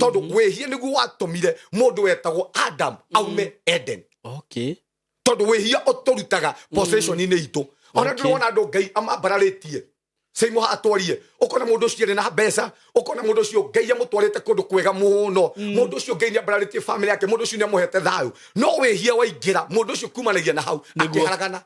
Tondũ wĩhia nĩguo watũmire mũndũ wetagwo Adam aume Eden. Tondũ wĩhia ũtũrutaga possession-inĩ itũ. Ona ndĩrona andũ Ngai amambararĩtie Same atwarie ukona mundu ucio arĩ na mbeca, ukona mundu ucio Ngai amutwarite kundu kwega muno, mundu ucio Ngai nĩambararĩtie family yake, mundu ucio nĩamũhete thayũ, no wĩhia waingĩra mundu ucio kumanagia na hau akĩharagana.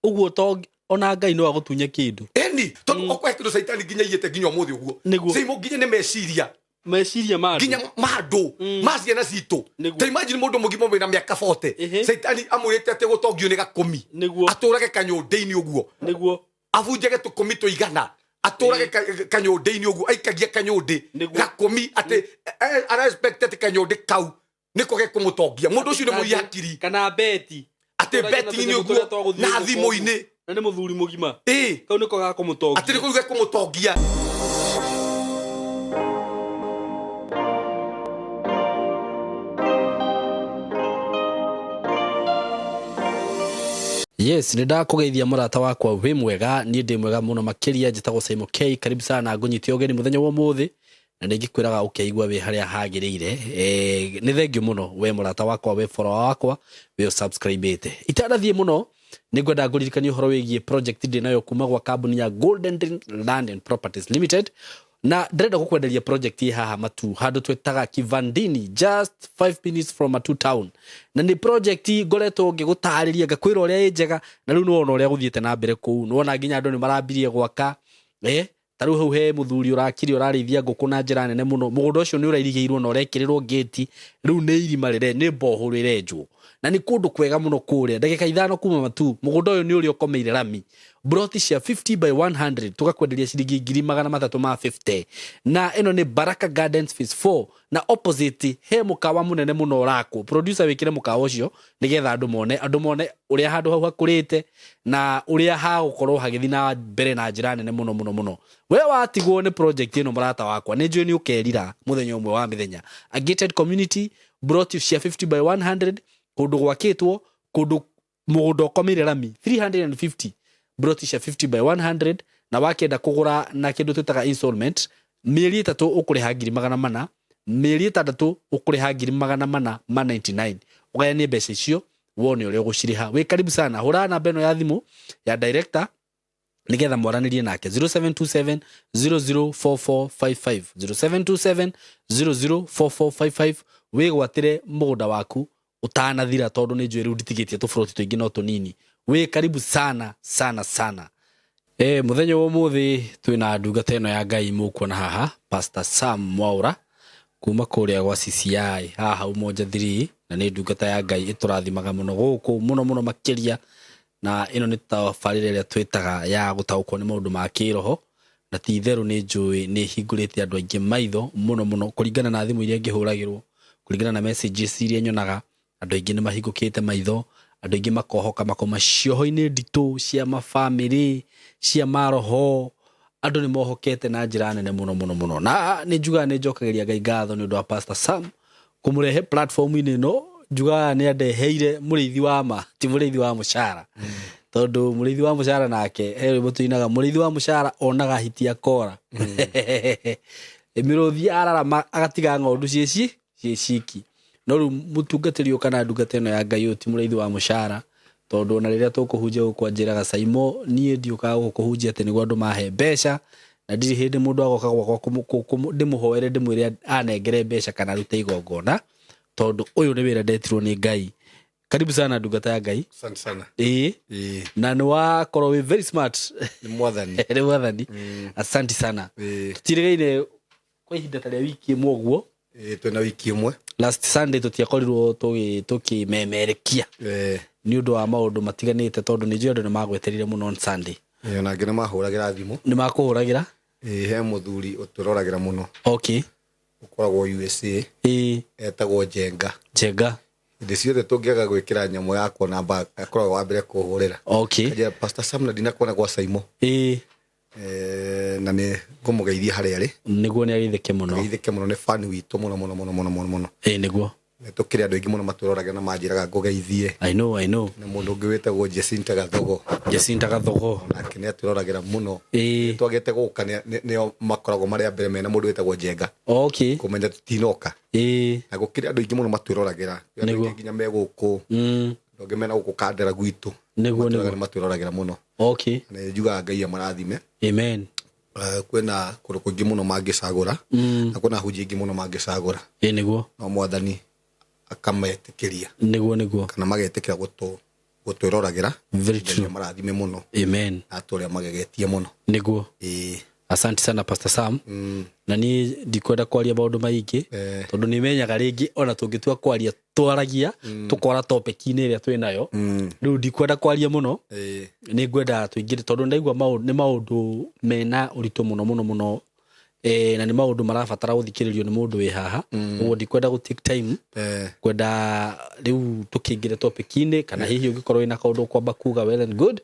Ũguo to ona Ngai no agũtunye kĩndũ. Eni tondu okwahe kĩndũ caitani nginya iyĩte nginya ũmũthĩ ũguo. Same nginya nĩ meciria. Meciria ma andũ. Nginya ma andũ, ma ciana citũ. Ta imagine mũndũ mũgima wĩna mĩaka 40, caitani amwĩrĩte atĩ gũtongio nĩ gakũmi, atũrage kanyũndĩ-inĩ ũguo, abunjage tũkũmi tũigana, atũrage kanyũndĩ-inĩ ũguo, aikagia kanyũndĩ gakũmi atĩ ara expect atĩ kanyũndĩ kau nĩko gekũmũtongia. Mũndũ ũcio nĩ mũiye hakiri. Kana beti. Atĩ beti-inĩ ũguo na thimũ-inĩ. Na nĩ mũthuri mũgima. Kau nĩko gakũmũtongia. Atĩ nĩko gekũmũtongia. Yes, nĩ ndakũgeithia mũrata wakwa, wĩ mwega? Niĩ ndĩ mwega mũno makĩria. Njĩtagwo Simon K. Karibu sana, ngũnyite ũgeni mũthenya wa ũmũthĩ na nĩ ngĩkwĩraga ũkeigua wĩ harĩa hagĩrĩire. Nĩ thengiũ mũno we mũrata wakwa, we follower wakwa, we ũsubscribĩte. Itanathiĩ mũno nĩ ngwenda ngũririkanie ũhoro wĩgiĩ project ndĩ nayo kuma gwa kambuni ya Golden Dream Land and Properties Limited, na ndĩrenda gũkwenderia project ĩ haha Matu, handũ twĩtaga Kivandini, just 5 minutes from Matu town. Na nĩ project ngoretwo ngĩgũtarĩria, ngakwĩra ũrĩa ĩ njega, na rĩu nĩwona ũrĩa gũthiĩte na mbere kũu, nĩwona nginya andũ nĩ marambirie gwaka. Ta rĩu hau he mũthuri ũrakire ũrarĩithia ngũkũ na njĩra nene mũno. Mũgũnda ũcio nĩ ũrairigĩirwo na ũrekĩrĩrwo ngĩti, rĩu nĩ irima rĩre, nĩ mbohũrũ ĩrenjwo, na nĩ kũndũ kwega mũno kũrĩa, ndagĩka 5 kuma Matu. Mũgũnda ũyũ nĩ ũrĩa ũkomeire rami, broti cia 50 by 100, tũgakwenderia ciringi ngiri magana matatũ ma 50. Na ĩno nĩ Baraka Gardens Phase 4, na opposite he mũkawa mũnene mũno ũrakwo. Producer, wĩkĩre mũkawa ũcio nĩgetha andũ mone ũrĩa handũ hau hakũrĩte na ũrĩa hagũkorwo hagĩthiĩ na mbere na njĩra nene mũno mũno mũno. We watigwo nĩ project ĩno, mũrata wakwa, nĩ njũĩ nĩ ũkerira mũthenya ũmwe wa mĩthenya. A gated community, broti cia 50 by 100, kũndũ gwakĩtwo, kũndũ mũgũnda ũkomeire rami, 350 broti cia 50 by 100. Na wakĩenda kũgũra na kĩndũ twĩtaga installment, mĩeri 3 ũkũrĩha ngiri 400, mĩeri 6 ũkũrĩha ngiri 499, ũgayanie mbeca icio wone ũrĩa ũgũcirĩha. Wĩ karibu sana. Hũra namba ĩno ya thimũ ya director nigetha mwaranĩrie nake, 0727 004455, 0727 004455. Wĩgwatĩre mũgũnda waku ũtanathira, tondũ nĩ njũĩ rĩu nditigĩtie tũburoti tũingĩ no tũnini. Wĩ karibu sana sana sana. Mũthenya wa ũmũthĩ twĩna ndungata ĩno ya Ngai mũkuona haha, Pastor Sam Mwaũra kuma kũrĩa gwa CCI haha Umoja 3, na nĩ ndungata ya Ngai ĩtũrathimaga mũno gũkũ mũno mũno makĩria. Na ĩno nĩ tabarĩra ĩrĩa twĩtaga ya gũtaũkwo nĩ maũndũ ma kĩroho, na ti itherũ nĩ njũĩ nĩ hingũrĩte andũ aingĩ maitho mũno mũno, kũringana na thimũ iria ngĩhũragĩrwo, kũringana na messages iria nyonaga. Andũ aingĩ nĩ mahingũkĩte maitho, andũ aingĩ makohoka, makauma cioho-inĩ nditũ cia mabamĩrĩ, cia maroho. Andũ nĩ mohokete na njĩra nene mũno mũno mũno, na nĩ njugaga nĩ njokagĩria Ngai ngatho nĩ ũndũ wa Pastor Sam kũmũrehe platform-inĩ ĩno. Njugaga nĩ andeheire mũrĩithi wa ma, ti mũrĩithi wa mũcara, tondũ mũrĩithi wa mũcara nake he rwĩmbo tũinaga, mũrĩithi wa mũcara onaga hiti akora, mĩrũthi ararama agatiga ng'ondu ciĩ ciĩ ciki. No rĩu mũtungatĩri ũyũ kana ndungata ĩno ya Ngai ũyũ ti mũrĩithi wa mũcara, tondũ ona rĩrĩa tũkũhunjia gũkũ anjĩraga, "Saimo, niĩ ndiũkaga gũkũ kũhunjia atĩ nĩguo andũ mahe mbeca, na ndirĩ hĩndĩ mũndũ agoka gwakwa ndĩmũhoere, ndĩmwĩre anengere mbeca kana arute igongona, tondũ ũyũ nĩ wĩra ndetirwo nĩ Ngai." Karibu sana, ndungata ya Ngai. Asante sana. Ĩĩ. Na nĩ wakorwo wĩ very smart. Nĩ Mwathani. Nĩ Mwathani. Asante sana. Tũtirĩgaine kwa ihinda ta rĩa wiki ĩmwe ũguo. Ĩĩ, twĩna wiki ĩmwe. Last Sunday tũtiakorirwo tũkĩmemerekia nĩ ũndũ wa maũndũ matiganĩte, tondũ nĩ njũĩ andũ nĩ magweterire mũno on Sunday. Ĩĩ, ona angĩ nĩ mahũragĩra thimũ. Nĩ makũhũragĩra? Ĩĩ, he mũthuri ũtũroragĩra mũno. Ũkoragwo USA. Etagwo Njenga. Njenga. Hĩndĩ ciothe tũngĩaga gwĩkĩra nyamũ ya kuona mba, akoragwo wa mbere kũhũrĩra. Kanjĩra, "Pastor Sam, na ndinakuona gwa Saimo." Na nĩ ngũmũgeithia harĩa arĩ. Nĩguo, nĩ ageithĩke mũno. Ageithĩke mũno, nĩ fan witũ mũno mũno mũno mũno mũno mũno. Ĩĩ, nĩguo. Nĩ tũkĩrĩ andũ aingĩ mũno matũroraga na manjĩraga ngũgeithie. I know, I know. Na mũndũ ũngĩ wĩtagwo Jacinta Gathogo. Jacinta Gathogo. Nake nĩ atũroragĩra mũno. Ĩĩ. Twagĩte gũka nĩo makoragwo marĩ a mbere mena mũndũ wĩtagwo Njenga. Okay. Kũmenya tũtinoka. Ĩĩ. Na gũkĩrĩ andũ aingĩ mũno matwĩroragĩra. Andũ Nĩguo. aingĩ nginya me gũkũ. Andũ angĩ mena gũkũ Kandara gwitũ. Nĩguo, Matũraga nĩguo. nĩ matwĩroragĩra mũno. Okay. Na nĩ njugaga Ngai amarathime. Amen. Kwĩna kũndũ kũingĩ mũno mangĩcagũra. Na kwĩna hunjia ingĩ mũno mangĩcagũra. Ĩĩ nĩguo. No mwathani akametĩkĩria. Nĩguo, nĩguo. Kana magetĩkĩra gũtwĩroragĩra. Very Ngai true. amarathime mũno. Amen. Na atũrĩa magegetie mũno. Nĩguo. Ĩĩ. Asante sana Pastor Sam. Na niĩ ndikwenda kwaria maũndũ maingĩ, tondũ nĩ menyaga rĩngĩ ona tũngĩtua kwaria twaragia, tũkora topic-inĩ ĩrĩa twĩ nayo. Rĩu ndikwenda kwaria mũno. Nĩ ngwenda tũingĩre tondũ ndaigua nĩ maũndũ mena ũritũ mũno mũno mũno. Na nĩ maũndũ marabatara gũthikĩrĩrio nĩ mũndũ wĩ haha. Ũguo ndikwenda gũ take time. Kwenda rĩu tũkĩingĩre topic-inĩ, kana hihi ũngĩkorwo wĩna kaũndũ ũkwamba kuga well and good,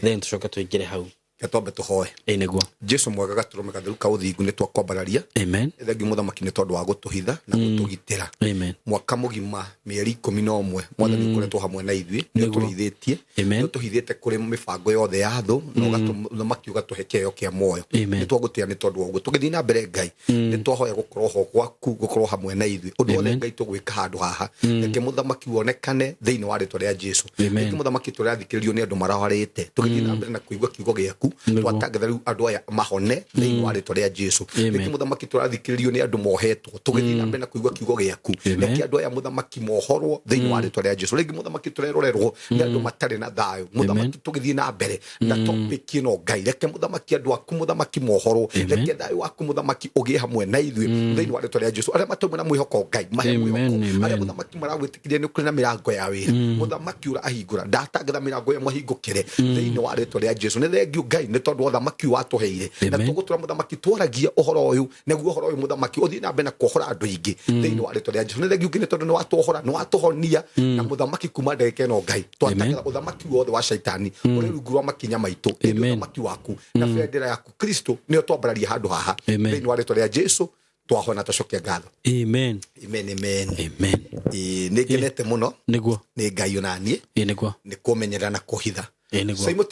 then tũcoke tũingĩre hau. Reke twambe tũhoe. Ĩĩ nĩguo. Jesu mwega gatũrũme gatheru ka ũthingu nĩ twakwambararia. Amen. Thengiũ mũthamaki nĩ tondũ wa gũtũhitha na gũtũgitĩra. Amen. Mwaka mũgima mĩeri ikũmi na ũmwe mwathani ũkoretwo hamwe na ithuĩ, nĩ Nĩguo. ũtũhithĩtie. Amen. Nĩ ũtũhithĩte kũrĩ mĩbango yothe ya thũ, na ũgatũmaki ũgatũhe kĩheo kĩa muoyo. Amen. Nĩ twagũtĩa nĩ tondũ wa ũguo. Tũgĩthiĩ na mbere Ngai, nĩ twahoya gũkorwo ho gwaku, gũkorwo hamwe na ithuĩ. Ũndũ wothe Amen. Ngai tũgwĩka handũ haha, reke mũthamaki wonekane thĩinĩ wa rĩtwa rĩa Jesu. Amen. Reke mũthamaki tũrathikĩrĩrio nĩ andũ mararwarĩte, tũgĩthiĩ na mbere na kũigua kiugo gĩaku, Nĩguo. twatangatha rĩu andũ aya mahone thĩinĩ wa rĩtwa rĩa Jesu. Amen. Reke mũthamaki tũrathikĩrĩrio nĩ andũ mohetwo, tũgĩthiĩ na mbere na kũigua kiugo gĩaku, Amen. reke andũ aya mũthamaki mohorwo thĩinĩ wa rĩtwa rĩa Jesu. Rĩngĩ mũthamaki tũrerorerwo nĩ andũ matarĩ na thayũ, mũthamaki tũgĩthiĩ na mbere na topic ĩno Ngai, reke mũthamaki andũ aku mũthamaki mohorwo, Amen. reke thayũ waku mũthamaki ũgĩe hamwe na ithuĩ thĩinĩ wa rĩtwa rĩa Jesu. Arĩa matauma na mwĩhoko Ngai mahe Amen, mwĩhoko, amen. arĩa mũthamaki maragwĩtĩkĩria nĩ kũrĩ na mĩrango ya wĩra, mũthamaki ũrahingũra, ndatangatha mĩrango ĩyo mahingũkĩre thĩinĩ wa rĩtwa rĩa Jesu. Nĩ thengiũ Ngai nĩ tondũ wa ũthamaki ũyũ watũheire, na Amen. tũgũtũra mũthamaki twaragia ũhoro ũyũ, nĩguo ũhoro ũyũ mũthamaki ũthiĩ na mbere na kuohora andũ aingĩ thĩinĩ wa rĩtwa rĩa Jesu. Nĩ thengiũ Ngai nĩ tondũ nĩ watuohora, nĩ watũhonia, na mũthamaki kuma ndagĩka ĩno Ngai twatangatha ũthamaki wothe wa shaitani ũrĩ rungu rwa makinya maitũ, ĩndĩ Amen. ũthamaki waku na bendera yaku Kristo nĩyo twambararia handũ haha Amen. thĩinĩ wa rĩtwa rĩa Jesu. Twahona tũcokia ngatho. Amen. Amen, amen. Amen. Ĩĩ, nĩ ngenete mũno. Nĩguo. Nĩ Ngai ona niĩ. Ĩĩ nĩguo. Nĩ kũmenyerera na kũhitha. Ĩĩ nĩguo. Saimo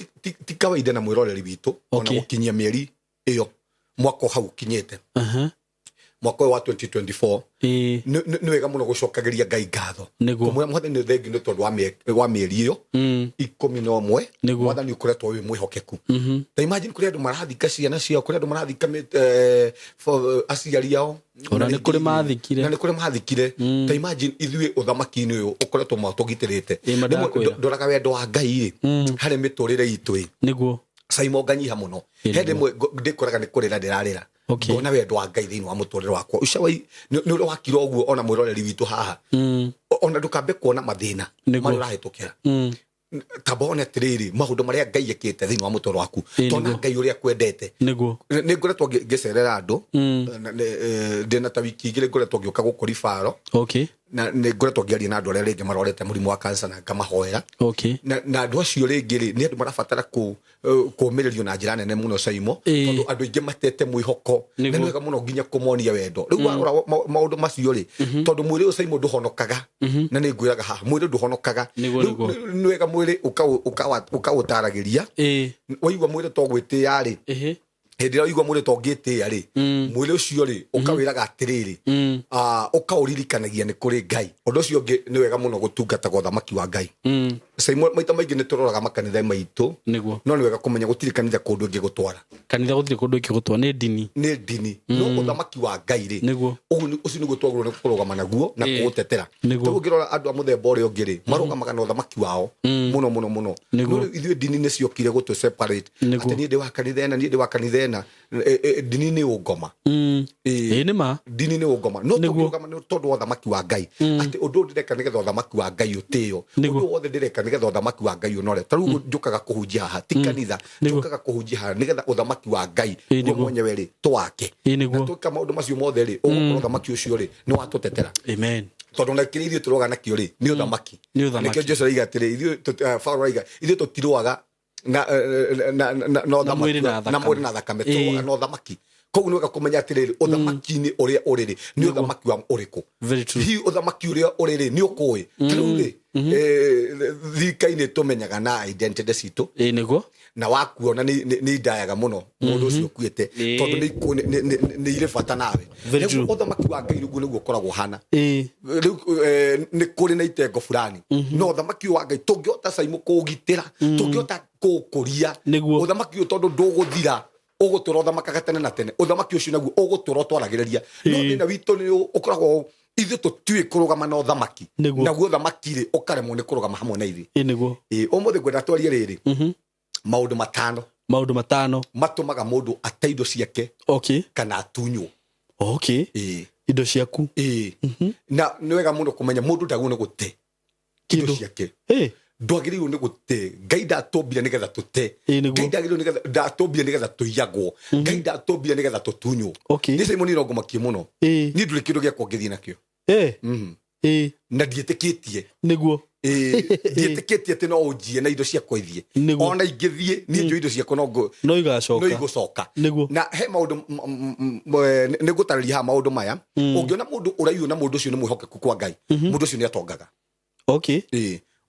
ti kawaida na mwĩroreri witũ ona Okay. gũkinyia mĩeri ĩyo mwaka hau ũkinyĩte. Aha. Mwaka ũyũ wa 2024 Ĩĩ. nĩ wega mũno gũcokagĩria Ngai ngatho. Nĩguo. Kũmwĩra mwathani nĩ thengiũ nĩ tondũ wa mĩeri ĩyo ikũmi na ũmwe. Nĩguo. Mwathani ũkoretwo wĩ mwĩhokeku. Ta imagine kũrĩ andũ marathika ciana ciao, kũrĩ andũ marathika aciari ao. Ona nĩ kũrĩ mathikire. Na nĩ kũrĩ mathikire. Ta imagine ithuĩ ũthamaki-inĩ ũyũ ũkoretwo matũgitĩrĩte. Ĩ, ma Rĩmwe ndakwĩra. ndoraga wendo wa Ngai rĩ, harĩ mĩtũrĩre itũ ĩ. Nĩguo. Saimo nganyiha mũno. Ĩ, He rĩmwe ndĩkoraga nĩ kũrĩra ndĩrarĩra. Okay. Ngona wendo wa Ngai thĩinĩ wa mũtũrĩre wakwa. Ũcawai nĩ ũrĩa wakira ũguo ona mwĩroreri witũ haha. Ona ndũkambe kuona mathĩna Nĩguo. marĩa ũrahĩtũkĩra. Tamba one atĩrĩrĩ maũndũ marĩa Ngai ekĩte thĩinĩ wa mũtũrĩre waku. Ĩ, Tona nĩguo. Ngai ũrĩa akwendete. Nĩguo. Nĩ ngoretwo ngĩcerera andũ. Ndĩna ta wiki igĩrĩ ngoretwo ngĩũka gũkũ Ribaro. Okay. Na nĩ ngoretwo ngĩaria na andũ arĩa rĩngĩ marwarĩte mũrimũ wa cancer na ngamahoera. Okay. Na andũ acio rĩngĩ rĩ, nĩ andũ marabatara kũũmĩrĩrio na njĩra nene mũno Saimo, Ĩĩ. tondũ andũ aingĩ matete mwĩhoko. Nĩguo. Na nĩ wega mũno nginya kũmonia wendo. Rĩu warora maũndũ macio rĩ, tondũ mwĩrĩ ũyũ Saimo ndũhonokaga. Na nĩ ngwĩraga haha, mwĩrĩ ndũhonokaga. Nĩguo, Rĩu nĩguo. nĩ wega mwĩrĩ ũkaũtaragĩria. Ĩĩ. Waigua mwĩrĩ to gwĩtĩĩa rĩ, Ĩhĩ. hĩndĩ ĩrĩa waigua mwĩrĩ to ũngĩtĩĩa rĩ, mwĩrĩ ũcio rĩ, ũkawĩraga atĩrĩrĩ, ũkaũririkanagia nĩ kũrĩ Ngai. Ũndũ ũcio ũngĩ nĩ wega mũno gũtungataga ũthamaki wa Ngai. Saimo maita maingĩ nĩ tũroraga makanitha maitũ. Nĩguo. No nĩ wega kũmenya gũtirĩ kanitha kũndũ ĩngĩ gũtwara. Kanitha gũtirĩ kũndũ ĩngĩ gũtwara, nĩ ndini. Nĩ ndini. No ũthamaki wa Ngai rĩ, Nĩguo. ũcio nĩguo twagĩrĩirwo nĩ kũrũgama naguo na Ĩĩ. kũũtetera. Nĩguo. Tondũ ũngĩrora andũ a mũthemba ũrĩa ũngĩ rĩ, marũgamaga na ũthamaki wao mũno mũno mũno. Nĩguo. No rĩu ithuĩ ndini nĩ ciokire gũtũ separate. Nĩguo. Atĩ niĩ ndĩ wa kanitha ĩna, niĩ ndĩ wa kanitha ĩna. Ndini nĩ ũngoma. Ĩĩ nĩ ma. Ndini nĩ ũngoma. No Nĩguo. tũngĩrũgama nĩ tondũ wa ũthamaki wa Ngai. Atĩ ũndũ ũyũ ndĩreka nĩgetha ũthamaki wa Ngai ũtĩo. Nĩguo. Ũndũ wothe ndĩreka nĩgetha ũthamaki wa Ngai ũnore. Ta rĩu njũkaga kũhunjia haha, ti kanitha. Nĩguo. Njũkaga kũhunjia haha nĩgetha ũthamaki wa Ngai Ĩĩ, guo nĩguo. mwenyewe rĩ, tũwake. Ĩĩ, nĩguo. Na twĩka maũndũ macio mothe rĩ, ũgũkorwo ũthamaki ũcio rĩ, nĩ watũtetera. Amen. Tondũ na kĩrĩa ithuĩ tũrũaga nakĩo rĩ, nĩ ũthamaki. Nĩ ũthamaki. Nĩkĩo Jesu araiga atĩrĩ, ithuĩ Paũlũ araiga, ithuĩ tũtirũaga na mwĩrĩ na na mwĩrĩ na thakame, Ĩĩ. tũrũaga na ũthamaki. Koguo nĩ wega kũmenya atĩrĩrĩ, ũthamaki-inĩ ũrĩa ũrĩ rĩ, nĩ ũthamaki wa ũrĩkũ? Very true. Hihi ũthamaki ũrĩa ũrĩ rĩ, nĩ ũkũĩ? Ta rĩu rĩ, thirikari-inĩ tũmenyaga na identity citũ. Ĩĩ nĩguo. Na wakuona nĩ indayaga mũno mũndũ ũcio ũkuĩte, tondũ nĩ irĩ bata nawe. Very Nĩguo true. ũthamaki wa Ngai nĩguo ũkoragwo ũhana. Rĩu nĩ kũrĩ na itengo fulani, no ũthamaki wa Ngai tũngĩhota caimu kũũgitĩra, tũngĩhota kũũkũria, ũthamaki ũyũ tondũ ndũgũthira, ũgũtũra ũthamakaga tene na tene. Ũthamaki ũcio naguo ũgũtũra ũtwaragĩrĩria, no thĩna witũ nĩ ũkoragwo ithuĩ tũtiũĩ kũrũgama na ũthamaki. Naguo ũthamaki rĩ, ũkaremwo nĩ kũrũgama hamwe na ithuĩ. Ĩĩ nĩguo. Ĩĩ, ũmũthĩ ngwenda twarie rĩrĩ, maũndũ 5 Maũndũ 5 matũmaga mũndũ ate indo ciake kana atunywo. Ĩĩ. Indo ciaku. Ĩĩ. Na nĩ wega mũno kũmenya mũndũ ndagĩrĩirwo nĩ gũte indo Kĩndũ. ciake. Ndwagĩrĩirwo nĩ gũte. Ngai ndatũmbire nĩgetha tũte. Ngai ndagĩrĩirwo nĩgetha, ndatũmbire nĩgetha tũiyagwo. Ngai ndatũmbire nĩgetha tũtunywo. Nĩ Simon no ngũmakie mũno. Niĩ ndũrĩ kĩndũ gĩakwa ngĩthiĩ nakĩo. Na ndiĩtĩkĩtie. Ndiĩtĩkĩtie atĩ no ũnjie na indo ciakwa ithiĩ. Ona ingĩthiĩ, niĩ njũĩ indo ciakwa no ngũ- No igacoka. No igũcoka. Na he maũndũ nĩ ngũtarĩria haha maũndũ maya. Ũngĩona mũndũ ũraiywo na mũndũ ũcio nĩ mwĩhokeku kwa Ngai, mũndũ ũcio nĩ atongaga.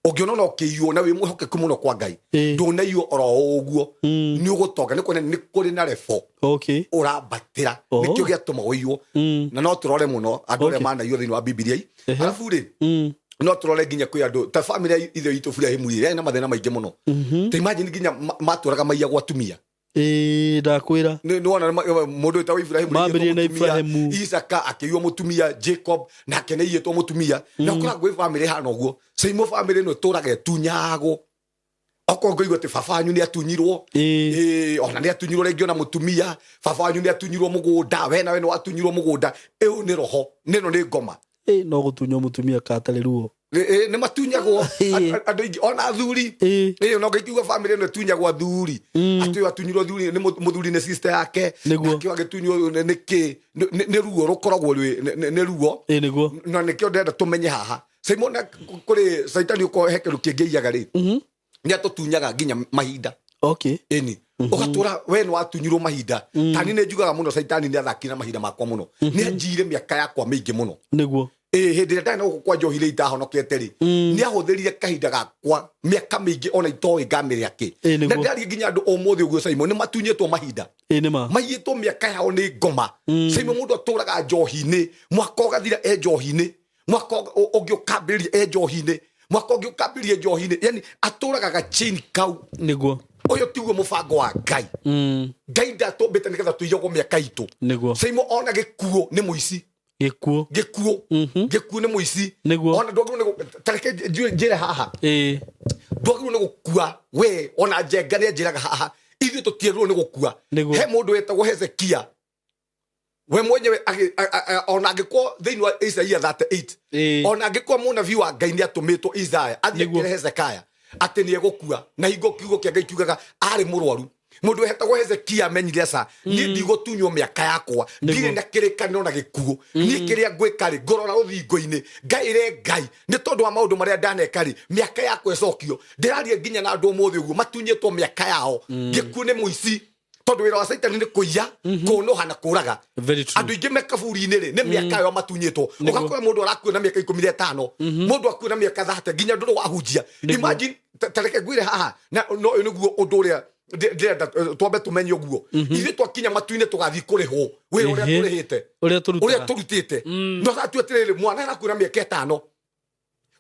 Ũngĩona no ũkĩiywo na wĩ mwĩhokeku mũno kwa Ngai, ndũnaiywo oro ũguo, nĩ ũgũtonga. Nĩ kuona nĩ kũrĩ na rebo ũrambatĩra. Nĩkĩo gĩatũma ũiywo. Na no tũrore mũno andũ arĩa manaiywo thĩinĩ wa Bibilia. Arabu rĩ, no tũrore nginya kwĩ andũ ta bamĩrĩ ya ithe witũ Ibrahimu rĩ, yarĩ na mathĩna maingĩ mũno. Ta imagine nginya matũraga maiyagwo atumia. Ĩĩ, ndakwĩra. Nĩ wona mũndũ wĩtagwo Ibrahimu nĩ Mambĩrĩrie na aiyĩtwo mũtumia, Ibrahimu. Isaka akĩiywo mũtumia, Jacob nake nĩ aiyĩtwo mũtumia. Na ũkoraga gwĩ bamĩrĩ ĩhana ũguo. Same bamĩrĩ ĩno ĩtũraga ĩtunyagwo. Okorwo ngũigua atĩ baba wanyu nĩ atunyirwo, ona nĩ atunyirwo rĩngĩ ona mũtumia, baba wanyu nĩ atunyirwo mũgũnda, we nawe nĩ watunyirwo mũgũnda, ĩyo nĩ roho, nĩno nĩ ngoma. No gũtunywo mũtumia katarĩ ruo. Nĩ matunyagwo. Andũ aingĩ, ona athuri. No ngĩkiuga bamĩrĩ ĩno ĩtunyagwo athuri. Atĩ ũyũ atunyirwo athuri, nĩ mũthuri nĩ sister yake. Nake agĩtunywo nĩ kĩ? Nĩ ruo rũkoragwo rwĩ, nĩ ruo. Nĩguo. Na nĩkĩo ndĩrenda tũmenye haha. Simon, kũrĩ Saitani ũkorwo he kĩndũ kĩngĩ aiyaga rĩ. Nĩ atũtunyaga nginya mahinda. Ĩni. Ũgatũra we nĩ watunyirwo mahinda. Tani nĩ njugaga mũno Saitani nĩ athakire na mahinda makwa mũno. Nĩ anjiire mĩaka yakwa mĩingĩ mũno. Hĩndĩ ĩrĩa ndarĩ na gũkũ kwa njohi rĩ itahonokete rĩ, nĩ ahũthĩrire kahinda gakwa mĩaka mĩingĩ ona itoĩ ngamĩrĩa kĩ. Na ndĩraria nginya andũ ũmũthĩ ũguo Simon, nĩ matunyĩtwo mahinda. Nĩ ma. Maiyĩtwo mĩaka yao nĩ ngoma. Simon, mũndũ atũraga njohi-inĩ, mwaka ũgathira e njohi-inĩ, mwaka ũngĩ ũkambĩrĩria e njohi-inĩ, mwaka ũngĩ ũkambĩrĩria njohi-inĩ, yani atũraga gachain kau. Ũyũ tiguo mũbango wa Ngai. Ngai ndatũmbĩte nĩgetha tũiyagwo mĩaka itũ. Simon, ona gĩkuũ nĩ mũici. Gĩkuũ. Gĩkuũ. Gĩkuũ nĩ mũici. Ona ndwagĩrĩirwo nĩ ta reke njĩre haha. Ndwagĩrĩirwo nĩ gũkua we, ona Njenga nĩ anjĩraga haha, ithuĩ tũtiagĩrĩirwo nĩ gũkua. He mũndũ wetagwo Hezekia, we mwenyewe ona angĩkorwo thĩinĩ wa Isaia 38, ona angĩkorwo mũnabii wa Ngai nĩ atũmĩtwo Isaya athiĩ akĩre Hezekia atĩ nĩ egũkua, na hingo kiugo kĩa Ngai kiugaga arĩ mũrwaru. Mũndũ wetagwo Hezekia amenyire aca, niĩ ndigũtunywo mĩaka yakwa, ndirĩ na kĩrĩkanĩro na gĩkuũ. Niĩ kĩrĩa ngwĩka rĩ, ngũrora rũthingo-inĩ, ngaĩre Ngai nĩ tondũ wa maũndũ marĩa ndaneka rĩ, mĩaka yakwa ĩcokio. Ndĩraria nginya na andũ ũmũthĩ ũguo matunyĩtwo mĩaka yao. Gĩkuũ nĩ mũici, tondũ wĩra wa Saitani nĩ kũiya, kũnũha na kũraga. Very true. Andũ aingĩ me kaburi-inĩ rĩ, nĩ mĩaka yao matunyĩtwo. Ũgakora mũndũ arakua na mĩaka ikũmi na ĩtano, mũndũ akua na mĩaka 30, nginya ndũrĩ wahunjia. Imagine, ta reke ngwĩre haha, na no ũyũ nĩguo ũndũ ũrĩa ndĩrenda twambe tũmenye ũguo. Ithuĩ twakinya matu-inĩ tũgathiĩ kũrĩhwo wĩra ũrĩa tũrĩhĩte. Ũrĩa tũrutaga. Ũrĩa tũrutĩte. No atue atĩrĩrĩ, mwana arakua na mĩaka 5,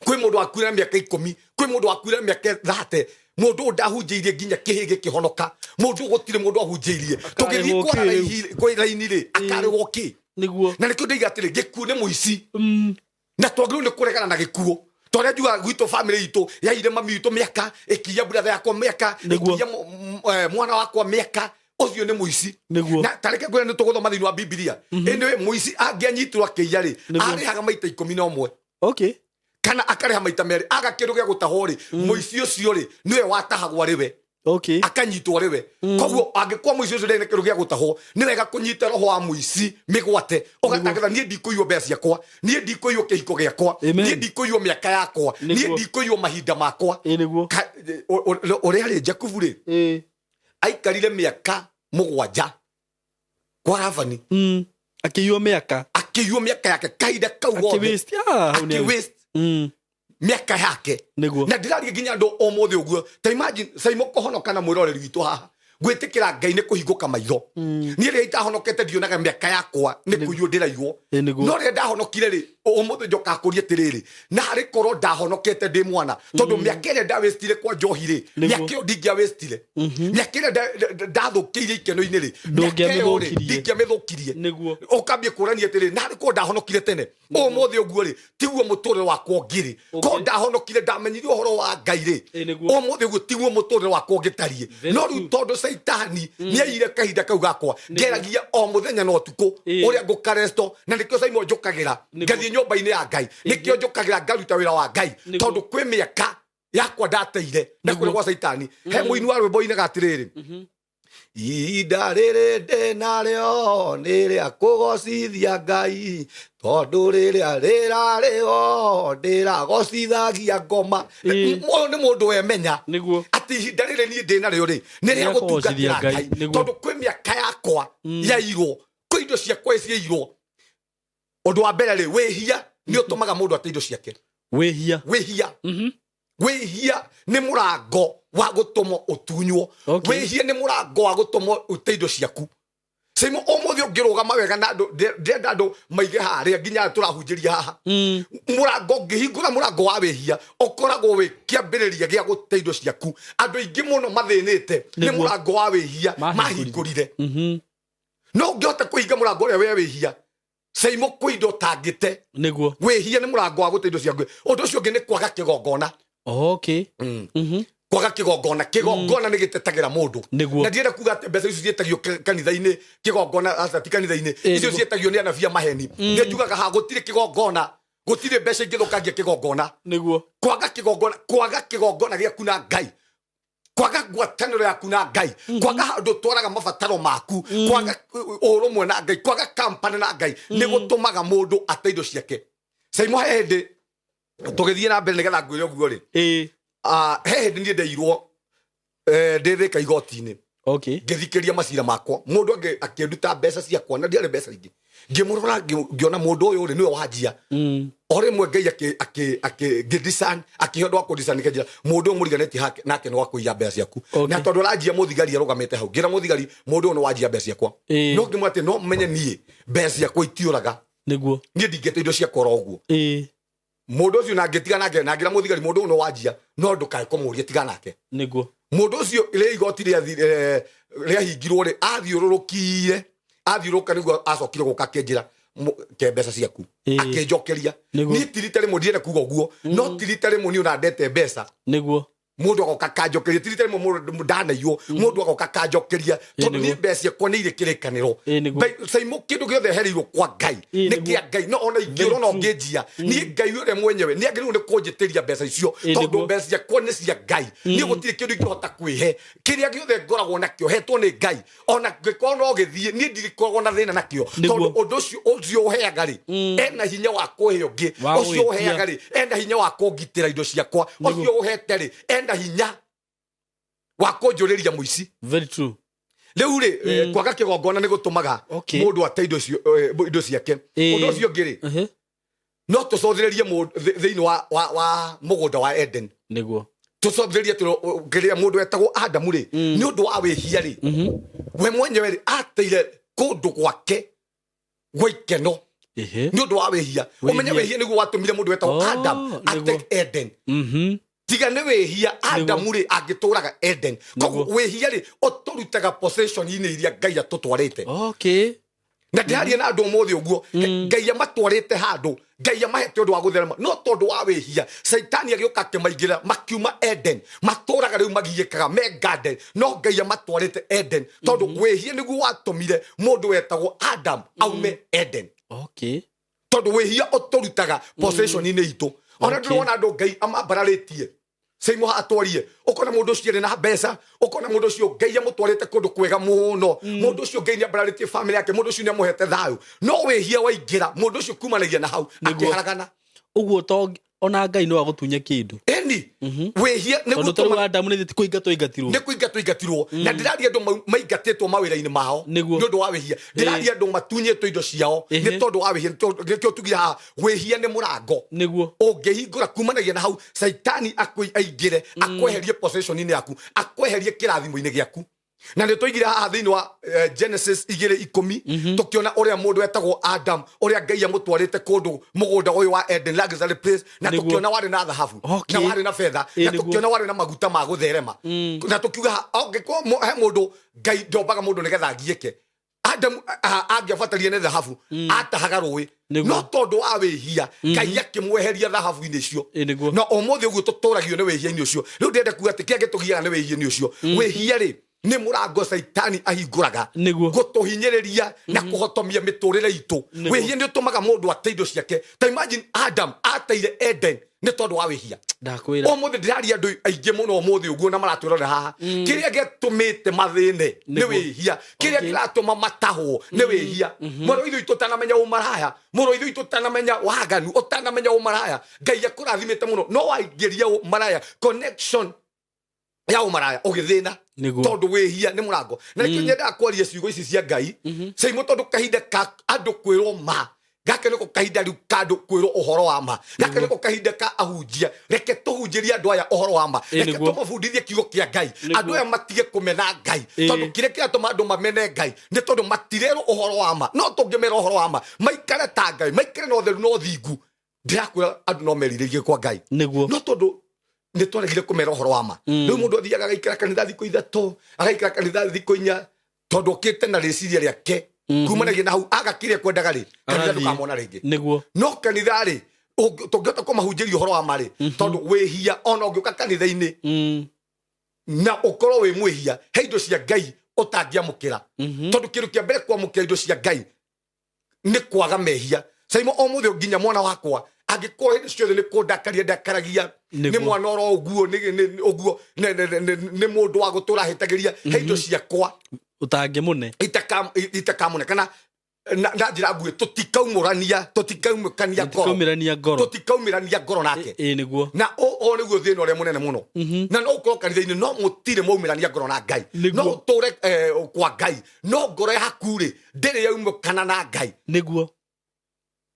kwĩ mũndũ wakuire na mĩaka 10, kwĩ mũndũ wakuire na mĩaka 30, mũndũ ũyũ ndahunjĩirie nginya kĩhĩ gĩkĩhonoka, mũndũ ũyũ gũtirĩ mũndũ ahunjĩirie. Tũngĩthiĩ Akarĩhwo kwara kĩ? kwĩ raini rĩ, akarĩhwo kĩ? Na nĩkĩo ndĩiga atĩrĩ, gĩkuũ nĩ mũici. Na twagĩrĩirwo nĩ kũregana na gĩkuũ. Tondũ njugaga gwitũ family itũ yaire mami witũ mĩaka, ĩkĩiya brother yakwa mĩaka, ĩkĩiya mwana wakwa mĩaka, ũcio nĩ mũici. Na ta reke ngwĩre nĩ tũgũthoma thĩinĩ wa Bibilia. Ĩndĩ mũici angĩanyitirwo akĩiya rĩ, arĩhaga maita ikũmi na ũmwe. Kana akarĩha maita merĩ, aga kĩndũ gĩa gũtahwo rĩ, mũici ũcio rĩ, nĩwe watahagwo arĩ we. Akanyitwo arĩ we. Koguo angĩkorwo mũici ũcio ndarĩ na kĩndũ gĩa gũtahwo, nĩ wega kũnyita roho wa mũici mĩgwate. Ũgatangatha, niĩ ndikũiywo mbeca ciakwa, niĩ ndikũiywo kĩhiko gĩakwa, niĩ ndikũiywo mĩaka yakwa, niĩ ndikũiywo mahinda makwa. Ũrĩa rĩ, Jakubu rĩ, aikarire mĩaka 7 Kwa Labani. Akĩiywo mĩaka. Akĩiywo mĩaka yake kahinda kau gothe. Akĩwaste. Ah, hau nĩ- Akĩwaste mĩaka yake. Nĩguo. Na ndĩraria nginya andũ ũmũthĩ ũguo, ta imagine Saimo kũhonoka na mwĩroreri witũ haha, gwĩtĩkĩra Ngai nĩ kũhingũka maitho. Niĩ rĩrĩa itahonokete ndionaga mĩaka yakwa nĩ kũiywo ndĩraiywo. Ĩ, nĩguo. No rĩrĩa ndahonokire rĩ, ũmũthĩ njokaga kũria atĩrĩrĩ, na harĩ korwo ndahonokete ndĩ mwana, tondũ mĩaka ĩrĩa ndawĩstire kwa njohi rĩ, Nĩguo. mĩaka ĩyo ndingĩawĩstire, mĩaka ĩrĩa ndathũkĩire ikeno-inĩ rĩ, mĩaka ĩyo rĩ, Ndũngĩamĩthũkirie. ndingĩamĩthũkirie. Nĩguo. Ũkambia kũrania atĩrĩ, na harĩ korwo ndahonokire tene, ũmũthĩ ũguo rĩ, tiguo mũtũrĩre wakwa ũngĩrĩ. Korwo ndahonokire, ndamenyire ũhoro wa Ngai rĩ, Ĩ, nĩguo. ũmũthĩ ũguo tiguo mũtũrĩre wakwa ũngĩtariĩ. Very No rĩu true. tondũ Caitani nĩaiyire kahinda kau gakwa, ngeragia o mũthenya na ũtukũ ũrĩa ngũkaresto, na nĩkĩo Saimo njũkagĩra ngathiĩ nyũmba-inĩ ya Ngai, nĩkĩo njũkagĩra ngaruta wĩra wa Ngai, tondũ kwĩ mĩaka yakwa ndateire na kũrĩa gwa Caitani. He mũini wa rwĩmbo inaga atĩrĩrĩ, ihinda rĩrĩ ndĩ narĩo nĩ rĩa kũgocithia Ngai, tondũ rĩrĩa rĩrarĩo ndĩragocithagia ngoma. Ũyũ nĩ mũndũ wemenya Nĩguo. atĩ ihinda rĩrĩ niĩ ndĩ narĩo rĩ, nĩ rĩa Rĩa kũgocithia gũtungatĩra Ngai, Ngai, nĩguo. tondũ kwĩ mĩaka yakwa yairwo, kwĩ indo ciakwa ciairwo. Ũndũ wa mbere rĩ, wĩhia nĩ ũtũmaga mũndũ ate indo ciake. Wĩhia. Wĩhia. Wĩhia nĩ mũrango wa gũtũmwo ũtunywo. Wĩhia nĩ mũrango wa gũtũmwo ũte indo ciaku. Simo ũmũthĩ ũngĩrũgama wega na andũ, ndĩrenda andũ maige harĩa nginya tũrahunjĩria haha, mũrango ũngĩhingũra mũrango wa wĩhia ũkoragwo wĩ kĩambĩrĩria gĩa gũte indo ciaku. Andũ aingĩ mũno mathĩnĩte nĩ Nĩguo. mũrango wa wĩhia Mahingũrire. mahingũrire. No ũngĩhota kũhinga mũrango ũrĩa we wĩhia, Saimo, kwĩ indo ũtangĩte. Nĩguo. Wĩhia nĩ mũrango wa gũte indo ciaku. Ũndũ ũcio ũngĩ nĩ kwaga kĩgongona. Kwaga kĩgongona. Kĩgongona nĩ gĩtetagĩra mũndũ. Nĩguo. Na ndienda kuga atĩ mbeca icio ciĩtagio kanitha-inĩ, kĩgongona aca ti kanitha-inĩ, icio Nĩguo. ciĩtagio nĩ anabii a maheni. Nĩ njugaga ha gũtirĩ kĩgongona, gũtirĩ mbeca ingĩthũkangia kĩgongona. Nĩguo. Kwaga kĩgongona, kwaga kĩgongona gĩaku na Ngai, kwaga ngwatanĩro yaku na Ngai, kwaga handũ ũtwaraga mabataro maku, kwaga ũrũmwe na Ngai, kwaga kampani na Ngai, nĩ gũtũmaga mũndũ ate indo ciake. Saimo, he hĩndĩ tũgĩthiĩ na mbere nĩgetha ngwĩre ũguo rĩ, he hĩndĩ niĩ ndeirwo, ndĩ Thĩka igoti-inĩ, ngĩthikĩria macira makwa, mũndũ akĩnduta mbeca ciakwa na ndiarĩ mbeca ingĩ. Ngĩmũrora, ngĩona mũndũ ũyũ rĩ, nĩwe wanjia. O rĩmwe Ngai ngĩdiscern, akĩhe ũndũ wa kũdiscern, nĩkĩnjĩra mũndũ ũyũ mũriganĩtie nake nĩ wa kũiya mbeca ciaku. Na tondũ aranjia, mũthigari arũgamĩte hau, ngĩra mũthigari, mũndũ ũyũ nĩ wanjia mbeca ciakwa. No ngĩmwĩra atĩ no menye niĩ mbeca ciakwa itiũraga. Niĩ ndingĩte indo ciakwa oro ũguo. Mũndũ ũcio na ngĩtiga nake, na ngĩra mũthigari, mũndũ ũyũ nĩ wanjia, no ndũkae kũmũria, tiga nake. Mũndũ ũcio rĩ, igoti rĩahingirwo rĩ, athiũrũrũkire, athiũrũrũka nĩguo acokire gũka akĩnjĩra, ke mbeca ciaku. Akĩnjokeria. Niĩ ti rita rĩmwe, ndienda kuga ũguo, no ti rita rĩmwe niĩ ona ndete mbeca, mũndũ agoka akanjokeria. Ti rita rĩmwe mũndũ ndanaiywo, mũndũ agoka akanjokeria, tondũ niĩ mbeca ciakwa nĩ irĩ kĩrĩkanĩro. Ĩ, nĩguo. Saimo, kĩndũ gĩothe hereirwo kwa Ngai Ĩ, nĩ nĩguo. kĩa Ngai. No ona ingĩũrwo no Very true. ngĩnjia, niĩ Ngai ũrĩa mwenyewe nĩ agĩrĩirwo nĩ kũnjĩtĩria mbeca icio, Ĩ, tondũ nĩguo. mbeca ciakwa nĩ cia Ngai. Niĩ gũtirĩ kĩndũ ingĩhota kwĩhe. Kĩrĩa gĩothe ngoragwo nakĩo hetwo nĩ Ngai. Ona ngĩkorwo no gĩthiĩ, niĩ ndirĩkoragwo na thĩna nakĩo, Nĩguo. tondũ ũndũ ũcio, ũcio ũheaga rĩ, ena hinya wa kũhe ũngĩ. Wa Ũcio gwĩtia. ũheaga rĩ, ena hinya wa kũngitĩra indo ciakwa. Nĩguo. Ũcio ũhete rĩ, ena hinya wa kũnjũrĩria mũici. Very true. Rĩu rĩ, kwaga kĩgongona nĩ gũtũmaga mũndũ ate indo icio, indo ciake. Ũndũ ũcio ũngĩ rĩ, no tũcothĩrĩrie thĩinĩ wa mũgũnda wa Eden. Tũcothĩrĩrie kĩrĩa mũndũ wetagwo Adamu rĩ, nĩ ũndũ wa wĩhia rĩ, we mwenyewe rĩ, ateire kũndũ gwake gwa ikeno nĩ ũndũ wa wĩhia. Wĩhia. Ũmenye wĩhia nĩguo watũmire mũndũ wetagwo Oh, Adam ate Eden. Tiga nĩ wĩhia, Adamu rĩ, angĩtũraga Eden. Koguo wĩhia rĩ, ũtũrutaga possession-inĩ iria Ngai atũtwarĩte. Na ndĩraria na andũ ũmũthĩ ũguo, Ngai amatwarĩte handũ, Ngai amahete ũndũ wa gũtherema, no tondũ wa wĩhia Caitani agĩũka akĩmaingĩra, makiuma Eden, matũraga rĩu magiĩkaga me garden, no Ngai amatwarĩte Eden, tondũ wĩhia nĩguo watũmire mũndũ wetagwo Adam aume Eden. Tondũ wĩhia ũtũrutaga possession-inĩ itũ. Ona ndĩrona andũ Ngai amambararĩtie, Saimo, atwarie, ũkona mũndũ ũcio arĩ na mbeca, ũkona mũndũ ũcio Ngai amũtwarĩte kũndũ kwega mũno, mũndũ ũcio Ngai nĩ ambararĩtie family yake, mũndũ ũcio nĩ amũhete thayũ, no wĩhia waingĩra, mũndũ ũcio kumanagia na hau Nĩguo. akĩharagana. Ũguo to Ona Ngai no agũtunye kĩndũ. Eni, wĩhia nĩguo Tondũ tarĩu Adamu nĩ kũingatwo aingatirwo. Nĩ kũingatwo ingatirwo, na ndĩraria andũ maingatĩtwo mawĩra-inĩ mao nĩ ũndũ wa wĩhia. Ndĩraria andũ matunyĩtwo indo ciao nĩ tondũ wa wĩhia. Nĩkĩo tugire haha wĩhia nĩ mũrango ũngĩhingũra kumanagia na hau Caitani aingĩre, akweherie possession-inĩ yaku, akweherie kĩrathimo-inĩ gĩaku. Na nĩ tũigire haha thĩinĩ wa Genesis 2:10, tũkĩona ũrĩa mũndũ wetagwo Adam, ũrĩa Ngai amũtwarĩte kũndũ mũgũnda ũyũ wa Eden, luxury place, na tũkĩona warĩ na thahabu, na warĩ na betha, na tũkĩona warĩ na maguta ma gũtherema, na tũkiuga angĩkorwo he mũndũ Ngai ndombaga mũndũ nĩgetha agiĩke, Adamu angĩabatarie nĩ thahabu, atahaga rũĩ. No tondũ wa wĩhia, Ngai akĩmweheria thahabu-inĩ icio. Ĩ nĩguo. Na ũmũthĩ ũguo tũtũragio nĩ wĩhia-inĩ ũcio. Rĩu ndĩrenda kuga atĩ kĩrĩa gĩtũgiaga nĩ wĩhia-inĩ ũcio. Wĩhia rĩ, nĩ mũrango Caitani ahingũraga gũtũhinyĩrĩria na kũhotomia mĩtũrĩre itũ. Wĩhia nĩ ũtũmaga mũndũ ate indo ciake. Ta imagine Adam ateire Eden nĩ tondũ wa wĩhia. Ndakwĩra. Ũmũthĩ ndĩraria andũ aingĩ mũno ũmũthĩ ũguo na maratwĩrorera haha, kĩrĩa gĩatũmĩte mathĩne nĩ wĩhia. Kĩrĩa kĩratũma matahwo nĩ wĩhia. Mũrũ wa ithe witũ ũtanamenya ũmaraya, mũrũ wa ithe witũ ũtanamenya waganu, ũtanamenya ũmaraya, Ngai akũrathimĩte mũno, no waingĩria ũmaraya, connection ya ũmaraya, ũgĩthĩna. Tondũ wĩhia nĩ mũrango. Na nĩkĩo nyendaga kwaria ciugo ici cia Ngai, Caimũ, tondũ kahinda ka andũ kwĩrwo ma gaka nĩko kahinda rĩu ka andũ kwĩrwo ũhoro wa ma. Gaka nĩko kahinda ka ahunjia. Reke tũhunjĩrie andũ aya ũhoro wa ma. Reke tũmabundithie kiugo kĩa Ngai, andũ aya matige kũmena Ngai, tondũ kĩrĩa kĩratũma andũ mamene Ngai nĩ tondũ matirerwo ũhoro wa ma. No tũngĩmera ũhoro wa ma, maikare ta Ngai, maikare na ũtheru na ũthingu, ndĩrakwĩra andũ no merirĩrie kwa Ngai. No tondũ nĩ twaregire kũmera ũhoro wa ma, rĩu mũndũ athiaga agaikara kanitha thikũ 3, agaikara kanitha thikũ 4, tondũ okĩte na rĩciria rĩake. Kumanagia na hau aga kĩrĩa kwendaga rĩ, kanitha Agathiĩ. ndũkamona rĩngĩ. No kanitha rĩ, tũngĩhota kũmahunjĩria ũhoro wa ma rĩ, tondũ wĩhia ona ũngĩũka kanitha-inĩ na ũkorwo wĩ mwĩhia, he indo cia Ngai ũtangĩamũkĩra, tondũ kĩndũ kĩa mbere kwamũkĩra indo cia Ngai nĩ kwaga mehia. Caimo, o mũthĩ nginya mwana wakwa angĩkorwo hĩndĩ ciothe nĩ kũndakaria ndakaragia, nĩ mwana oro ũguo, ũguo nĩ mũndũ wa gũtũra ahĩtagĩria, he indo ciakwa Ũtangĩmũne. Itakamũne kana na njĩra nguhĩ tũtikaumũrania, tũtikaumũkania ngoro. Tũtikaumĩrania ngoro. Tũtikaumĩrania ngoro nake. Ĩ nĩguo. Na o nĩguo thĩna ũrĩa mũnene mũno. Na no ũkorwo kanitha-inĩ no mũtirĩ mwaumĩrania ngoro na Ngai. No ũtũre kwa Ngai, no ngoro yaku rĩ, ndĩrĩ yaumũkana na Ngai.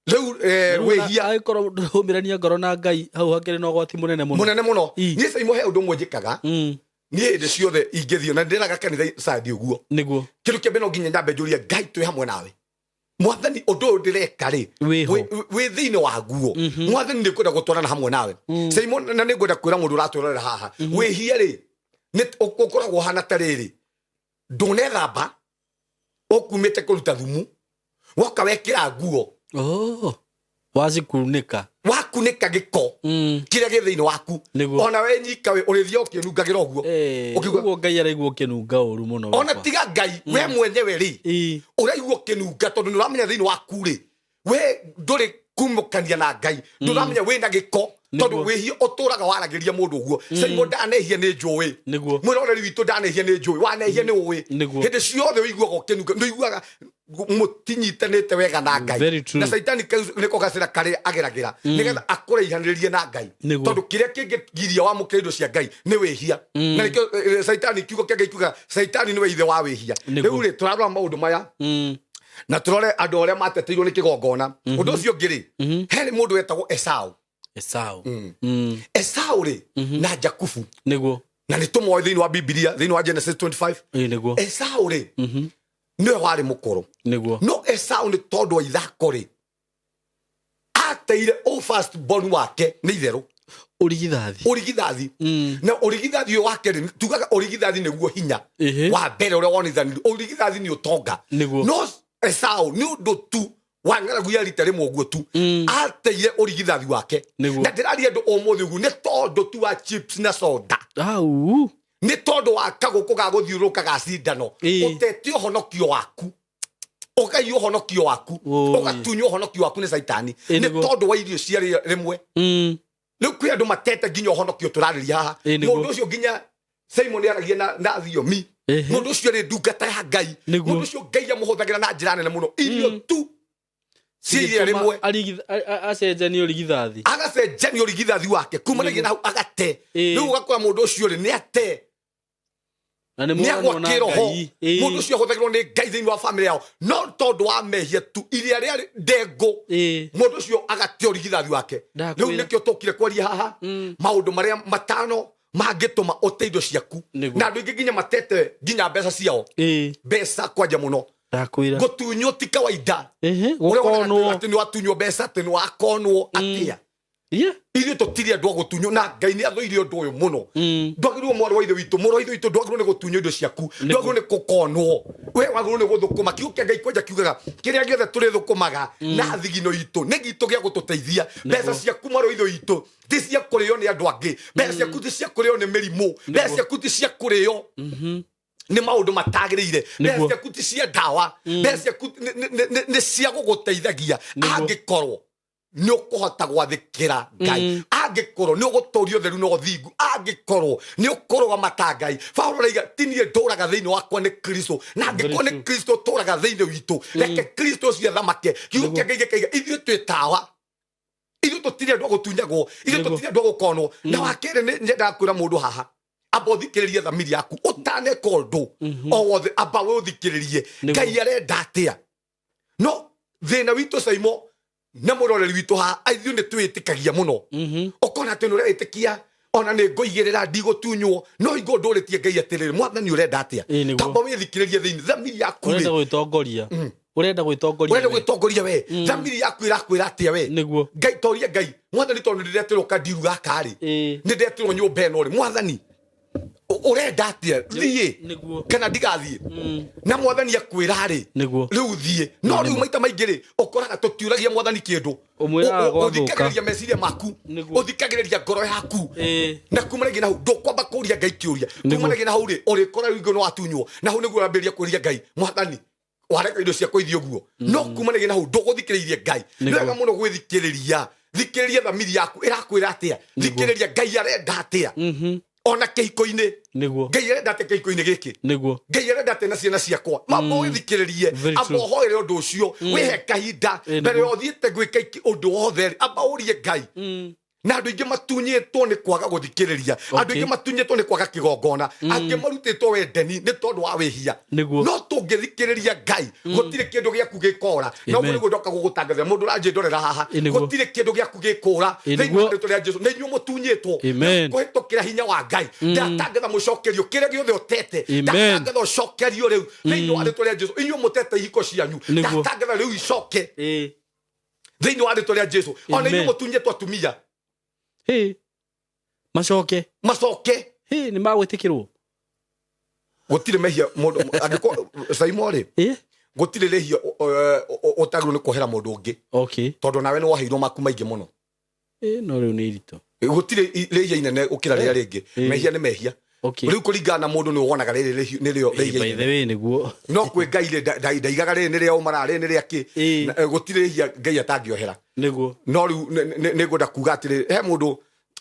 Rĩu wĩhia Angĩkorwo ndũraumĩrania ngoro na Ngai, hau hakĩrĩ na ũgwati mũnene mũno. Mũnene mũno. Niĩ Caimo he ũndũ ũmwe njĩkaga. Niĩ hĩndĩ ciothe ingĩthiĩ na ndĩraga kanitha candi ũguo, kĩndũ kĩa mbere no nginya nyambe njũrie Ngai, twĩ hamwe nawe Mwathani, ũndũ ũyũ ndĩreka rĩ, Wĩho. wĩ thĩinĩ waguo Mwathani, nĩ ngwenda gũtwarana hamwe nawe. Caimo, na nĩ ngwenda kwĩra mũndũ ũratwĩrorera haha, wĩhia rĩ, nĩ ũkoragwo ũhana ta rĩrĩ: ndũnethamba, ũkumĩte kũruta thumu, woka wekĩra nguo. Oh. Wacikunĩka. Wakunĩka gĩko kĩrĩa gĩ thĩinĩ waku. Ona we nyika we ũrĩthiĩ ũkĩnungagĩra ũguo. Ũkiuga- Ũguo Ngai araigua ũkĩnunga ũru mũno. Ona tiga Ngai, we mwenyewe rĩ, ũraigua ũkĩnunga, tondũ nĩ ũramenya thĩinĩ waku rĩ, we ndũrĩ kumũkania na Ngai, ndũramenya wĩna gĩko, tondũ wĩhia ũtũraga waragĩria mũndũ ũguo. Caimo, ndanehia nĩ njũĩ. Mwĩroreri witũ, ndanehia nĩ njũĩ, wanehia nĩ ũĩ. Hĩndĩ ciothe ũiguaga ũkĩnunga, nĩ ũiguaga mũtinyitanĩte wega na Ngai. Very true. Na Caitani kau nĩko gacĩra karĩa ageragĩra nĩgetha akũraihanĩrĩrie na Ngai. Tondũ kĩrĩa kĩngĩgiria wamũkĩra indo cia Ngai nĩ wĩhia. Na nĩkĩo Caitani, kiugo kĩa Ngai kiugaga Caitani nĩwe ithe wa wĩhia. Rĩu rĩ, tũrarora maũndũ maya na tũrore andũ arĩa mateteirwo nĩ kĩgongona. Ũndũ ũcio ũngĩ rĩ, he mũndũ wetagwo Esau. Esau. Esau rĩ, na Jakubu. Na nĩ tũmoĩ thĩinĩ wa Bibilia, thĩinĩ wa Genesis 25. Ĩ nĩguo. Esau rĩ, nĩwe warĩ mũkũrũ. No Esau nĩ tondũ wa ithako rĩ, ateire ũ first born wake nĩ itherũ. Ũrigithathi. Ũrigithathi. Na ũrigithathi ũyũ wake rĩ, tugaga ũrigithathi nĩguo hinya wa mbere ũrĩa wonithanirio. Ũrigithathi nĩ ũtonga. No Esau nĩ ũndũ tu wa ng'aragu ya rita rĩmwe ũguo tu, ateire ũrigithathi wake. Na ndĩraria andũ ũmũthĩ ũguo nĩ tondũ tu wa chips na soda, Au. Nĩ tondũ wa kagũkũ ga gũthiũrũrũka ga cindano, ũtete ũhonokio waku, ũkaiywo ũhonokio waku, ũgatunywo ũhonokio waku nĩ Caitani, nĩ tondũ wa irio cia rĩmwe. Rĩu kwĩ andũ matete nginya ũhonokio tũrarĩria haha. Mũndũ ũcio nginya Simon aragia na thiomi. Mũndũ ũcio rĩ, ndungata ya Ngai. Mũndũ ũcio Ngai amũhũthagĩra na njĩra nene mũno. Irio tu. Cia iria rĩmwe. Acenjanio rigithathi. Agacenjanio rigithathi wake kumanagia na hau agate. Rĩu ũgakora mũndũ ũcio rĩ nĩ ate. Na nĩ nĩ agwa mworanwo na kĩroho. Ngai. Mũndũ ũcio ahũthagĩrwo nĩ Ngai thĩinĩ wa bamĩrĩ yao, no tondũ wa mehia tu iria rĩarĩ ndengũ, mũndũ ũcio agate ũrigithathi wake. Ndakwĩra. Rĩu nĩkĩo tũkire kwaria haha maũndũ marĩa matano mangĩtũma ũte indo ciaku. Na andũ aingĩ nginya matete nginya mbeca ciao, mbeca kwanja mũno. Ndakwĩra. Gũtunywo ti kawaida. Ũrĩa wonaga Gũkonwo. atĩ nĩ watunywo mbeca, atĩ nĩ wakonwo atĩa. Ithuĩ tũtirĩ andũ a gũtunywo, na Ngai nĩ athũire ũndũ ũyũ mũno. Ndwagĩrĩirwo, mwarĩ wa ithe witũ, mũrũ wa ithe witũ, ndwagĩrĩirwo nĩ gũtunywo indo ciaku, ndwagĩrĩirwo nĩ gũkonwo. We wagĩrĩirwo nĩ gũthũkũma. Kiugo kĩa Ngai kwanja kiugaga kĩrĩa gĩothe tũrĩthũkũmaga na thigino itũ nĩ gitũ gĩa gũtũteithia. Mbeca ciaku, mwarĩ wa ithe witũ, ti cia kũrĩo nĩ andũ angĩ. Mbeca ciaku ti cia kũrĩo nĩ mĩrimũ. Mbeca ciaku ti cia kũrĩo nĩ maũndũ matagĩrĩire. Mbeca ciaku ti cia ndawa. Mbeca ciaku nĩ cia gũgũteithagia angĩkorwo nĩ ũkũhota gwathĩkĩra Ngai, angĩkorwo nĩ ũgũtũria ũtheru na ũthingu, angĩkorwo nĩ ũkũrũgama ta Ngai. Paulo araiga, ti niĩ ndũraga thĩinĩ wakwa, nĩ Kristo. Na angĩkorwo nĩ Kristo ũtũraga thĩinĩ witũ, reke Kristo ũcio athamake. Kiugo kĩa Ngai gĩkaiga ithuĩ twĩ tawa, ithuĩ tũtirĩ andũ a gũtunyagwo, ithuĩ tũtirĩ andũ a gũkonwo. Na wa kerĩ, nĩ nyendaga kwĩra mũndũ haha, amba ũthikĩrĩrie thamiri yaku ũtaneka ũndũ o wothe. Amba we ũthikĩrĩrie Ngai arenda atĩa. No thĩna witũ, Caimo, na mũroreri witũ haha, ithuĩ nĩ twĩtĩkagia mũno. Ũkona atĩ nĩ ũreĩtĩkia, ona nĩ ngũigĩrĩra, ndigũtunywo, no hingo ndũrĩtie Ngai atĩrĩrĩ, Mwathani, ũrenda atĩa? Nĩguo. Tamba wĩthikĩrĩrie thĩinĩ thamiri yaku rĩ. Ũrenda gwĩtongoria, ũrenda gwĩtongoria. Ũrenda We. Gwĩtongoria we, thamiri yaku ĩrakwĩra atĩa we? Ngai, toria Ngai, Mwathani, tondũ nĩ ndĩreterwo kandiru gaka rĩ, nĩ ndeterwo nyũmba ĩno rĩ, Mwathani, ũrenda atĩa, thiĩ kana ndigathiĩ? Na Mwathani akwĩra rĩ, rĩu thiĩ. No rĩu maita maingĩ rĩ, ũkoraga tũtiũragia Mwathani kĩndũ. Ũmwĩraga gwathũka. Ũthikagĩrĩria meciria maku, ũthikagĩrĩria ngoro yaku, na kuma rĩngĩ na hau ndũkwamba kũria Ngai kĩũria. Kuma rĩngĩ na hau rĩ, ũrĩkora rĩu nĩ watunywo, na hau nĩguo ũrambĩrĩria kũria Ngai, Mwathani, wareka indo ciakwa ithiĩ ũguo? No kuma rĩngĩ na hau ndũgũthikĩrĩirie Ngai. Nĩ wega mũno gwĩthikĩrĩria. Thikĩrĩria thamiri yaku ĩrakwĩra atĩa. Thikĩrĩria Ngai arenda atĩa, ona kĩhiko-inĩ. Ngai arenda atĩa kĩhiko-inĩ gĩkĩ? Ngai arenda atĩa na ciana ciakwa? Mamba ũgĩthikĩrĩrie. Very Amba true. ũhoere ũndũ ũcio, wĩhe kahinda mbere ya ũthiĩte gwĩka ũndũ wothe rĩ, amba ũrie Ngai. Na andũ aingĩ matunyĩtwo nĩ kwaga gũthikĩrĩria, andũ aingĩ matunyĩtwo nĩ kwaga kĩgongona, angĩ marutĩtwo wendeni nĩ tondũ wa wĩhia. No tũngĩthikĩrĩria Ngai, gũtirĩ kĩndũ gĩaku gĩkora. Na ũguo nĩguo ndoka gũgũtangathĩra, mũndũ ũranjĩndorera haha. Gũtirĩ kĩndũ gĩaku gĩkũra thĩinĩ wa rĩtwa rĩa Jesu. Nĩ inyuĩ mũtunyĩtwo kũhĩtũkĩra hinya wa Ngai. Ndatangatha mũcokerio kĩrĩa gĩothe ũtete. Ndatangatha ũcokerio rĩu thĩinĩ wa rĩtwa rĩa Jesu. Inyuĩ mũtete ihiko cianyu, ndatangatha rĩu icoke thĩinĩ wa rĩtwa rĩa Jesu. Ona inyuĩ mũtunyĩtwo atumia, Hĩ. Macoke. Macoke. Hĩ, nĩ magwĩtĩkĩrwo. Gũtirĩ mehia mũndũ angĩkorwo, Saimo rĩ, gũtirĩ rĩhia ũtagĩrĩirwo nĩ kuohera mũndũ ũngĩ, tondũ nawe nĩ woheirwo maku maingĩ mũno. No rĩu nĩ iritũ. Gũtirĩ rĩhia inene gũkĩra rĩrĩa rĩngĩ. Mehia nĩ mehia. Rĩu kũringana na mũndũ nĩ wonaga rĩrĩ nĩrĩo By rĩhia the inene. way, nĩguo. No kwĩ Ngai rĩ, ndaigaga rĩrĩ nĩ rĩa ũmara, rĩrĩ nĩ rĩa kĩ. Na gũtirĩ rĩhia Ngai atangĩohera. No rĩu nĩ ngwenda kuga atĩrĩ, he mũndũ,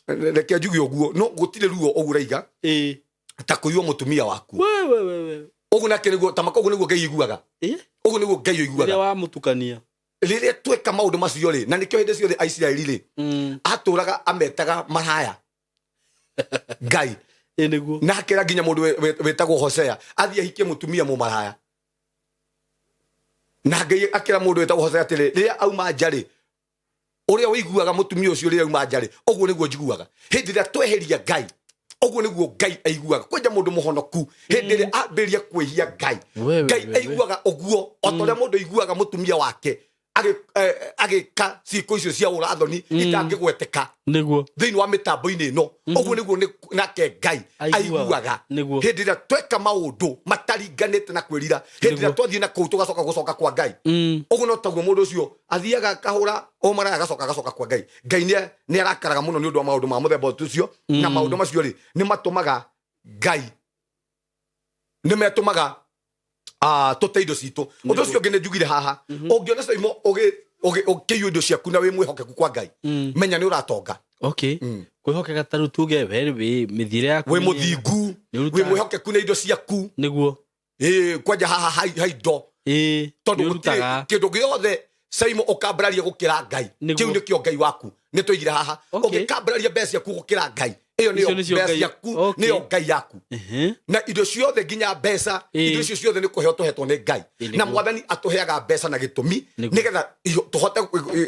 reke njuge ũguo, no gũtirĩ ruo ũguo ũraiga ta kũiywo mũtumia waku. We we we we. Ũguo nake nĩguo tamaka, ũguo nĩguo Ngai aiguaga. Ũguo nĩguo Ngai Rĩrĩa aiguaga wamũtukania. Rĩrĩa tweka maũndũ macio rĩ, na nĩkĩo hĩndĩ ciothe Aisiraeli rĩ, atũraga ametaga maraya Ngai. Na akera nginya mũndũ wĩtagwo Hosea athiĩ ahikie mũtumia mũmaraya. Na Ngai akĩra mũndũ wĩtagwo Hosea atĩrĩ, rĩrĩa auma nja rĩ, ũrĩa ũiguaga mũtumia ũcio rĩrĩa auma nja rĩ, ũguo nĩguo njiguaga hĩndĩ ĩrĩa tweheria Ngai. Ũguo nĩguo Ngai aiguaga. Kwanja mũndũ mũhonoku hĩndĩ ĩrĩa ambĩrĩria kwĩhia Ngai, Ngai aiguaga ũguo o ta ũrĩa mũndũ aiguaga mũtumia wake agĩka ciĩko icio cia ũrathoni itangĩgweteka thĩinĩ wa mĩtambo-inĩ ĩno. Ũguo nĩguo nake Ngai Aiguaga. aiguaga hĩndĩ ĩrĩa tweka maũndũ mataringanĩte na kwĩrira, hĩndĩ ĩrĩa twathiĩ na kũu tũgacoka gũcoka kwa Ngai. Ũguo no taguo mũndũ ũcio athiaga akahũra ũmaraya, agacoka kwa Ngai. Ngai nĩ arakaraga mũno nĩ ũndũ wa maũndũ ma mũthemba ũcio. Na maũndũ macio rĩ, nĩ matũmaga Ngai, nĩ metũmaga tũte indo citũ. Ũndũ ũcio ũngĩ nĩ njugire haha, ũngĩona Caimo ũkĩiywo indo ciaku na wĩ mwĩhokeku kwa Ngai, menya nĩ ũratonga. Kwĩhokeka, ta rĩu tuge we wĩ mĩthiĩre yaku wĩ nĩ mĩega. Mũthingu, Nĩ wĩ mwĩhokeku na indo ciaku. Ĩĩ, kwanja haha hai indo, tondũ nĩ gũtirĩ ũrutaga. Kĩndũ gĩothe. Saimo ũkambararia gũkĩra Ngai, Nĩguo. kĩu nĩkĩo Ngai waku nĩ tũigire haha. Okay. Ũngĩkambararia mbeca ciaku gũkĩra Ngai, ĩyo Icio nĩyo nĩcio mbeca Ngai. ciaku, Okay. nĩyo Ngai yaku. Na indo ciothe, nginya mbeca, indo icio ciothe nĩ kũheo tũhetwo nĩ Ngai. Ĩ, nĩguo. Na Mwathani atũheaga mbeca na gĩtũmi, Nĩguo. nĩgetha tũhote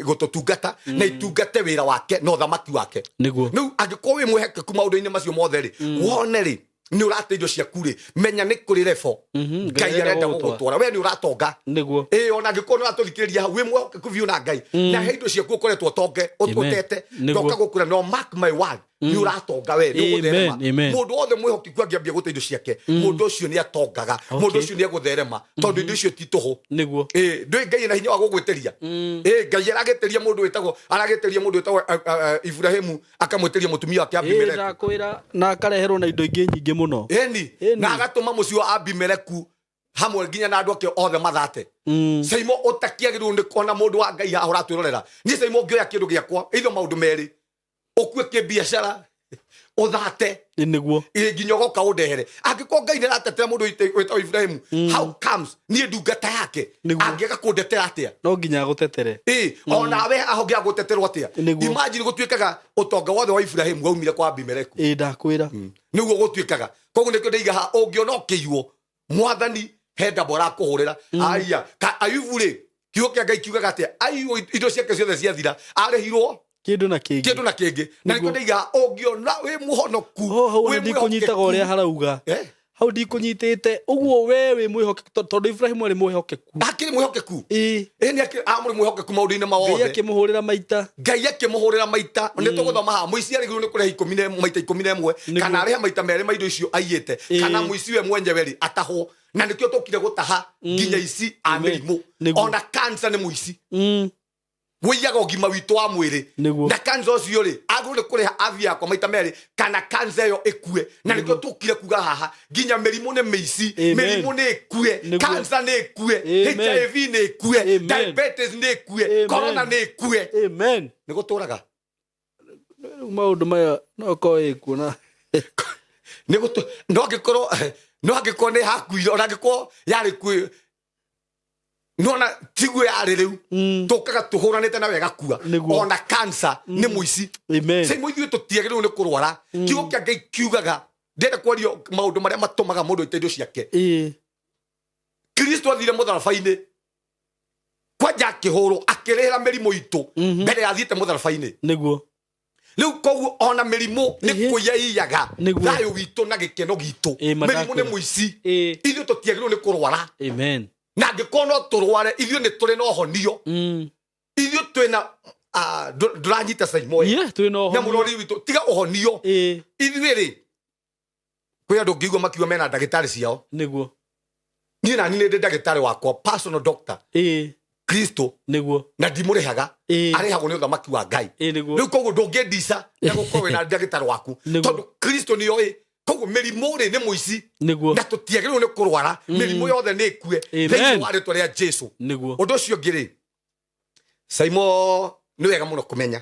gũtũtungata na itungate wĩra wake na ũthamaki wake. Nĩguo. Rĩu angĩkorwo wĩ mwĩhokeku maũndũ-inĩ macio mothe rĩ, wone rĩ nĩ ũrate indo ciaku rĩ, menya nĩ kũrĩ rebo Ngai Ngai arenda arenda gũgũtwara. gũgũtwara. We nĩ ũratonga. Nĩguo. Ĩ, ona angĩkorwo nĩ ũratũthikĩrĩria hau, wĩ mwĩhokeku biũ na Ngai na he indo ciaku ũkoretwo ũtonge Amen. ũtete, Nĩguo. ndoka gũkũra no mark my word, nĩ ũratonga we, nĩ ũgũtherema. Amen, amen. Mũndũ wothe mwĩhokeku angĩambia gũte indo ciake, mũndũ ũcio nĩ atongaga, mũndũ ũcio nĩ egũtherema, tondũ indo icio ti tũhũ. Nĩguo. Ĩ, ndũĩ Ngai ena hinya wa gũgwĩtĩria? Ĩ, Ngai aragĩtĩria mũndũ wĩtagwo, aragĩtĩria mũndũ wĩtagwo Ibrahimu, akamwĩtĩria mũtumia wake Ĩ, Abimeleku. Ndakwĩra, na akareherwo na indo ingĩ nyingĩ mũno. Ĩni. Ĩni. Na agatũma mũciĩ wa Abimeleku hamwe nginya na andũ ake othe mathate. Saimo ũtakĩagĩrĩirwo nĩ kuona mũndũ wa Ngai haha ũratwĩrorera. Niĩ Saimo ngĩoya kĩndũ gĩakwa, itho maũndũ merĩ, ũkue kĩbiacara, ũthate. Ĩ, nĩguo. Ĩ, nginya ũgoka ũndehere. Angĩkorwo Ngai nĩaratetera mũndũ wĩtagwo Ibrahimu, how comes niĩ ndungata yake Nĩguo. angĩaga kũndetera atĩa? No nginya agũtetere. Ĩ, onawe aho ngĩaga gũteterwo atĩa? Nĩguo. Imagine, gũtuĩkaga ũtonga wothe wa Ibrahimu waumire kwa Abimeleku. Ĩ, ndakwĩra. Nĩguo gũtuĩkaga. Koguo nĩkĩo ndaiga haha, ũngĩona ũkĩiywo, Mwathani he ndambo arakũhũrĩra. Aya ka Ayubu rĩ, kiugo kĩa Ngai kiugaga atĩa? Ayubu indo ciake ciothe ciathira, arĩhirwo kĩndũ na kĩngĩ. Kĩndũ na kĩngĩ. Na nĩkĩo Nĩguo. ndaiga haha, ũngĩona wĩ mũhonoku, Oh, hau wĩ ona ndikũnyitaga ũrĩa mwĩhokeku. harauga. Eh? Hau ndikũnyitĩte ũguo, we wĩ mwĩhokeku tondũ Ibrahimu arĩ mwĩhokeku. Akĩrĩ mwĩhokeku. Ĩ. Ĩ, nĩ akĩrĩ amũrĩ mwĩhokeku maũndũ-inĩ ma Ngai wothe. akĩmũhũrĩra maita. Ngai akĩmũhũrĩra maita. Nĩ tũgũthoma haha, mũici arĩgĩrĩirwo nĩ kũrĩha maita 11. Nĩguo. Kana arĩhe maita merĩ ma indo icio aiyĩte, Ĩ. kana mũici we mwenyewe rĩ atahwo. Na nĩkĩo tũkire gũtaha nginya ici a Amen. mĩrimũ. Nĩguo. Ona cancer nĩ mũici wĩiyaga ũgima witũ wa mwĩrĩ. Nĩguo. Na cancer ũcio rĩ, agĩrĩirwo nĩ kũrĩha afya yakwa maita merĩ, kana cancer ĩyo ĩkue. Na nĩkĩo tũkire kuga haha nginya mĩrimũ nĩ mĩici. Amen. Mĩrimũ nĩ ĩkue. Nĩguo. Cancer nĩ ĩkue. Amen. HIV nĩ ĩkue. Amen. Diabetes nĩ ĩkue. Amen. Corona nĩ ĩkue. Amen. Nĩ gũtũraga. Rĩu maũndũ maya no korwo ĩkuona. Nĩ gũtũ no angĩkorwo nĩ hakuire, ona angĩkorwo yarĩ kuo, nona tiguo yarĩ rĩu, tũkaga tũhũranĩte na wega kua. Nĩguo. Ona cancer nĩ mũici. Amen. Saimo ithuĩ tũtiagĩrĩirwo nĩ kũrwara. Kiugo kĩa Ngai kiugaga, ndĩrenda kwario maũndũ marĩa matũmaga mũndũ aite indo ciake. Ĩ. Kristo athire mũtharaba-inĩ, kwanja akĩhũrwo, akĩrĩhĩra mĩrimũ itũ mbere ya athiĩte mũtharaba-inĩ. Nĩguo. Rĩu koguo ona mĩrimũ nĩ kũiya iyaga Nĩguo. thayũ witũ na gĩkeno gitũ. Ĩ, Mĩrimũ nĩ madakwĩra. mũici. Ĩ. Ithuĩ tũtiagĩrĩirwo nĩ kũrwara. Amen. Na angĩkorwo no tũrware, ithuĩ nĩ tũrĩ na ũhonio. Ithuĩ twĩna ndũranyita Saimo? Yeah, twĩ na Na ũhonio. mũrori witũ, tiga ũhonio. Ĩ. Ithuĩ rĩ, kwĩ andũ ngĩigua makiuga mena ndagĩtarĩ ciao. Nĩguo. Niĩ nani nĩ ndĩ ndagĩtarĩ wakwa, personal doctor, Ĩ. Kristo. Nĩguo. Na ndimũrĩhaga. Ĩ. Arĩhagwo nĩ ũthamaki wa Ngai. Ĩ, nĩguo. Rĩu koguo ndũngĩndica na gũkorwo wĩna ndagĩtarĩ waku, Nĩguo. tondũ Kristo nĩ oĩ. Koguo mĩrimũ rĩ nĩ mũici. Nĩguo. Na tũtiagĩrĩirwo nĩ kũrwara. Mĩrimũ yothe nĩ ĩkue Amen. thĩinĩ wa rĩtwa rĩa Jesu. Nĩguo. Ũndũ ũcio ũngĩ rĩ, Saimo, nĩ wega mũno kũmenya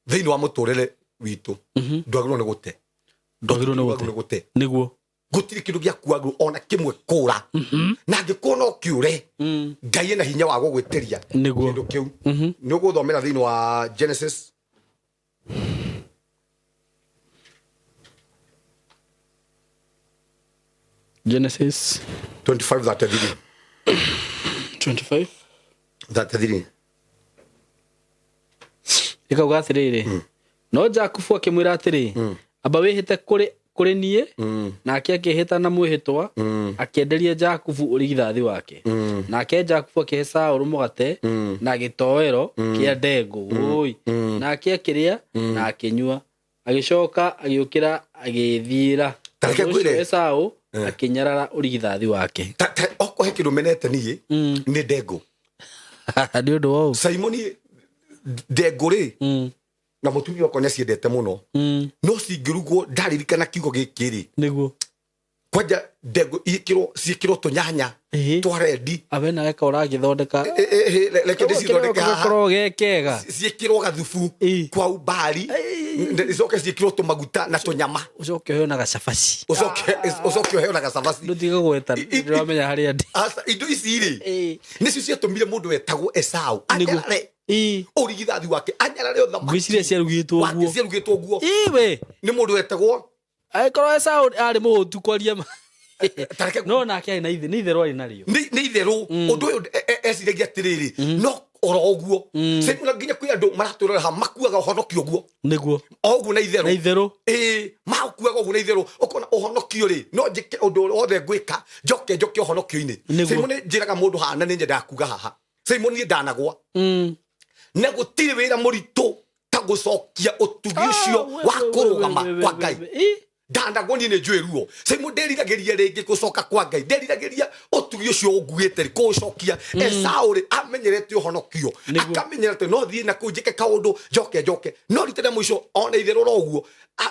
thĩinĩ wa mũtũrĩre witũ ndwagĩrĩirwo nĩ gũte. Ndwagĩrĩirwo nĩ gũte. Ndwagĩrĩirwo nĩ gũte. Nĩguo. Gũtirĩ kĩndũ gĩa kuagĩrwo ona kĩmwe kũra, na angĩkorwo no kĩũre, Ngai ena hinya wa gũgwĩtĩria Nĩguo. kĩndũ kĩu. Nĩ ũgũthomera thĩinĩ wa Genesis. Genesis. 25:33. 25. 33. Ĩkauga atĩrĩrĩ, no Jakubu akĩmwĩra atĩrĩ, amba wĩhĩte kũrĩ niĩ. Nake akĩhĩta na mwĩhĩtwa, akĩenderia Jakubu ũrigithathi wake. Nake Jakubu akĩhe Saũlũ mũgate na gĩtoero kĩa ndengũ. Ũi, nake akĩrĩa na akĩnyua, agĩcoka agĩũkĩra agĩĩthiĩra. Ta reke Ũndũ ũcio ngwĩre. Esaũ akĩnyarara ũrigithathi wake. Okorwo he kĩndũ menete niĩ, nĩ ndengũ. Nĩ ũndũ wa ũũ? Simoni, ndengũ rĩ, na mũtumia wakwa nĩ aciendete mũno, no cingĩrugwo, ndaririkana kiugo gĩkĩ rĩ, Nĩguo. Kwanja ndengũ ciĩkĩrwo tũnyanya twa rendi. Awe nawe ka ũragĩthondeka. Reke ndĩcithondeke haha. Gakorwo ge kega. Ciĩkĩrwo gathubu kwa umbari. Icoke ciĩkĩrwo tũmaguta na tũnyama. Ũcoke ũheo na gacabaci. Ũcoke ũheo na gacabaci. Ndũtige gweta, ndĩramenya harĩa ndĩ. Aca, indo ici rĩ, nĩcio ciatũmire mũndũ wetagwo Esau anyarare ũrigithathi wake, anyarare ũthamaki. Ngwĩciria ciarugĩtwo wake ũguo. Ciarugĩtwo ũguo. Iwe. Nĩ mũndũ wetagwo Angĩkorwo Esau arĩ mũhũtu kwaria ma tareke. No nake arĩ na ithe, nĩ itherũ arĩ narĩo. Nĩ itherũ. Ũndũ ũyũ eciragia atĩrĩrĩ, no oro ũguo Sasa nginya kwĩ andũ maratũrora haha makuaga ũhonokio ũguo. O ũguo na itherũ. Na itherũ. Ĩĩ, makuaga ũguo na itherũ, ũkona ũhonokio rĩ, no njĩke ũndũ wothe ngwĩka, njoke njoke ũhonokio-inĩ. Simon, nĩ njĩraga mũndũ haha na nĩ nyendaga kuga haha, Simon, niĩ ndanagwa na gũtirĩ wĩra mũritũ ta gũcokia ũtugi ũcio wa kũrũgama kwa Ngai. Ndanagwo niĩ nĩ njũĩ ruo. Simon, ndĩriragĩria rĩngĩ gũcoka kwa Ngai, ndĩriragĩria ũtugi ũcio ũnguĩte rĩ kũũcokia. Esau rĩ, amenyerete ũhonokio, akamenyera atĩ no thiĩ na kũu njĩke kaũndũ, njoke njoke, no rita rĩa mũico ona itherũ oro ũguo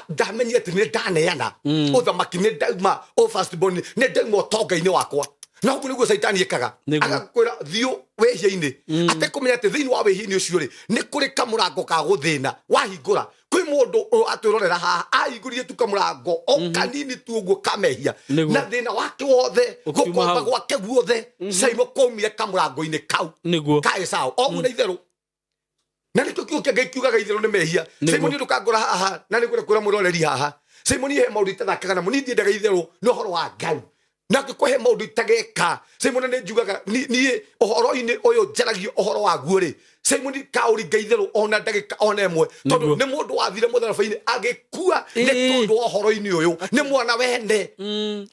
ndamenyire atĩ nĩ ndaneana ũthamaki, nĩ ndauma o first born, nĩ ndauma ũtonga-inĩ wakwa. Na ũguo nĩguo Caitani ĩkaga. Agakwĩra thiũ wĩhia-inĩ, atekũmenya atĩ thĩinĩ wa wĩhia-inĩ ũcio rĩ, nĩ kũrĩ kamũrango ka gũthĩna wahingũra. Kwĩ mũndũ atwĩrorera haha ahingũrire tu kamũrango o kanini tu ũguo kamehia, na thĩna wake wothe, Ũkiuma gũkomba hau. gwake guothe, Caimo, kwaumire kamũrango-inĩ kau ka Esau o ũguo na itherũ. Na nĩkĩo kiugo kĩa Ngai kiugaga itherũ nĩ mehia. Simoni, ndũkangora haha, na nĩ ngwenda kwĩra mwĩroreri haha, Simoni, he maũndũ itathakaga namo. Niĩ ndiendaga itherũ nĩ ũhoro wa Ngai, na angĩkorwo he maũndũ itageka, Simoni, nĩ njugaga niĩ ũhoro-inĩ ũyũ njaragia ũhoro waguo rĩ, Simoni, kaũringa itherũ ona ndagĩka ona ĩmwe, tondũ nĩ mũndũ wathire mũtharaba-inĩ agĩkua nĩ tondũ wa ũhoro-inĩ ũyũ, nĩ mwana wene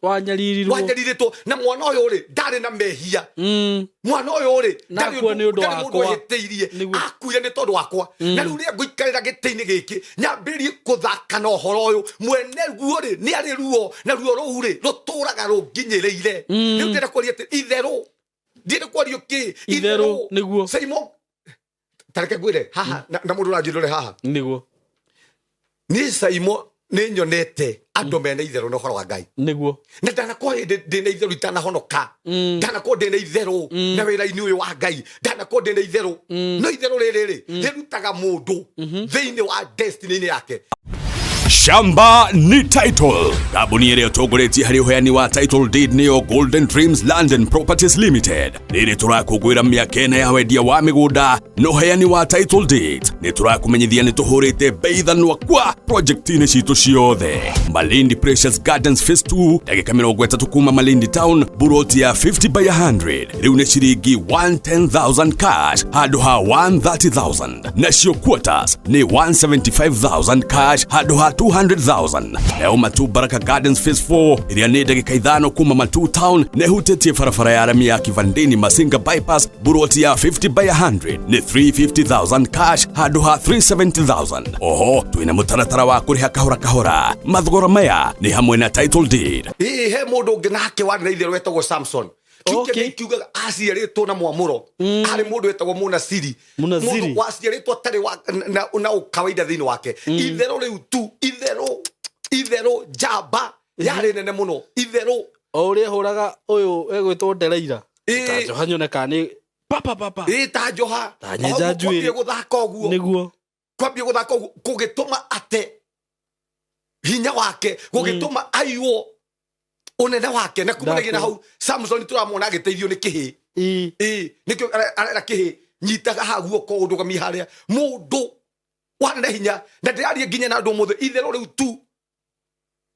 Wanyaririrwo. Wanyarirĩtwo. Na mwana ũyũ rĩ, ndarĩ na mehia. Mwana ũyũ rĩ, Na ndarĩ akua nĩ ũndũ ndarĩ mũndũ wakwa. ehĩtĩirie. Akuire nĩ tondũ wakwa. Na rĩu rĩrĩa ngũikarĩra gĩtĩ-inĩ gĩkĩ nyambĩrĩrie kũthaka na ũhoro ũyũ, mwene ruo rĩ, nĩ arĩ ruo, na ruo rũu rĩ, rũtũraga rũnginyĩrĩire. Rĩu ndĩrenda kwaria atĩ itherũ, ndienda kwario kĩ. Itherũ, nĩguo. Simon, tareke ngwĩre haha, na mũndũ ũranjĩrore haha, niĩ Simon nĩ nyonete andũ mena itherũ na ũhoro wa Ngai. Na ndanakorwo hĩndĩ ndĩna itherũ itanahonoka, ndanakorwo ndĩna itherũ na wĩra-inĩ ũyũ wa Ngai, ndanakorwo ndĩna itherũ. No itherũ rĩrĩ rĩ, rĩrutaga mũndũ thĩinĩ wa destiny-inĩ yake. Shamba ni title. Kambuni ĩrĩa ĩtongoretie harĩ ũheani wa title deed nĩyo Golden Dreams Land and Properties Limited. Rĩrĩ tũrakũngũĩra mĩaka 4 ya wendia wa mĩgũnda na ũheani wa title deed. Nĩ tũrakũmenyithia nĩ tũhũrĩte bei thanwa kwa project-inĩ citũ ciothe. Malindi Precious Gardens Phase 2, ndagĩka 30 kuma Malindi Town, buroti ya 50 by 100 rĩu nĩ ciringi 110,000 cash handũ ha 130,000, nacio quarters nĩ 175,000 cash handũ ha 200,000. Nayo Matu Baraka Gardens Phase 4, ĩrĩa nĩ ndagĩka 5 kuma Matu Town na ĩhutĩtie barabara ya rami ya Kivandini Masinga bypass, buroti ya 50 by 100 nĩ 350,000 cash handũ ha 370,000. Oho twĩna mũtaratara wa kũrĩha kahora kahora. Mathogora maya nĩ hamwe na title deed. Ĩĩ, he mũndũ ũngĩ nake warĩ na itherũ wetagwo Samson. Kiugo kĩa Ngai kiugaga aciarĩtwo na mwamũro, arĩ mũndũ wetagwo Mũnasiri. Mũnaziri. Mũndũ waciarĩtwo atarĩ na ũkawaida thĩinĩ wake. Itherũ rĩu tu, itherũ, itherũ njamba yarĩ nene mũno, itherũ. O ũrĩa hũraga ũyũ egwĩtwo Nderaira. Ta njoha nyone kana nĩ papa papa. Ĩĩ, ta njoha. Ta nyenja O ũguo njuĩrĩ. kwambia gũthaka ũguo, kwambia gũthaka ũguo kũgĩtũma ate hinya wake, gũgĩtũma aiywo ũnene wake, na kumanagia na hau Samson tũramwona agĩteithio nĩ kĩhĩ. Ĩĩ, nĩkĩo arera kĩhĩ, nyitaga haha guoko ũndũgamie harĩa. Mũndũ warĩ na hinya, na ndĩraria nginya na andũ ũmũthĩ, itherũ rĩu tu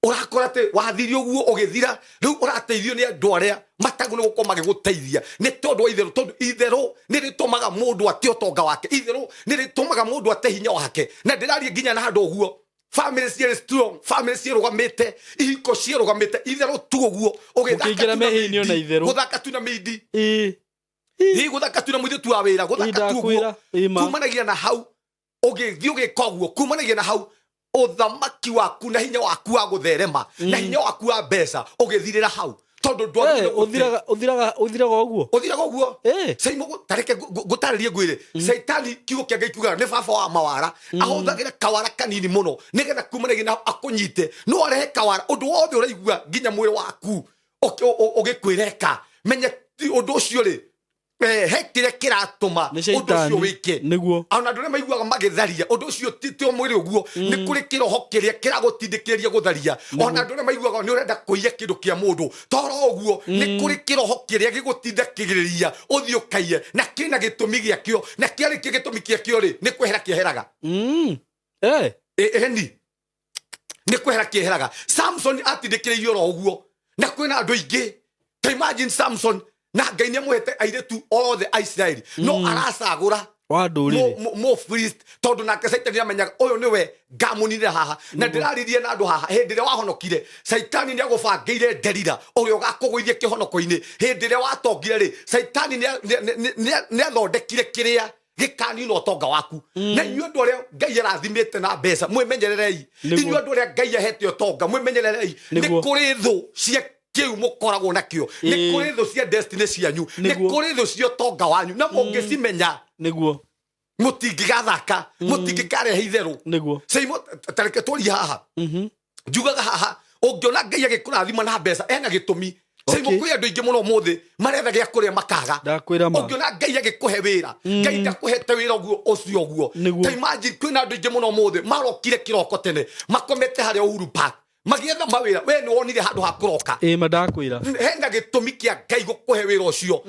ũrakora atĩ wathire ũguo ũgĩthira, rĩu ũrateithio nĩ andũ arĩa matagwo nĩ gũkorwo magĩgũteithia nĩ tondũ wa itherũ, tondũ itherũ nĩ rĩtũmaga mũndũ ate ũtonga wake, itherũ nĩ rĩtũmaga mũndũ ate hinya wake. Na ndĩraria nginya na andũ ũguo, family ciarĩ strong, family ciarũgamĩte, ihiko ciarũgamĩte, itherũ tu ũguo ũgĩthaka Ũkĩingĩra tu na mehia-inĩ ona mĩindi, itherũ. gũthaka tu na mĩindi. Ĩĩ, gũthaka tu na mũirĩtu wa wĩra, gũthaka tu ũguo. Ndakwĩra ĩma. Kumanagia na hau ũgĩthiĩ ũgĩka ũguo, kumanagia na hau ũthamaki waku na hinya waku wa gũtherema na hinya waku wa mbeca ũgĩthirĩra hau, tondũ ndwagĩrĩirwo gũte- Ũthiraga ũthiraga ũthiraga ũguo. Ũthiraga ũguo. Caimo, tareke ngũtarĩrie ngwĩre, Caitani, kiugo kĩa Ngai kiugaga nĩ baba wa mawara. Ahũthagĩra kawara kanini mũno nĩgetha kumanagia na akũnyite. No arehe kawara ũndũ wothe ũraigua nginya mwĩrĩ waku ũgĩkwĩreka, menya ti ũndũ ũcio rĩ. Eh, he kĩrĩa kĩratũma Nĩ ũndũ ũcio caitani. wĩke Nĩguo. ona andũ arĩa maiguaga magĩtharia ũndũ ũcio ti ti o mwĩrĩ ũguo nĩ kũrĩ kĩroho kĩrĩa kĩragũtindĩkĩrĩria gũtharia ona andũ arĩa maiguaga nĩ ũrenda kũiya kĩndũ kĩa mũndũ toro ũguo nĩ kũrĩ kĩroho kĩrĩa gĩgũtindĩkĩrĩria ũthiĩ ũkaiye na kĩna gĩtũmi gĩakĩo na kĩarĩkia gĩtũmi kĩakĩo rĩ nĩ kwehera kĩeheraga Mm. Eh. Ĩni nĩ kwehera kĩeheraga Samson atindĩkĩrĩirio oro ũguo na kwĩna andũ aingĩ ta imagine Samson na Ngai nĩ amũhete airĩtu othe a Isiraeli no aracagũra Wa ndũrĩrĩ. Mũfilisti tondũ nake Caitani amenyaga ũyũ nĩwe ngamũninĩra haha na ndĩraririe na andũ haha hĩndĩ ĩrĩa wahonokire Caitani nĩ agũbangĩire nderira ũrĩa ũgakũgũithia kĩhonoko-inĩ hĩndĩ ĩrĩa watongire rĩ Caitani nĩ athondekire kĩrĩa gĩkanina ũtonga waku na inyuĩ andũ arĩa Ngai arathimĩte na mbeca mwĩmenyererei. Nĩguo. Inyuĩ andũ arĩa Ngai ahete ũtonga mwĩmenyererei nĩ Nĩguo. kũrĩ thũ cia kĩu mũkoragwo nakĩo nĩ kũrĩ thũ cia destiny cianyu nĩ Nĩguo. kũrĩ thũ cia ũtonga wanyu na mũngĩcimenya Nĩguo. Mũtingĩgathaka mũtingĩkarehe itherũ. Nĩguo. Seimo tareke twarie haha njugaga haha ũngĩona Ngai agĩkũrathima na mbeca ena gĩtũmi Seimo. Okay. Kwĩ andũ aingĩ mũno ũmũthĩ maretha gĩa kũrĩa makaga. Ndakwĩra ma. Ũngĩona Ngai agĩkũhe wĩra, Ngai ndakũhete wĩra ũguo ũcio ũguo. Nĩguo. Ta imagine kwĩna andũ aingĩ mũno ũmũthĩ marokire kĩroko tene makomete harĩa Uhuru Park magĩetha mawĩra we nĩ wonire handũ ha kũroka. Ĩ ma ndakwĩra. Hena gĩtũmi kĩa Ngai gũkũhe wĩra ũcio.